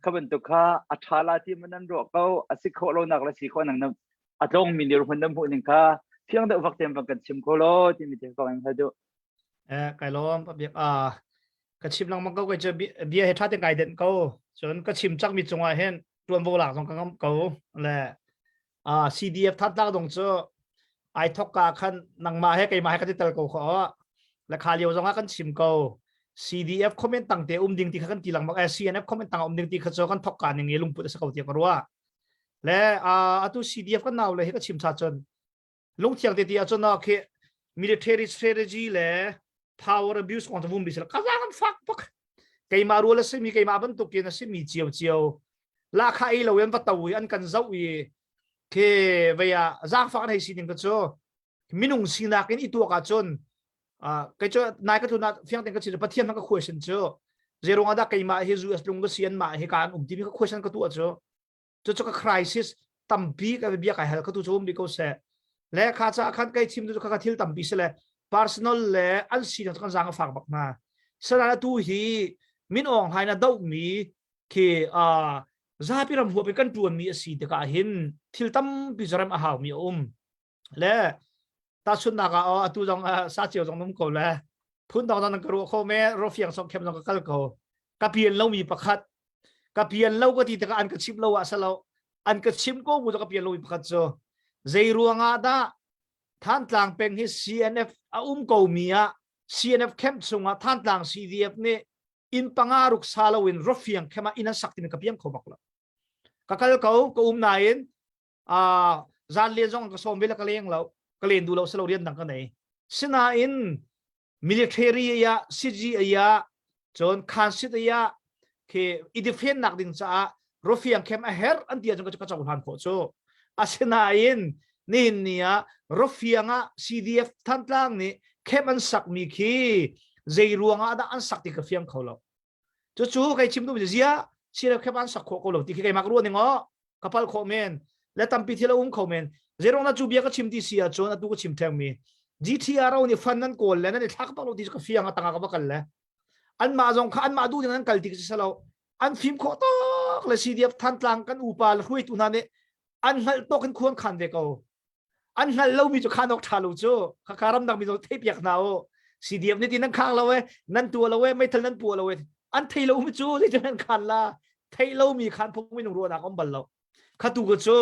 [SPEAKER 2] kha bantuk kha a ṭha la ti man nan ruah ko a si khawh lo nak le si khawh nang nam a tlong mi nih hun nan hmuh ning kha fiang deuh vak tem bang kan chim kho lo timi te ko ang hal duh
[SPEAKER 8] eh kai lawm biak a ka chim lengmang ko kai chu bia he tha te kai den ko cun ka chim chak mi cungah hin tuanvo lak zong ka ngam ko le a CDF thatnak dong cu ai thok ka khan nangmah he keimah he kan i tel ko kho le kha lio zong ah kan chim ko CDF comment tang te um ding ti kha kan ti lengmang eh CNF comment tang um ding ti kha cu kan thok ka ning i lungput a si ko ti ka ruah le atu CDF kan nau le hi ka chim cha cun lungthiang te ti ahcun no khi military strategy le power abuse kong vum bi ka zang an fak bak keimah rual a simi keimah bantukin a simi cio cio la kha ei lo in va to i an kan zoh i khi vei ah zaangfak an hei sining ka cu minung sinak in i tuak ahcun kei cu nai ka tlun ah fiang ten ka chim pathian ka question cu zeirung ah dah keimah hi US lung ka si an mah hi ka an um timi ka question ka tuah cu cucu ka crisis tampi ka bia kai hal ka tu cu um bi ko seh le kha cha khan kai chim tu kha thil tampi se le personal le an si na kan zang a fak bak na sana tu hi min ong hai na do mi khi a zapi ram huap kan tuan mi asi tikah hin thil tampi zaram a hau mi a um le tahchunhnak ah aw atu zong sa cio zong num ko le phun dang dang ka ruah kho me rofiang sok khem zong ka kal ko ka pian lo mi pakhat ka pian lo ka ti tikah an ka chim lo ah salo an ka chim ko mu ka pian lo mi pakhat cu zei ruangah dah. Thantlang peng hi CNF a um ko mi ah CNF camp chungah Thantlang CDF nih inn panga ruk sa loin rafiang camp ah inn an sak timi ka piang kho bak lo. Ka kal ko ka um nain ah zan le zong ka sawm ve le ka leng lo ka len du lo selo rian dang ka nei. Sinain military ya CG ya cun khansit ya khi i defend nak ding caah Rufiang camp a her an ti ahcun ka cohlan khawh cu. Asinain nihin ni ah Rufiang ah CDF Thantlang nih camp an sakmi khi zei ruang ah dah an sak ti ka fiang kho lo. Cucu kai chim duhmi zia CDF camp an sak khawh ko lo ti khi keimah ka ruah ning aw ka pal khawh men le tampi thil a um kho men. Zeirong na cu bia ka chim ti si ahcun atu ka chim thengmi GTRO nih fund nan kawl le nan i thlak bak lo ti cu ka fiang a tangah ka va kal le anmah zong kha anmah duh ding an kal ti si lo an fim khawh tak le CDF Thantlang kan upa le hruaitu hna nih an hngalh tawk in khuan khan ve ko an hngalh lomi cu khan awk ṭha lo cu khakha ramdang mi zong theih piak hna u CDF nih ti nan khang lo e nan tua lo e meithal nan pua lo e an thei lo mi cu zeitin nan khan la thei lo mi khan phung minung ruahnak um bal lo khatu ko cu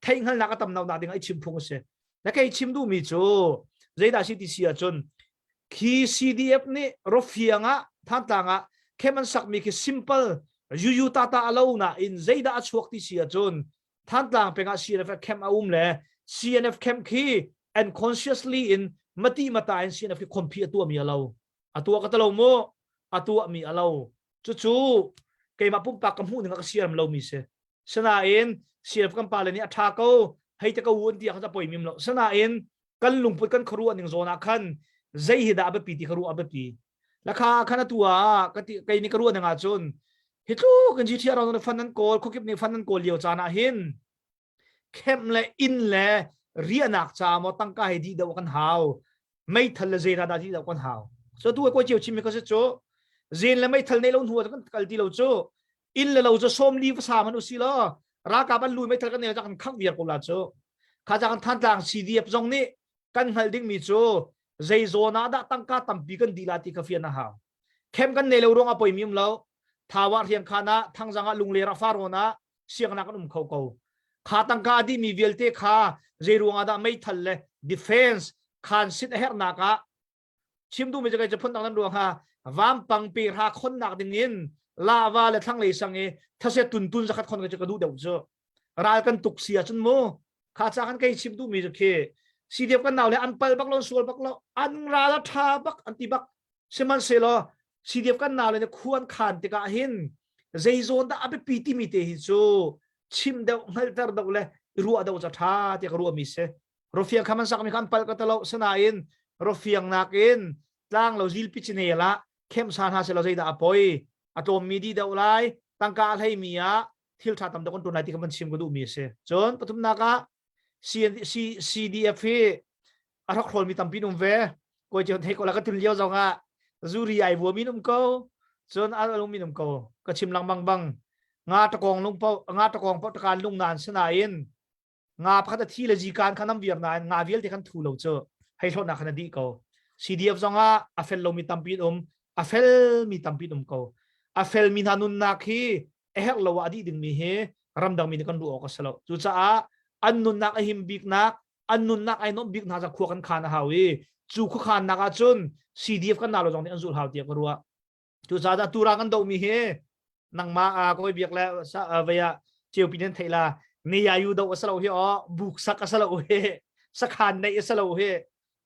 [SPEAKER 8] theih hngalnak a tam no nak ding ai chim phung a si na kei chim duh mi cu zeidah si ti si ahcun khi CDF nih Rofiang ah Thantlang ah khem an sakmi khi simple yuyu tata a lo na in zeidah a chuak ti si ahcun Thantlang peng ah CNF camp a um le CNF camp khi unconsciously in mati mata in CNF khi khompi a tuah mi a lo a tuah ka talo mu a tuah mi a lo cucu keimah pumpak ka hmuh ning ah ka siaram lo mi si sinain CNF kan pa le nih a tha ko hei te ko un ti kha poi mim lo sinain kan lungput kan khuaruah ning zawn ah khan zei hi dah a biapi ti kha ruah a biapi lakha khan atu ah ka ti kei nih ka ruah ning ahcun hi tluk in GTR ron fan an kawl khuakip nih fan an kawl lio caan ah hin camp le inn le riahnak ca maw tangka he dih deuh kan hau meithal le zei dah dih deuh kan hau so tu ko chiu chim mi ka si cu zen le meithal nei lo hnu kan kal ti lo cu inn le lo cu sawm li va sa man usi law ralkap an lui meithal kan nei kan khang viar ko la cu kha ca kan Thantlang CDF zong nih kan hngalh ding mi cu zei zawn ah dah tangka tampi kan dih la ti kha fian a hau khem kan nei lo ruang a poi mi um lo thawa riang khan ah thangzang ah lungler ah farawn ah siangnak kan um kho ko kha tangka di mi vialte kha zei ruang ah dah meithal le defense khan sit a herhnak ah chim duhmi cu kei cu phun dang nan ruang ha vampang pe ra khonnak ding in lava le thlanglei sang i thase tuntun zakhat khon ka duh deuh cu ral kan tuk si ahcun mu kha ca kan kei chim duhmi cu khi CDF kan nau le an pal bak lo sual bak lo an ral a tha bak an ti bak sihmanhsehlaw CDF kan nau le ne khuan khan tikah hin zei zawn dah a biapi timi te hi cu chim deuh hngalhter deuh le ruah deuh ca tha tiah ka ruahmi si Rufiang kha man sakmi kha an palh ka talo sinain rufiang nakin tlang lo zilpi chinel ah khemsa hna selaw zeidah a poi a tlawmmi di deuh lai tangka a hleimi ah thil tha tam deuh kan tuan lai ti kha van chim ka duhmi a si cun pathumnak ah CDF hi a hrokhrol mi tampi um ve koi cu thei ko la ka tun lio zong ah zuri ai vuami um ko cun a lung min um ko ka chim lengmang bang nga takong lung po nga takong po takan lung nan sinain Nga pakhat a thi le zikan kha nam viar nain nga vialte khan thu lo cu hei hlawtnak khan a dih ko. CDF zong ah a fel lomi tampi an um, a felmi tampi an um ko. A felmi hna nunnak hi a herh lo ah a dih dingmi hi ramdang mi nih kan ruah awk a si lo. Cucaah an nunnak a him biknak, an nunnak ai nuamh bik hna ca khua kan khan a hau i cu khuakhannak ah cun CDF kan nau lo zong nih an zulh hau tiah ka ruah. Cucaah tura kan dohmi hi nangmah a kawi biak le vei ah ceupi nan theih la ne yu do a salo hi o buk sak a salo hi sakhan nei a salo hi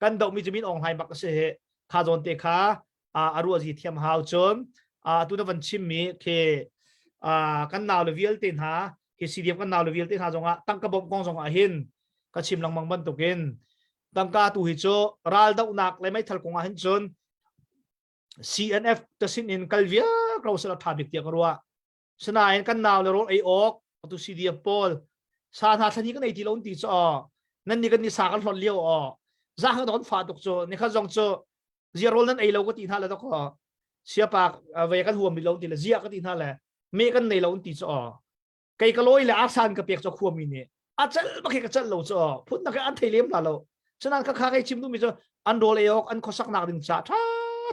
[SPEAKER 8] kan dohmi cu min ong hlai bak a si hi kha zawn te kha a ruah zi thiam hau cun tu na van chimmi khi kan nau le vialte hna hi CDF kan nau le vialte hna zongah tangka bawmh kong zongah hin ka chim lengmang bantukin tangka tu hi cu ral dohnak le meithal kong ah hin cun CNF te sin in kal viar ko sela tha bik tiah ka ruah. Sinain kan nau le rawl ei awk atu CDF pawl sa hna thlani kan ei ti lo ti cu aw nan ni kan ni sa kan hlon lio aw za hang don fa tuk cu ni kha zong cu zia rawl nan ei lo ka ti hna le dok aw siapa ve kan huam mi lo ti le zia ka ti hna le me kan nei lo ti cu aw kei ka lawi le arsan ka pek cu khuami nih a cal bak hi ka cal lo cu phun nak an thei lem hna lo cunan ka kha kai chim duhmi cu an rawl ei awk an khuasak nak ding ca tha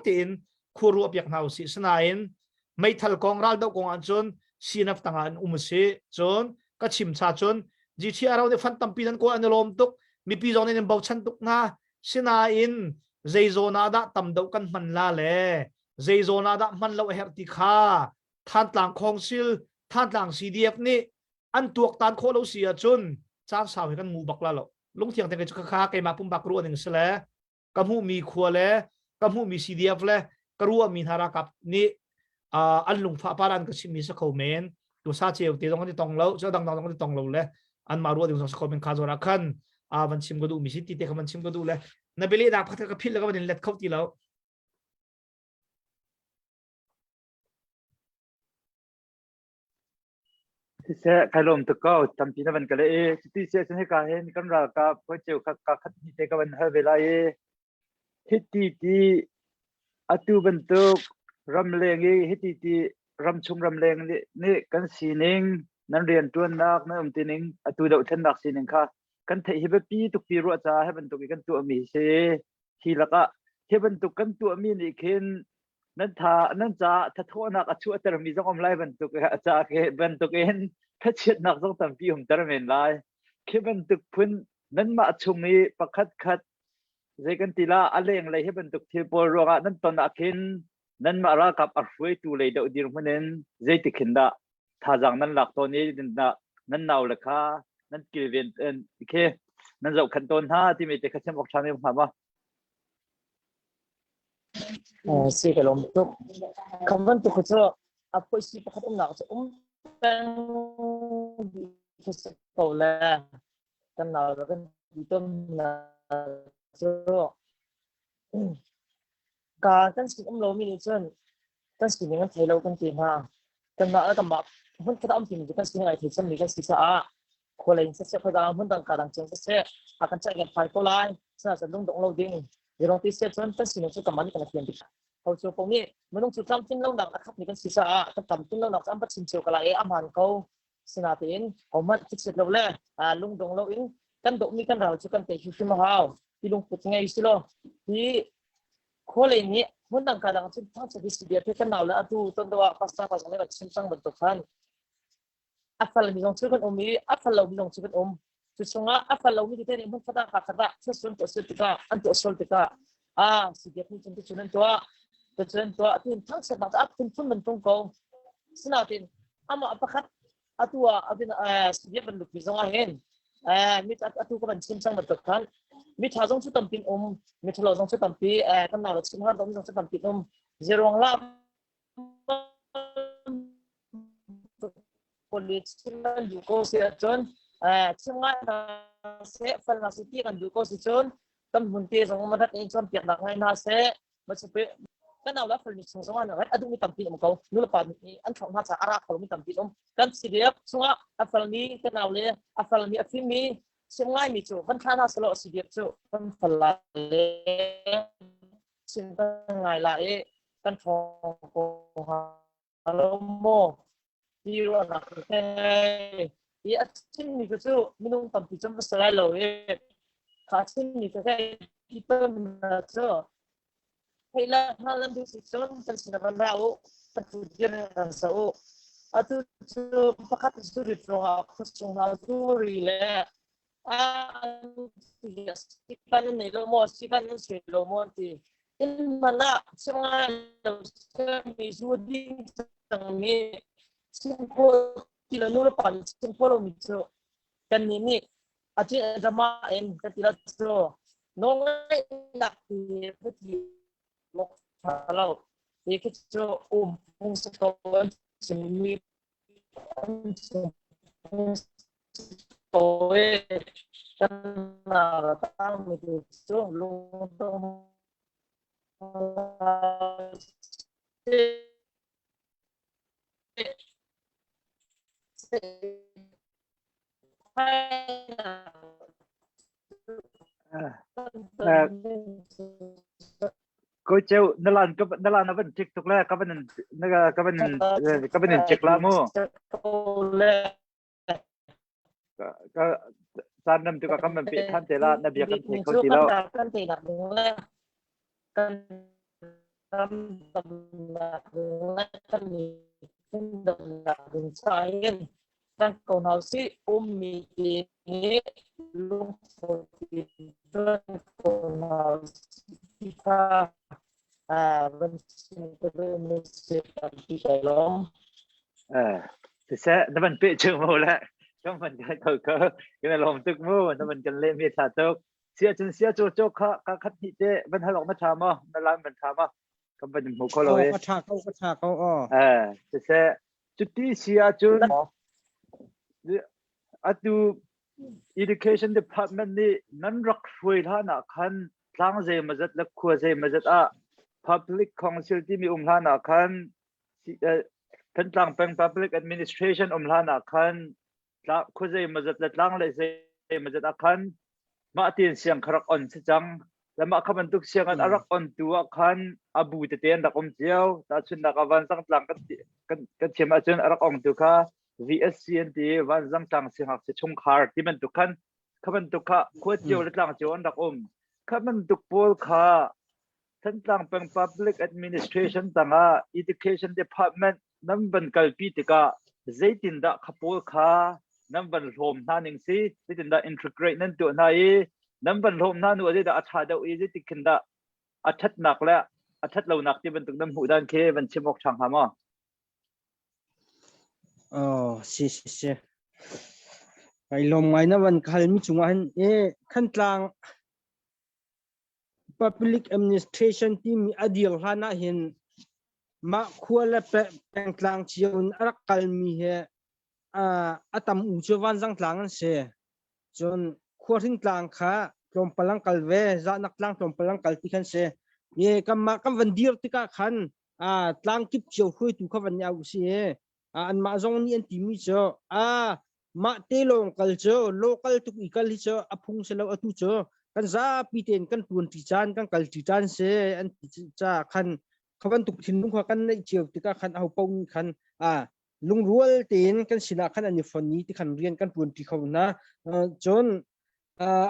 [SPEAKER 8] tein khua ruah piak hna usih sinain meithal kong ral do kong ah cun CNF tangah an um si cun ka chim cha cun GTR nih fan tampi nan kawl an i lawm tuk. Mipi zong nih an bochan tuk hna. Sinain zei zawn ah dah tam deuh kan hman la le zei zawn ah dah hman lo a herh ti kha Thantlang Council, Thantlang CDF nih an tuaktan khawh lo si ahcun caan sau hi kan ngu bak la lo. Lungthiang te cu kha keimah pumpak ruah ning si le ka hmuhmi khua le ka hmuhmi CDF le ka ruahmi hna ralkap nih an lungfah par an ka chimmi sa kho men tu sa ceu te zong an i tong lo cu dang dang zong an i tong lo le an mah ruah ding zong sa kho men kha zawn ah khan a van chim ka duh mi si ti te kha van chim ka duh le na bele nak pakhat ka philh le ka van in let kho ti lo.
[SPEAKER 2] Siseh, kai lawm tuk ko. Tampi na van ka leh i cuti si ahcun hika hin kan ralkap hawi ceu kha ka khat hnih te ka van hal ve lai i hiti ti atu bantuk ramleng i hiti ti ramchung ramleng nih, nih kan sining nan rianṭuannak nan umtining atu dohthlennak sining kha kan theih hi biapi tuk ti ruah caah hi bantuk i kan tuahmi hi si. Hi lakah hi bantuk kan tuahmi nih khin nan tha nan caah thathawhnak a chuahtermi zong um lai bantuk a ca ke bantukin thachiatnak zong tampi umter men lai. Khi bantuk phun nanmah chung i pakhat khat zei kan ti la a lenglei hi bantuk thil pawl ruangah nan ton ah khin nanmah ralkap a hruaitu lei deuh dirhmun in zeitik hin dah thazaang nan lak tawn i nan nau le kha nan kilven khi nan zohkhenh tawn hna timi te kha chim awk ṭha mi hnga ma?
[SPEAKER 6] Si ka lawm tuk. Kam bantuk cu a phuaisi pakhat umnak cu um peng dih si ko le kan nau le kan ti tawn hna cu ka kan sin um lomi nih cun kan sining an thei lo kan ti hna. Kanmah le kanmah hmun khat ah um timi cu kan sining ai thei cemmi kan si caah khualei in siseh khuadang hmun dang kadang cun siseh a kan ceih kan phai ko lai. Sinain lungdong lo ding Zirong ti siah cun kan sining cu kanmah nih kan i fian tik. Ho cu ko nih minung cu tlamtlin lonak a khatmi kan si caah kan tlamtlin lonak cu an va chim cio ko lai i a hmaan ko. Sinain hohmanh thichiat lo le lungdong loin kan dawhmi kan ral cu kan tei hrimhrim a hau. Ti lungput ngei si law hi khualei nih hmundang ka dang cun thangchiat hi si bia khi kan nau le atu ton deuh ah pastor pa zong nih a chim cang bantuk khan a falmi zong cu kan um i a fal lomi zong cu kan um. Cu chungah a fal lomi tete nih hmunkhat ah kakhat ah thil sual tuah sual tikah an tuah sual tikah a si biak nih cun ticun an tuah ticun an tuah tin thangchiatnak cu a phunphun man tung ko. Sinain amah pakhat atu ah abin si biak bantuk mi zong ah hin mi atu ka van chim cang bantuk khan mi tha zong cu tampi um mi thalo zong cu tampi kan nau le chim har zong cu tampi um zeruang la Police nan duh ko si ahcun chim ngai hna seh fal hna seh ti kan duh ko si cun kan hmun te zong ma rat in cawnpiaknak ngai hna seh kan nau le falmi chung zong ah rat a duhmi tampi um ko nu le pa nih an thlauh hna caah a ra kho mi tampi um kan CDF chungah a falmi kan nau le a falmi a fimmi chim ngaimi cu van thla hna selaw CDF cu kan fal la le chim kan ngai la i kan ṭhawng ko hnga lo maw ti ruahnak ka ngei. I a chimmi cu cu minung tampi cu va si lai lo i kha chimmi ka kai ti tawn cu theih le hngalh nan duh si cun kan sin ah van ra u kan tu dir kan sa u atu cu pakhat zu rit ruangah khuasung hna zu ri le Sikan nan nei lo maw? Sikan nan suai lo maw? An ti. Inn man ah chim ngai lo mi zu ding cangmi chim khawh ti lo nu le pa nih chim khawh lomi cu kannih nih a cin rama in kan ti lo cu nawlngaihnak ti va ti awk ṭha lo. Hi khi cu um phung si ko an chimmi an chim phung
[SPEAKER 2] Ko ceu na lan ka na lan a van tik tuk le ka van na ka van ka van in check la mu. Ka caan nam tu ka kam pe than te la na bia kan thei kho ti lo.
[SPEAKER 6] Kan te nak ding le kan ram dam nak ding le kan miphun dam nak ding ca in kan ko hna si ummi te nih lungtho ti. Si tampi kai lawm.
[SPEAKER 2] Eh, siseh na van peh chung mo le kan van kai ko ko kan lawm tuk mu na van kan le mi tha tuk sia cun sia cho cho kha ka khat hnih te van halok na tha ma na lam van tha ma kan van hmu kho lo
[SPEAKER 7] Oh,
[SPEAKER 2] e
[SPEAKER 7] ka tha ko ka tha ko oh.
[SPEAKER 2] Eh, siseh cuti si ahcun atu education department nih nan rak hruai hlan ah khan tlang zeimazat le khua zeimazat ah public council timi um hlan ah khan Thantlang peng public administration um hlan ah khan khua zeimazat le tlang le zeimazat ah khan mah tiin siang kha rak on si cang. Le mah kha bantuk siang an rak on tu ah khan a bu tete an rak um cio. Tahchunhnak ah Vanzang tlang kan kan kan chim ahcun a rak ong tu kha VSC an ti Vanzang tlang siangngakchia chungkhar ti bantuk khan kha bantuk kha khua cio le tlang cio an rak um. Kha bantuk pawl kha Thantlang peng Public Administration tangah Education Department nan van kalpi tikah zeitindah kha pawl kha nan van hlawm hna ning si zeitindah integrate nan tuah hna i nan van hlawm hna nu ah zeidah a ṭha deuh i zeitik khin dah a ṭhatnak le a ṭhat lonak ti bantuk nan hmuh dan khi van chim awk ṭha hnga maw?
[SPEAKER 7] Oh, si si si. Kai lawm ngai na van ka halmi cungah hin e Thantlang Public Administration timi a dir hlan ah hin mah khua le pengtlang cio in a rak kalmi he a tam u cu Vanzang tlang an si. Cun khuahring tlang kha tlawmpal an kal ve, zahnak tlang tlawmpal an kal ti khan si. Ye kanmah kan van dir tikah khan tlang kip cio hruaitu kha van i au si i anmah zong nih an timi cu a mah te lawng kal cu local tuk i kal hi cu a phung si lo atu cu kan zapi tein kan tuan ṭi caan kan kal ṭi caan si an ti ca khan kha bantuk thinlung kha kan neih cio tikah khan aho paoh nih khan a lungrual tein kan sinah khan an i fon i ti khan rian kan tuan ṭi kho hna cun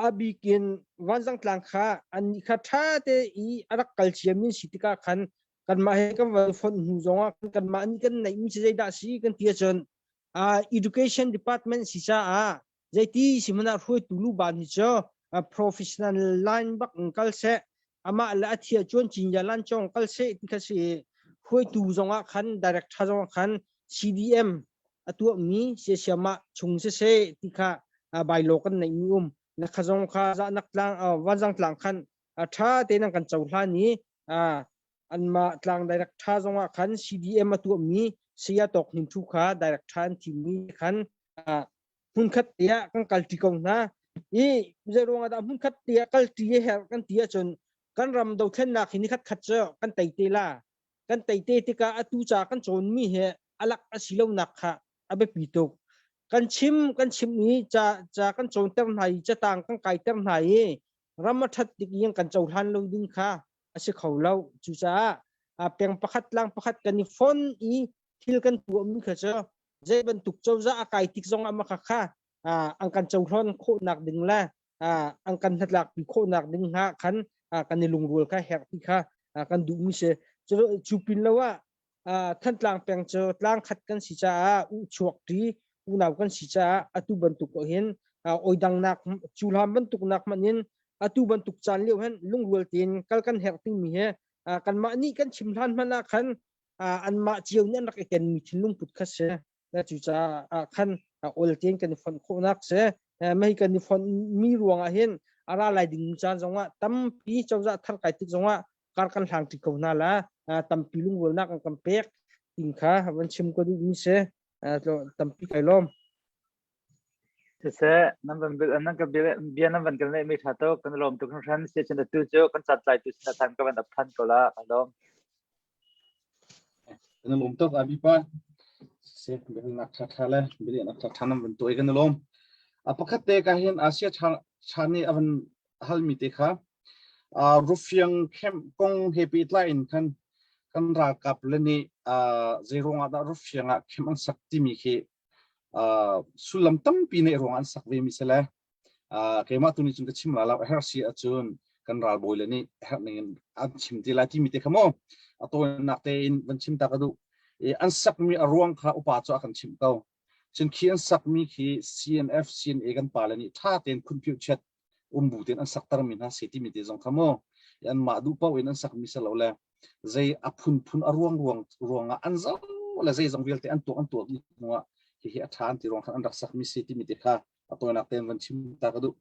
[SPEAKER 7] a bikin vanzang tlang kha an nih kha ṭha te i a rak kal ciami si tikah khan kanmah he kan van fonh hnu zongah kanmah nih kan neihmi cu zeidah si kan ti ahcun education department si caah zeiti si hmanh ah hruaitu luban hi cu professional line bak in kal seh amah le a thia chuan cinya lan chong kal seh ti kha si hruaitu zongah khan director zongah khan CDM a tuahmi siasiamah chung siseh ti kha bylaw kan neihmi um na kha zong kha zahnak tlang vanzang tlang khan tha tein an kan cohlan i anmah tlang director zongah khan CDM a tuahmi saya tawk hnin thu kha director an thimmi khan hmunkhat te ah kan kalṭi ko hna i zei ruangah dah hmunkhat te ah kalṭi a herh kan ti ahcun kan ram dothlennak hi nikhat khat cu kan tei te la kan tei te tikah atu ca kan cawnmi hi alak a si lonak kha a biapi tuk kan chim kan chim i ca ca kan cawnter hna i catang kan kaiter hna i ram a ṭhat tik i kan cohlan lo ding kha a si kho lo cucaah peng pakhat tlang pakhat kan i fon i thil kan tuahmi kha cu zei bantuk cozah a kai tik zong ah maka kha an kan cohlan khawhnak ding le an kan hnatlakpi khawhnak ding hna khan kan i lungrual kha herh ti kha kan duhmi si cu pin lo ah Thantlang peng cu tlang khat kan si caah uhchuak ṭi unau kan si caah atu bantuk ko hin oidangnak cuhlam bantuk nak hmanh in atu bantuk caan lio hin lungrual tein kal kan herh timi hi kanmah nih kan chim hlan hmanh ah khan anmah cio nih an rak i kenmi thinlung put kha si cucaah khan ol tein kan i fonh khawhnak si mei kan i fonh mi ruangah hin a ra lai ding caan zongah tampi cozah thar kai tik zongah kar kan hlang ṭi ko hna la tampi lungrualnak an kan pek ting kha van chim ka duh mi si tampi kai lawm
[SPEAKER 2] Siseh, nan van bil nan ka bil bia nan van kan leh mi tha tuk kan lawm tuk hringhran si cun atu cu kan cat lai tu sin than ka van ap than ko la kan lawm.
[SPEAKER 4] Kan lawm tuk abi pa. Se nak tha tha le bili nak tha tha nan van tuai kan lawm. A pakhat te ka hin Asia cha cha ni avan halmi te kha rufiang camp kong he pehtlai in khan kan ralkap le nih zei ruangah dah rufiang ah camp an sak timi khi sullam tampi neih ruangah an sak ve mi si le keimah tu nih cun ka chim la lo a herh si ahcun kan ralbawi le nih herh ning in an chim ti lai timi te kha maw a tawinak tein van chim ta ka duh an sakmi a ruang kha upa cu a kan chimh ko cun khi an sakmi khi CNF CNA kan pa le nih tha tein khunphiu chiat. umbu ten an sakter mi hna si timi te zong kha mu an mah duh paoh in an sak mi si lo le zei a phunphun a ruang ruang ruangah an zo le zei zong vialte an tuah an tuah dih hnuah hihi a ṭha an ti ruang khan an rak sak mi si timi te kha a tawinak tein van chim ta ka duh.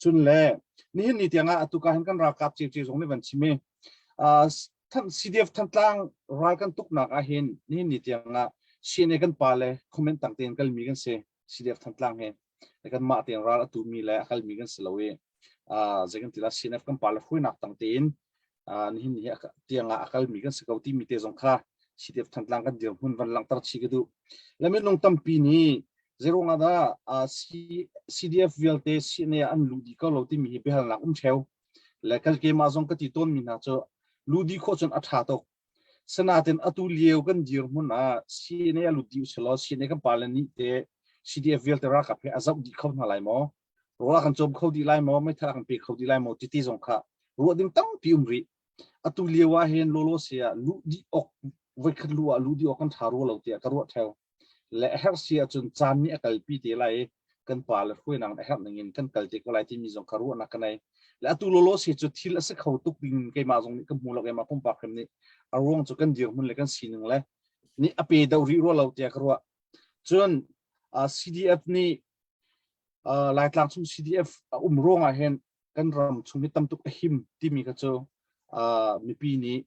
[SPEAKER 4] Cun le nihin ni tiangah atu ka hin kan ralkap cece zong nih van chim i CDF Thantlang ral kan tuknak ah hin nihin ni tiangah CNA kan pa le comment tang tein kalmi kan si CDF Thantlang he kan mah tein ral a tumi le a kalmi kan si lo i zei kan ti la CNF kan pa le hruainak tang tein nihin ni tiangah a kalmi kan si ko timi te zong kha CDF Thantlang kan dirhmun van langhter chi ka duh. Le minung tampi nih zeiruang ah dah CDF vialte CNA an luh dih ko lo timi hi biahalnak um theo. Le kalkema zong ka ti tawn mi hna cu luh dih khawh cun a ṭha tuk. Sinain atu lio kan dirhmun ah CNA a lut dih usih law CNA kan pale nih te CDF vialte ralkap he a zoh dih kho hna lai maw? Rawl a kan cawm kho dih lai maw? Meithal a kan pe kho dih lai maw? Titi zong kha ruah ding tampi um rih. Atu lio ah hin lawlaw se ah luh dih awk voikhat luh ah luh dih awk kan ṭha rua lo tiah ka ruah ṭheo. Le a herh si ahcun caan nih a kalpi te lai i kan pa le hruainak a herh ning in kan kal te ko lai timi zong kha ruahnak ka nei. Le atu lawlaw se cu thil a si kho tuk ding in keimah zong nih ka hmu lo keimah pumpak hrim nih a ruang cu kan dirhmun le kan sining le nih a pe deuh rih rua lo tiah ka ruah. Cun CDF nih Laitlang chung CDF a um ruangah hin kan ram chung hi tamtuk a him timi kha cu mipi nih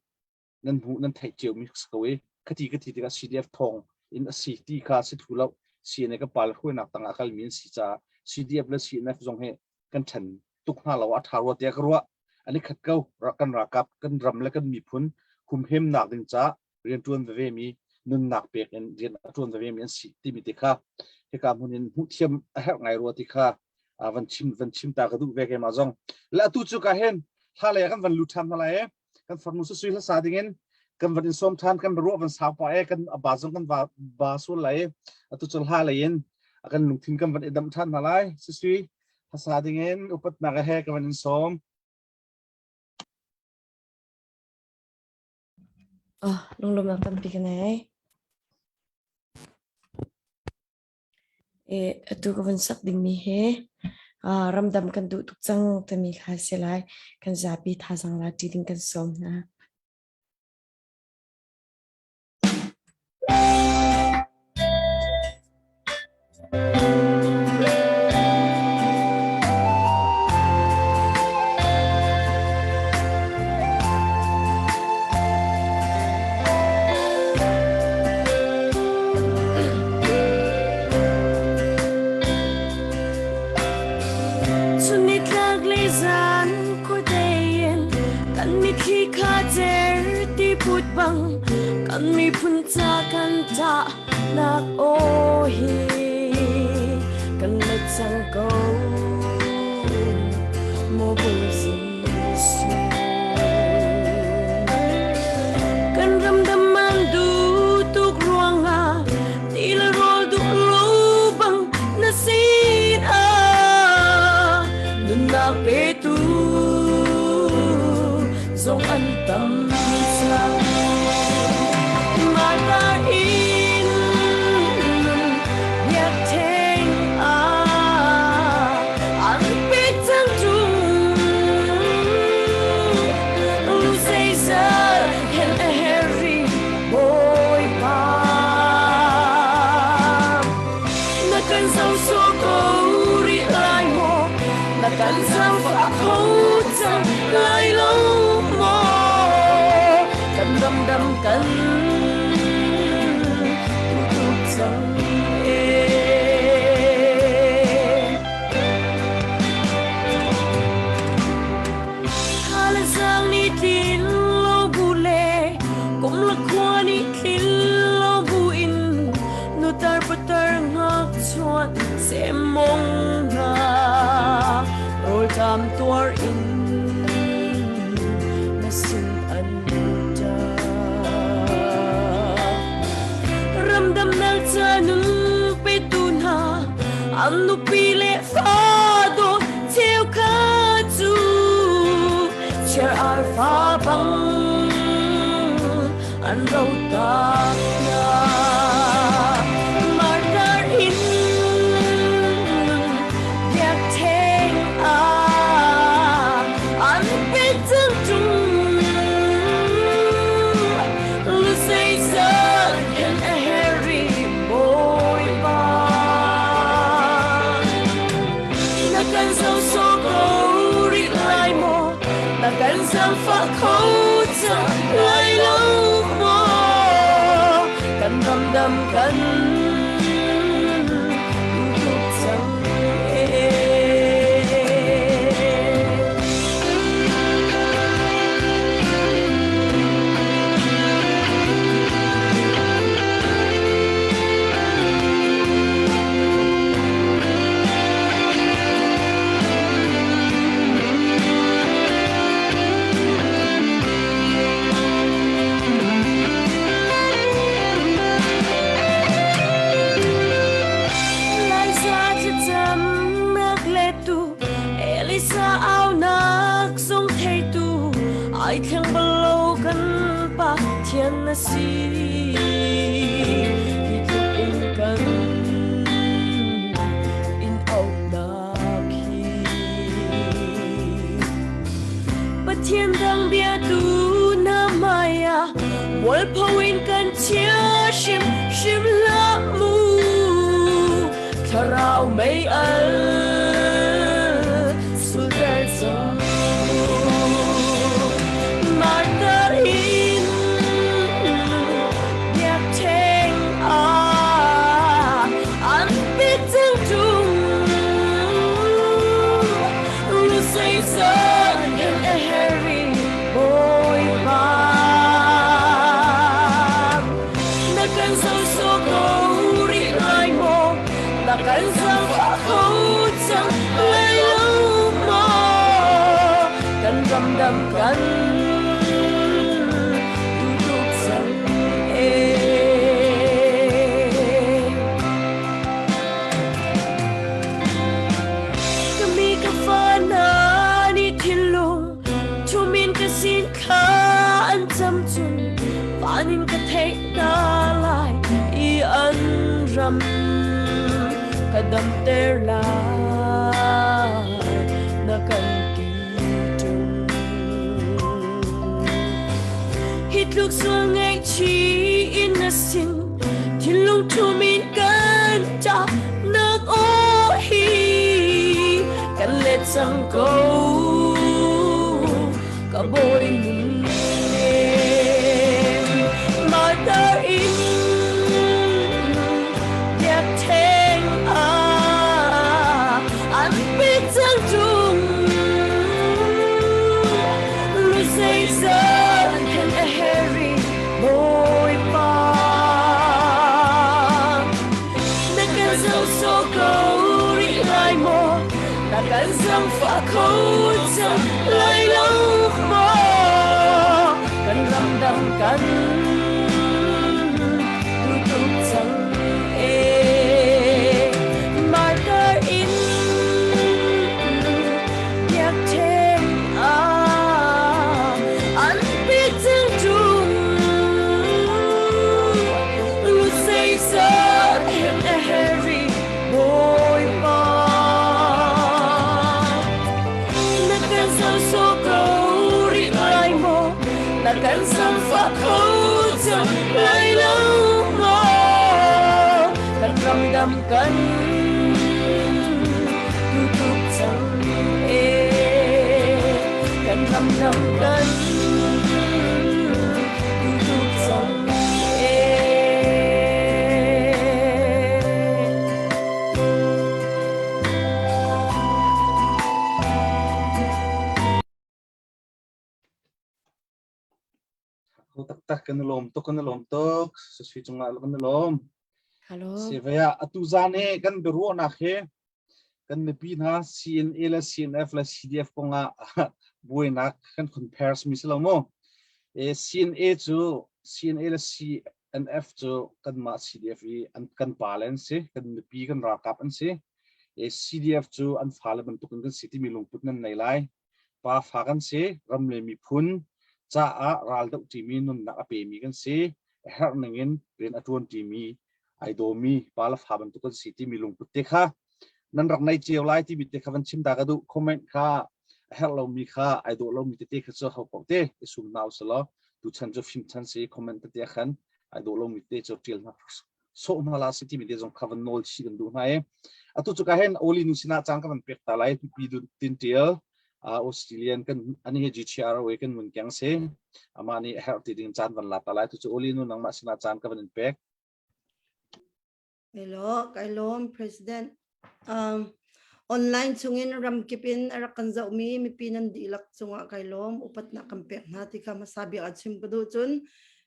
[SPEAKER 4] nan hmuh nan theih cio mi si ko i khati ka ti tikah CDF thawng in a si ti kha si thu lo CNA ka pal hruainak tangah kalmi an si caah CDF le CNF zong hi kan ṭhen tuk hna lo a ṭha rua tiah ka ruah an i khat ko kan ralkap kan ram le kan miphun humhimnak ding caah rianṭuan veve mi nunnak pek in rian a ṭuan veve mi an si timi te kha hika hmun in hmuh thiam a herh ngai rua ti kha van chim van chim ta ka duh ve keimah zong le atu cu ka hen hla lei kan van lut ṭhan hna lai e kan farnu sui hla sa ding in kan van in som ṭhan kan ruah van sau pa e kan ba zong kan va ba sul lai atu cu hla lei in kan lungthin kan van i dam ṭhan hna lai sui hla sa ding in upatnak he kan van in som.
[SPEAKER 5] Oh, lunglawmhnak tampi ka nei. E, atu ka vun sak dingmi hi ramdam kan duh tuk cang timi hla si lai. Kan zapi thazaang la ṭi ding kan sawm hna. Chunnitlak le zan khuadei in kan mitthli kha cer ti put bang kan miphun ca kan tah nak aw hi kan let cang ko maw Bawi Jesuh kan ram dam man du tuk ruangah ti le rawl duh lo bang na sin ah nunnak petu zong an tam cang Martha in biakṭheng ah an pek cang ṭung zeizat hen a herh Bawipa na kan zoh sawh ko rih lai maw na kan zaangfah kho cang lai lo maw kan ramdam kan tutuk cang e Thalazang nih tlin lo bu le kum la khua nih tlin lo bu in nutar patar ngak chuan semmong hna rawlṭam tuar in na sin an ṭap ramdamnak ca nun petu hna an nupi le fa dawt cheukhat cu chiar arfa bang an ro tak hna. Martyr in biakṭheng ah.
[SPEAKER 9] zaangfah kho cang lai lo maw? Kan ramdam kan duh cang ee. Liza thlacamnak lettu Elisa aunak zong theitu ai thleng bal lo kan Pathian na si hi tluk in kan in auhnak hi Pathian dang biatu na maya mualpho in kan chia hrim hrim hlah mu thlarau mei al sulter cang Martar in biakṭheng ah an pek cang ṭung. Rusaisan in a hairy Bawipa. Na kan zoh ko rih lai maw? Na kan zaangfah kho cang lai lo maw? Kan ramdam kan duh tuk cang ee. Ka mi ka fa hna nih thinlung thumin ka sin kha an cam cun van in ka theih hna lai i an ram ka damter lai na kan ti ṭung. Hi tluk sual ngaihchih in na sin thinlung thum in kan ṭah nak aw hi kan let cang ko ka bawi nun Martyr in biakṭheng ah an pek cang ṭung Zeizat kan a herh Bawipa na kan zoh sawh ko rih lai maw na kan zaangfah kho cang lai lo maw kan ramdang kan tutup cang ee martyr in biakṭheng ah an pek cang ṭung Zeizat hen a herh Bawipa na kan zoh sawh ko rih lai maw na kan zaangfah kho cang lai lo maw kan ramdam kan tutup cang ee kan ramdam kan tutup cang ee.
[SPEAKER 4] Kho taktak kan i lawm tuk kan i lawm tuk Sui cungah kan i lawm.
[SPEAKER 5] Hello.
[SPEAKER 4] Sivaya atu zan hi kan biaruahnak hi kan mipi hna CNA le CNF le CDF kongah buainak kan compare mi si lo mu. E CNA cu CNA le CNF cu kanmah CDF i an kan pa le an si kan mipi kan ralkap an si. E CDF cu an fale bantuk in kan si timi lungput nan nei lai. Pa fa kan si, ram le miphun caah ral doh ṭimi nunnak a pemi kan si, a herh ningin rian a ṭuan ṭimi ai dawmi pa le fa bantuk kan si timi lungput te kha nan rak nei cio lai timi te kha van chim ta ka duh. Comment kha a herh lomi kha ai dawh lomi tete kha cu ho paoh te i sum hna usih tuchan cu fim chan si comment tete ah khan ai dawh lomi te cu ṭial hna sawh hna la si timi te zong kha van nawl chih kan duh hna i atu cu ka hen oli nu sinah caan ka van pek ta lai pi tin tial. Australian kan ani hi GTRO kan mun keng si ama nih herh ti ding caan van la ta lai tu cu Oli nu nangmah sinah caan ka van in pek.
[SPEAKER 1] Hello, kai lawm President. Um, online chungin ramkip in a rak kan zohmi mipi nan dihlak cungah kai lawm upatnak kan pek hna ti kha hmasa bik ah chim ka duh cun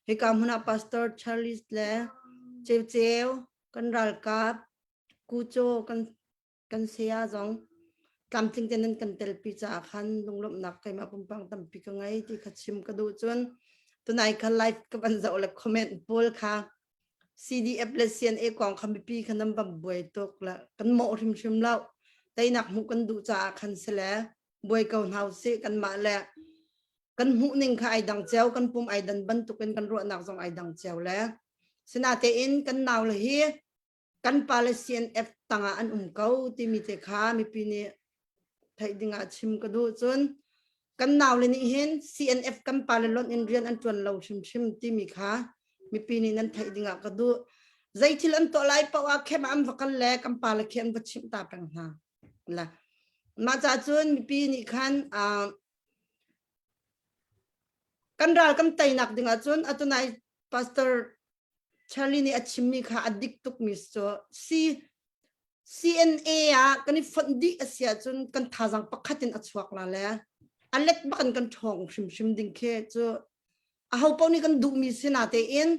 [SPEAKER 1] hika hmun ah Pastor Charles le Ceu Ceu kan ralkap Kucho kan kan saya zong tlamtling te nan kan telpi caah khan lunglawmhnak keimah pumpang tampi ka ngei ti kha chim ka duh cun tunai kha live ka van zoh le comment pawl kha CDF le CNA kong kha mipi kha nan van buai tuk la kan mawh hrimhrim lo teinak hmuh kan duh caah khan si le buai ko hna usih kanmah le kan hmuh ning kha ai dang cio kan pum ai dan bantukin kan ruahnak zong ai dang cio le sinatein kan nau le hi kan pa le CNF tangah an um ko timi te kha mipi nih theih dingah chim ka duh cun kan nau le nih hin CNF kan pa le lonh in rian an tuan lo hrimhrim timi kha mipi nih nan theih dingah ka duh zei thil an tuah lai paoh ah khem an va kal le kan pa le khi an va chimh ta peng hna la mah ca cun mipi nih khan kan ral kan teinak dingah cun atunai pastor Charlie nih a chimmi kha a dik tukmi cu C CNA ah kan i fonh dih a si ahcun kan thazaang pakhat in a chuak la le a let bak in kan ṭhawng hrimhrim ding khi cu aho paoh nih kan duhmi si natein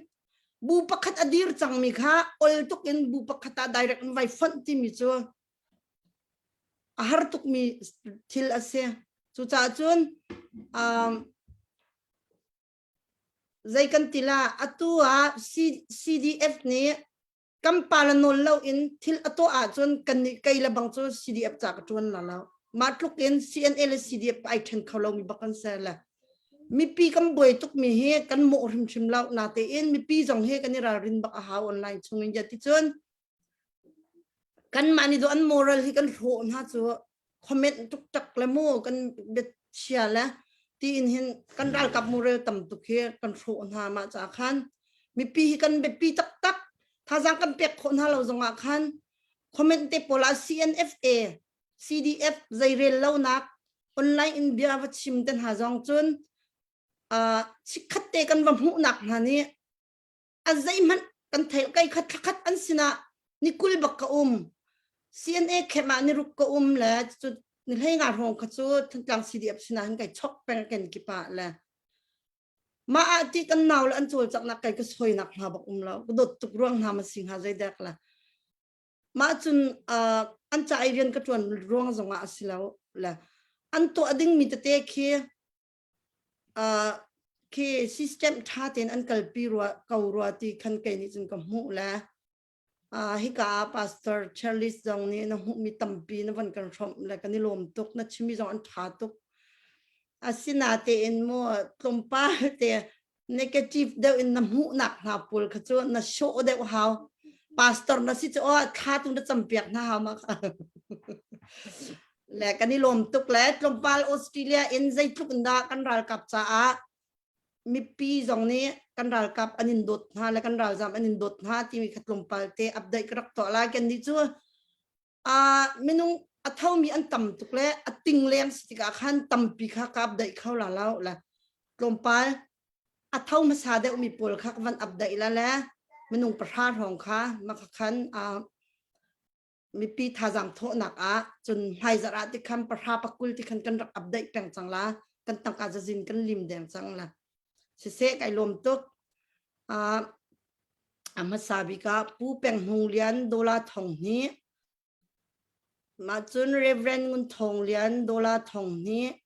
[SPEAKER 1] bu pakhat a dir cangmi kha ol tuk in bu pakhat ah direct in vai fonh timi cu a har tukmi thil a si. Cucaah cun um, Zei kan ti la atu ah CDF nih kan pa le nawl lo in thil a tuah ahcun kan nih kei le bang cu CDF ca ka ṭuan la lo. Mah tluk in CNA le CDF ai ṭhen kho lomi bak kan ser le mipi kan buai tukmi hi kan mawh hrimhrim lo natein mipi zong hi kan i ralrin bak a hau online chung in ya ti cun kanmah nih an moral hi kan hlawh hna cu comment tuktak le mu kan biachia le tiin hin kan ralkap moral tam tuk hi kan hrawh hna mah ca khan mipi hi kan biapi taktak thazaang kan pek khawh hna lo zongah khan comment te pawl ah CNFA CDF zeirel lonak online in bia va chim te hna zong cun uh, chikkhat te kan va hmuhnak hna nih a zeihmanh kan thei kai khat thlakhat an sinah ni kul bak ka um CNA khem ah ni ruk ka um le cu ni hlei nga hrawng kha cu Thantlang CDF sinah hin kai chok peng ken kipa le ma ah ti kan nau le an cawlcangnak kai ka soinak hna bak um lo ka dawt tuk ruang hna ma si hnga zeidek la mah cun an ca i rian ka tuan ruang zongah a si lo le an tuah dingmi tete khi uh, khi system tha tein an kalpi rua ko rua ti khan kei nih cun ka hmuh le uh, hika pastor Charles zong nih na hmuhmi tampi na van kan hrawmh le kan i lawm tuk na chimmi zong an tha tuk asinatein mu tlawmpal te negative deuh in na hmuhnak hna pawl kha cu na show deuh hau pastor na si cu oh thla tu na campiak hna hau ma le kan i lawm tuk le tlawmpal Australia in zeitluk in dah kan ralkap caah mipi zong nih kan ralkap an in dawt hna le kan ralzam an in dawt hna timi kha tlawmpal te update ka rak tuah lai kan nih cu uh, minung a thomi an tam tuk le a ting leng si tikah khan tampi kha ka update kho la lo la tlawmpal a tho hmasa deuh mi pawl kha ka van update la le minung pahra hrawng kha maka khan uh, mipi thazang thawhnak ah cun hmaizarh ah tikhan pahra pakul tikhan kan rak update peng cang la kan tangka zazin kan lim deng cang la siseh kai lawm tuk uh, A hmasa bik ah Pu Peng Hmung Lian Dawla Thong Hnih, mah cun Reverend Ngun Thawng Lian Dawla Thong Hnih,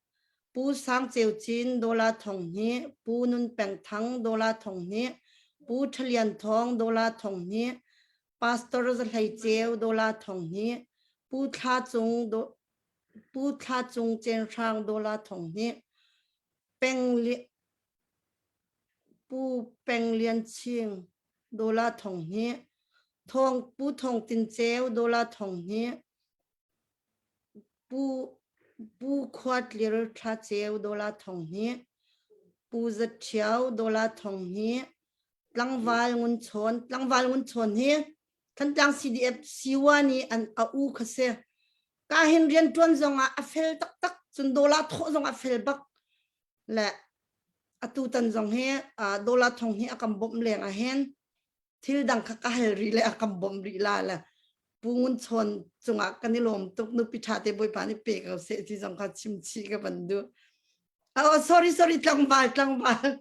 [SPEAKER 1] Pu Sang Ceu Cin Dawla Thong Hnih, Pu Nun Peng Thang Dawla Thong Hnih, Pu Ṭha Lian Thawng Dawla Thong Hnih, Pastor Za Hlei Ceu Dawla Thong Hnih, Pu Thla Cung Pu Thla Cung Cen Hrang Dawla Thong Hnih, Peng Pu Peng Lian Ching Dawla Thong Hnih, Thawng Pu Thawng Tin Ceu Dawla Thong Hnih, Pu Pu Khua Tlir Thla Ceu Dawla Thong Hnih, Pu Za Ṭhio Dawla Thong Hnih, Tlangval Ngun Chawn Tlangval Ngun Chawn hi Thantlang CDF Siwa nih an a u kha si. Ka hin rianṭuan zongah a fel taktak. Cun dollar thawh zong a fel bak le atu tan zong hi dollar thong hi a kan bawmh leng ah hin thil dang kha ka hal rih le a kan bawmh rih la le Pu Ngun Chawn cungah kan i lawm tuk nupi ṭha te Bawipa nih pe ko seh ti zong kha chim chih ka van duh. Oh, sorry, sorry, tlangval, tlangval.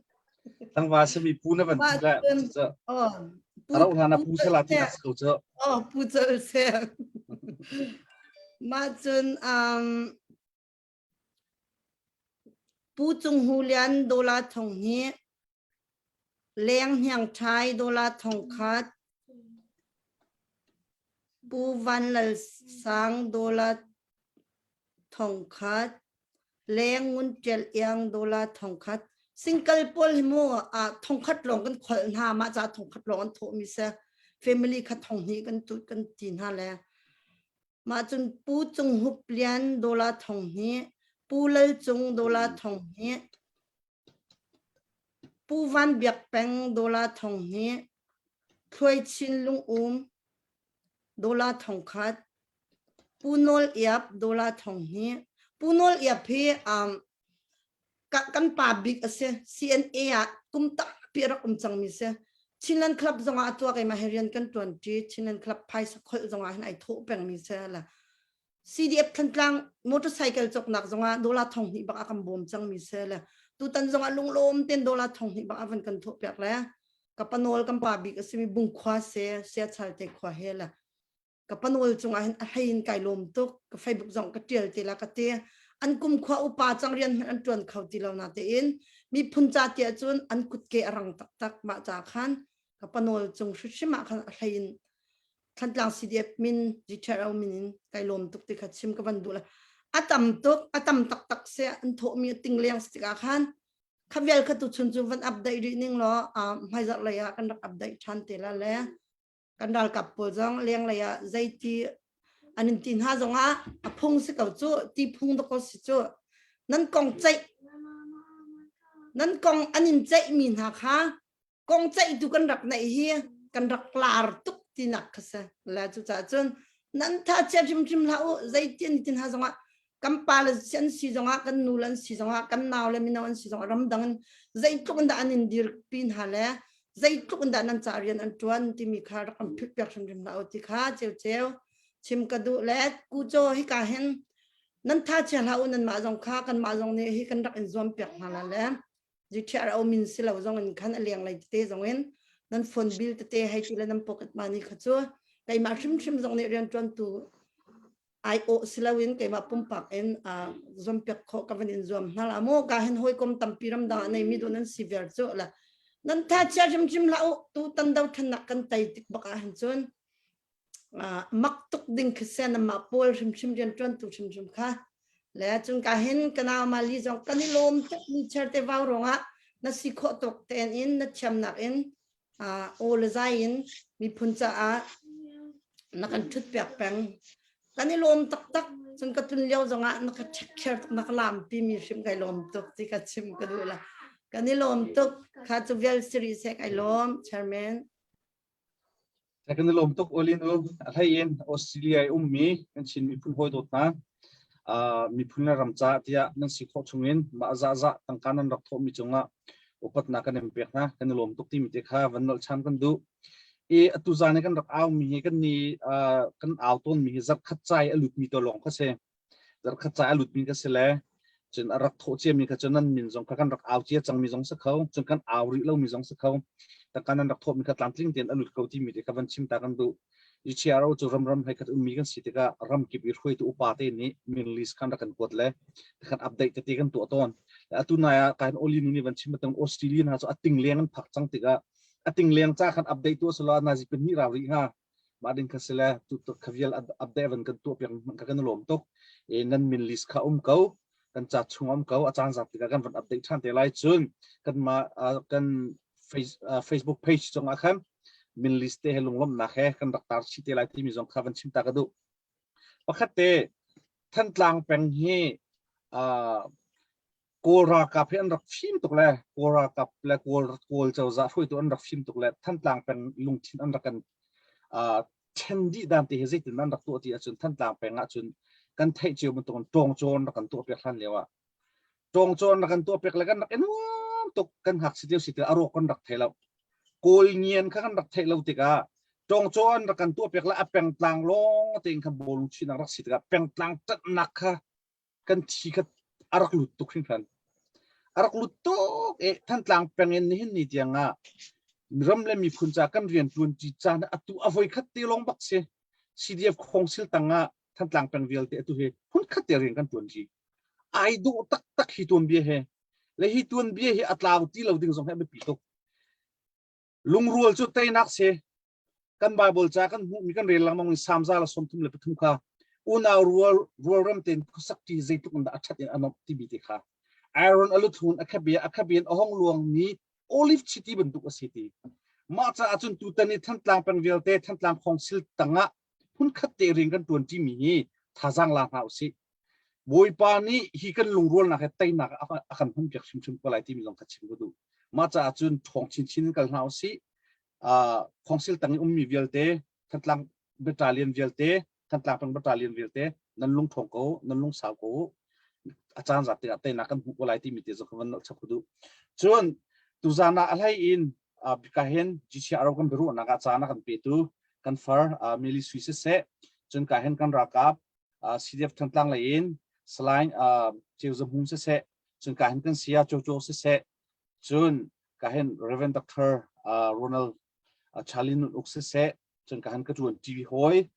[SPEAKER 4] Tlangval simi pu na van ti le.
[SPEAKER 1] Oh,
[SPEAKER 4] pu Aro hna na pu sela ti nak ko cu.
[SPEAKER 1] Oh, pu col se. Ma cun um Pu Cung Hu Lian Dola Thong hi Leng Hniang Ṭhai Dollar 1000, Pu Van Lal Sang dollar 1000, Leng Ngun Ṭial Iang dollar 1000. Single pawl hi mu 1000 lawng kan kholh hna mah ca 1000 lawng an thawhmi si. Family kha 2000 kan tu kan ti hna le. Mah cun Pu Cung Hup Lian dollar 2000, Pu Lal Cung dollar 2000, Pu Van Biak Peng dollar 2000, Thluai Chin Lungum dollar 1000, Pu Nawl Iap dollar 2000. Pu Nawl Iap hi um, kan pa bik a si. CNA ah kum tampi a rak um cangmi si. Chinland Club zongah a tuak i mah hi rian kan ṭuanṭi. Chinland Club phaisa kholh zongah hin ai thawh pengmi si. La. CDF Thantlang motorcycle cawknak zongah dollar 2000 bak a kan bawm cangmi si le tutan zongah lunglawm ten dollar 2000 bak a van kan thawh piak le ka panawl kan pa bik a simi Bungkhua se Siachal te khua he le ka panawl cungah hin a hlei in kai lawm tuk ka Facebook zong ka tial te la ka te an kum khua upa cang rian hmanh an tuan kho ti lo na tein miphun ca tiah cun an kutke a rang taktak mah ca khan ka panawl cung hrimhrim ah khan a hlei in Thantlang CDF min GTRO min in kai lawm tuk ti kha chim ka van duh le a tam tuk a tam taktak se an thawhmi a ting leng tikah khan kha vial kha tu chun cu van update rih ning law hmaizarh lei ah kan rak update ṭhan te la le kan ralkap pawl zong leng lei ah zeiti an in ti hna zong ah a phung si ko cu ti phung dok si cu nan kong ceih nan kong an in ceih mi hna kha kong ceihtu kan rak neih hi kan rak lar tuk tinak kha si le cucaah cun nan tha chia hrimhrim hlah u zeitin tin ha zongah kan pa le an si zongah kan nu le an si zongah kan nau le mino an si zongah ramdang in zeitluk in dah an in dirpi hna le zeitluk in dah nan ca rian an tuan timi kha rak kan phit piak hrimhrim hlah u ti kha ceu ceu chim ka duh le kuco hi ka hin nan tha chia hlah u nan mah zong kha kan mah zong nih hi kan rak in zuam piak hna la le GTRO min si lo zong in khan a lenglei tete zong in nan phone bill tete hei ti le nan pocket money kha cu keimah hrimhrim zong nih rianṭuantu ai awh si loin keimah pumpak in zuampiak khawh ka van in zuam hna la mu ka hin hawikom tampi ramdang ah neimi dun an si viar cu la nan tha chia hrimhrim hlah u tu tan do thannak kan tei tik bak ah hin cun mak tuk ding khi sen amah pawl hrimhrim rianṭuantu hrimhrim kha le cun ka hin ka nau mali zong kan i lawm tuk mi cherte vau ruangah na si khawh tuk ten in na thiamnak in aw le zai in miphun caah na kan ṭhut piak peng kan i lawm taktak cun ka tlun lio zongah na ka ṭhekher tuk na ka lampi mi hrim kai lawm tuk ti ka chim ka duh la kan i lawm tuk kha cu vial siri se kai lawm chairman
[SPEAKER 4] Kan i lawm tuk Olin u. A hlei in Australia i ummi kan Chin miphun hawi dawt hna miphun le ram ca tiah nan si khawh chungin mah zahzah tangka nan rak thawhmi cungah upatnak kan in pek hna. Kan i lawm tuk timi te kha van nolh chan kan duh. I atu zan i kan rak aumi hi kan ni kan au tawnmi hi zarkhat cai a lutmi te lawng kha si. Zarkhat ca a lutmi ka si le cun a rak thawh ciami kha cun nan min zong kha kan rak au cia cangmi zong si kho cun kan au rih lomi zong si kho tangka nan rak thawhmi kha tlamtling tein a lut ko timi te kha van chim ta kan duh UCRO cu ramram hlei khat ummi kan si tikah ramkip i hruaitu upa te nih min list khan rak kan kuat le khan update tete kan tuah tawn atu nai ah kan oli nu nih van chim batang Australia hna cu a ting leng an phak cang tikah a ting leng ca khan update tuah selo nazi pin ni rau rih hnga mah ding kha si le tu kha vial update van kan tuah piak ka kan lawm tuk e nan min list kha um ko kan ca chung um ko a caan zat tikah kan van update than te lai cun kan ma kan Facebook page cungah khan min list te he lunglawmhnak he kan rak tar chih te lai timi zong kha van chim ta ka duh pakhat te Thantlang peng hi Kawl ralkap hi an rak fim tuk le Kawl ralkap le Kawl Kawl cozah hruaitu an rak fim tuk le Thantlang peng lungthin an rak kan uh, then dih dan te hi zeitin an rak tuah ti ahcun Thantlang peng ahcun Kan theih cio bantukin ṭawngcawn rak kan tuah piak hlan lio ah ṭawngcawn rak kan tuah piak le kan rak i nuam tuk kan ngakchia lio si tikah a rawk kan rak thei lo. Kawl ngian kha kan rak theih lo tikah ṭawngcawn rak kan tuah piak le a pengtlang lawng tein kha bawlung chuihnak rak si tikah pengtlang ṭanhnak kha kan thi kha a rak lut tuk hringhran. A rak lut tuk i Thantlang peng in nihin ni tiang ah ram le miphun ca kan rian ṭuan ṭi caan atu a voi khat te lawng bak si. CDF khawngsil tang ah Thantlang peng vialte atu hi hmun khat te rian kan ṭuan ṭi. Ai dawh taktak hi tuanbia he le hi tuanbia hi a tlau ti lo ding zong hi a biapi tuk. Lungrual cu teinak si. Kan Bible ca kan hmuhmi kan rel lengmang mi Salm za le 33 kha unau rual rualrem tein khuasak ṭi zeitluk in dah a ṭhat in a nuamh timi te kha Aaron a luthlun a khabia a khabia in a hong luangmi olive chiti bantuk a si ti. Mah caah cun tutan i Thantlang peng vialte Thantlang khawngsil tangah phunkhat te rian kan ṭuan ṭimi hi thazaang la hna usih. Bawipa nih hi kan lungrualnak he teinak a kan hman piak hrimhrim ko lai timi zong kha chim ka duh. Mah caah cun ṭhawng chinchin in kal hna usih. Uh, khawngsil tang i ummi vialte, Thantlang battalion vialte, Thantlang peng battalion vialte, nan lung ṭhawng ko, nan lung sau ko. A caan zat tikah teinak kan hmuh ko lai timi te zong ka van nolh chap ka duh. Cun tuzan ah a hlei in uh, bika hin GCRO kan biaruahnak ah caan a kan petu kan far uh, Meli Sui siseh, cun ka hin kan ralkap CDF Thantlang lei in Salai Ceu Za Hmung siseh, cun ka hin kan saya Cho Cho siseh, cun ka hin Reverend Dr. Ronald Charlie Nun Uk siseh, cun ka hin ka ṭuan TV hawi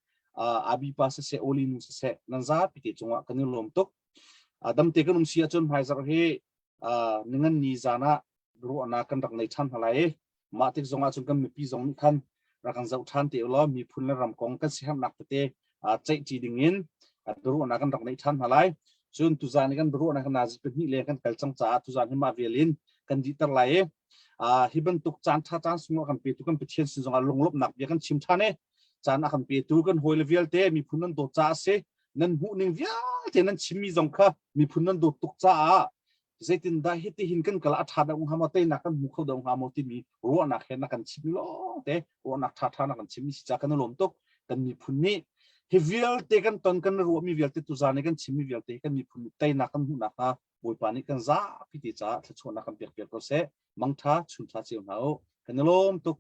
[SPEAKER 4] Abi pa siseh, Oli nu siseh, nan zapi te cungah kan i lawm tuk. Damte kan um si ahcun hmaizarh hi ningan ni zan ah ruahnak kan rak nei ṭhan hna lai i mah tik zong ahcun kan mipi zong nih khan rak kan zoh ṭhan te ulaw miphun le ram kong kan siaherhnak tete ceihṭi ding in biaruahnak kan rak neih ṭhan hna lai. Cun tuzaan i kan biaruahnak nazi pahnih le kan kal cang caah tuzaan hi mah vial in kan dihter lai i hi bantuk caan ṭha caan sungah kan petu kan Pathian sin zongah lunglawmhnak bia kan chim ṭhan i caan a kan petu kan hawile vialte miphun nan dawt caah a si nan hmuhning vialte nan chimmi zong kha miphun nan dawt tuk caah zeitindah hitihin kan kal a ṭha deuh hnga maw teinak kan hmu kho deuh hnga maw timi ruahnak he na kan chim lawng te ruahnak ṭhaṭha na kan chimmi si ca kan i lawm tuk kan miphun nih hi vialte kan ton kan ruahmi vialte tuzaan i kan chimmi vialte kan miphun nih teinak kan hmuh nakhnga Bawipa nih kan zapi te caah thluachuahnak kan pek piak ko seh mangṭha chunṭha cio hna u kan i lawm tuk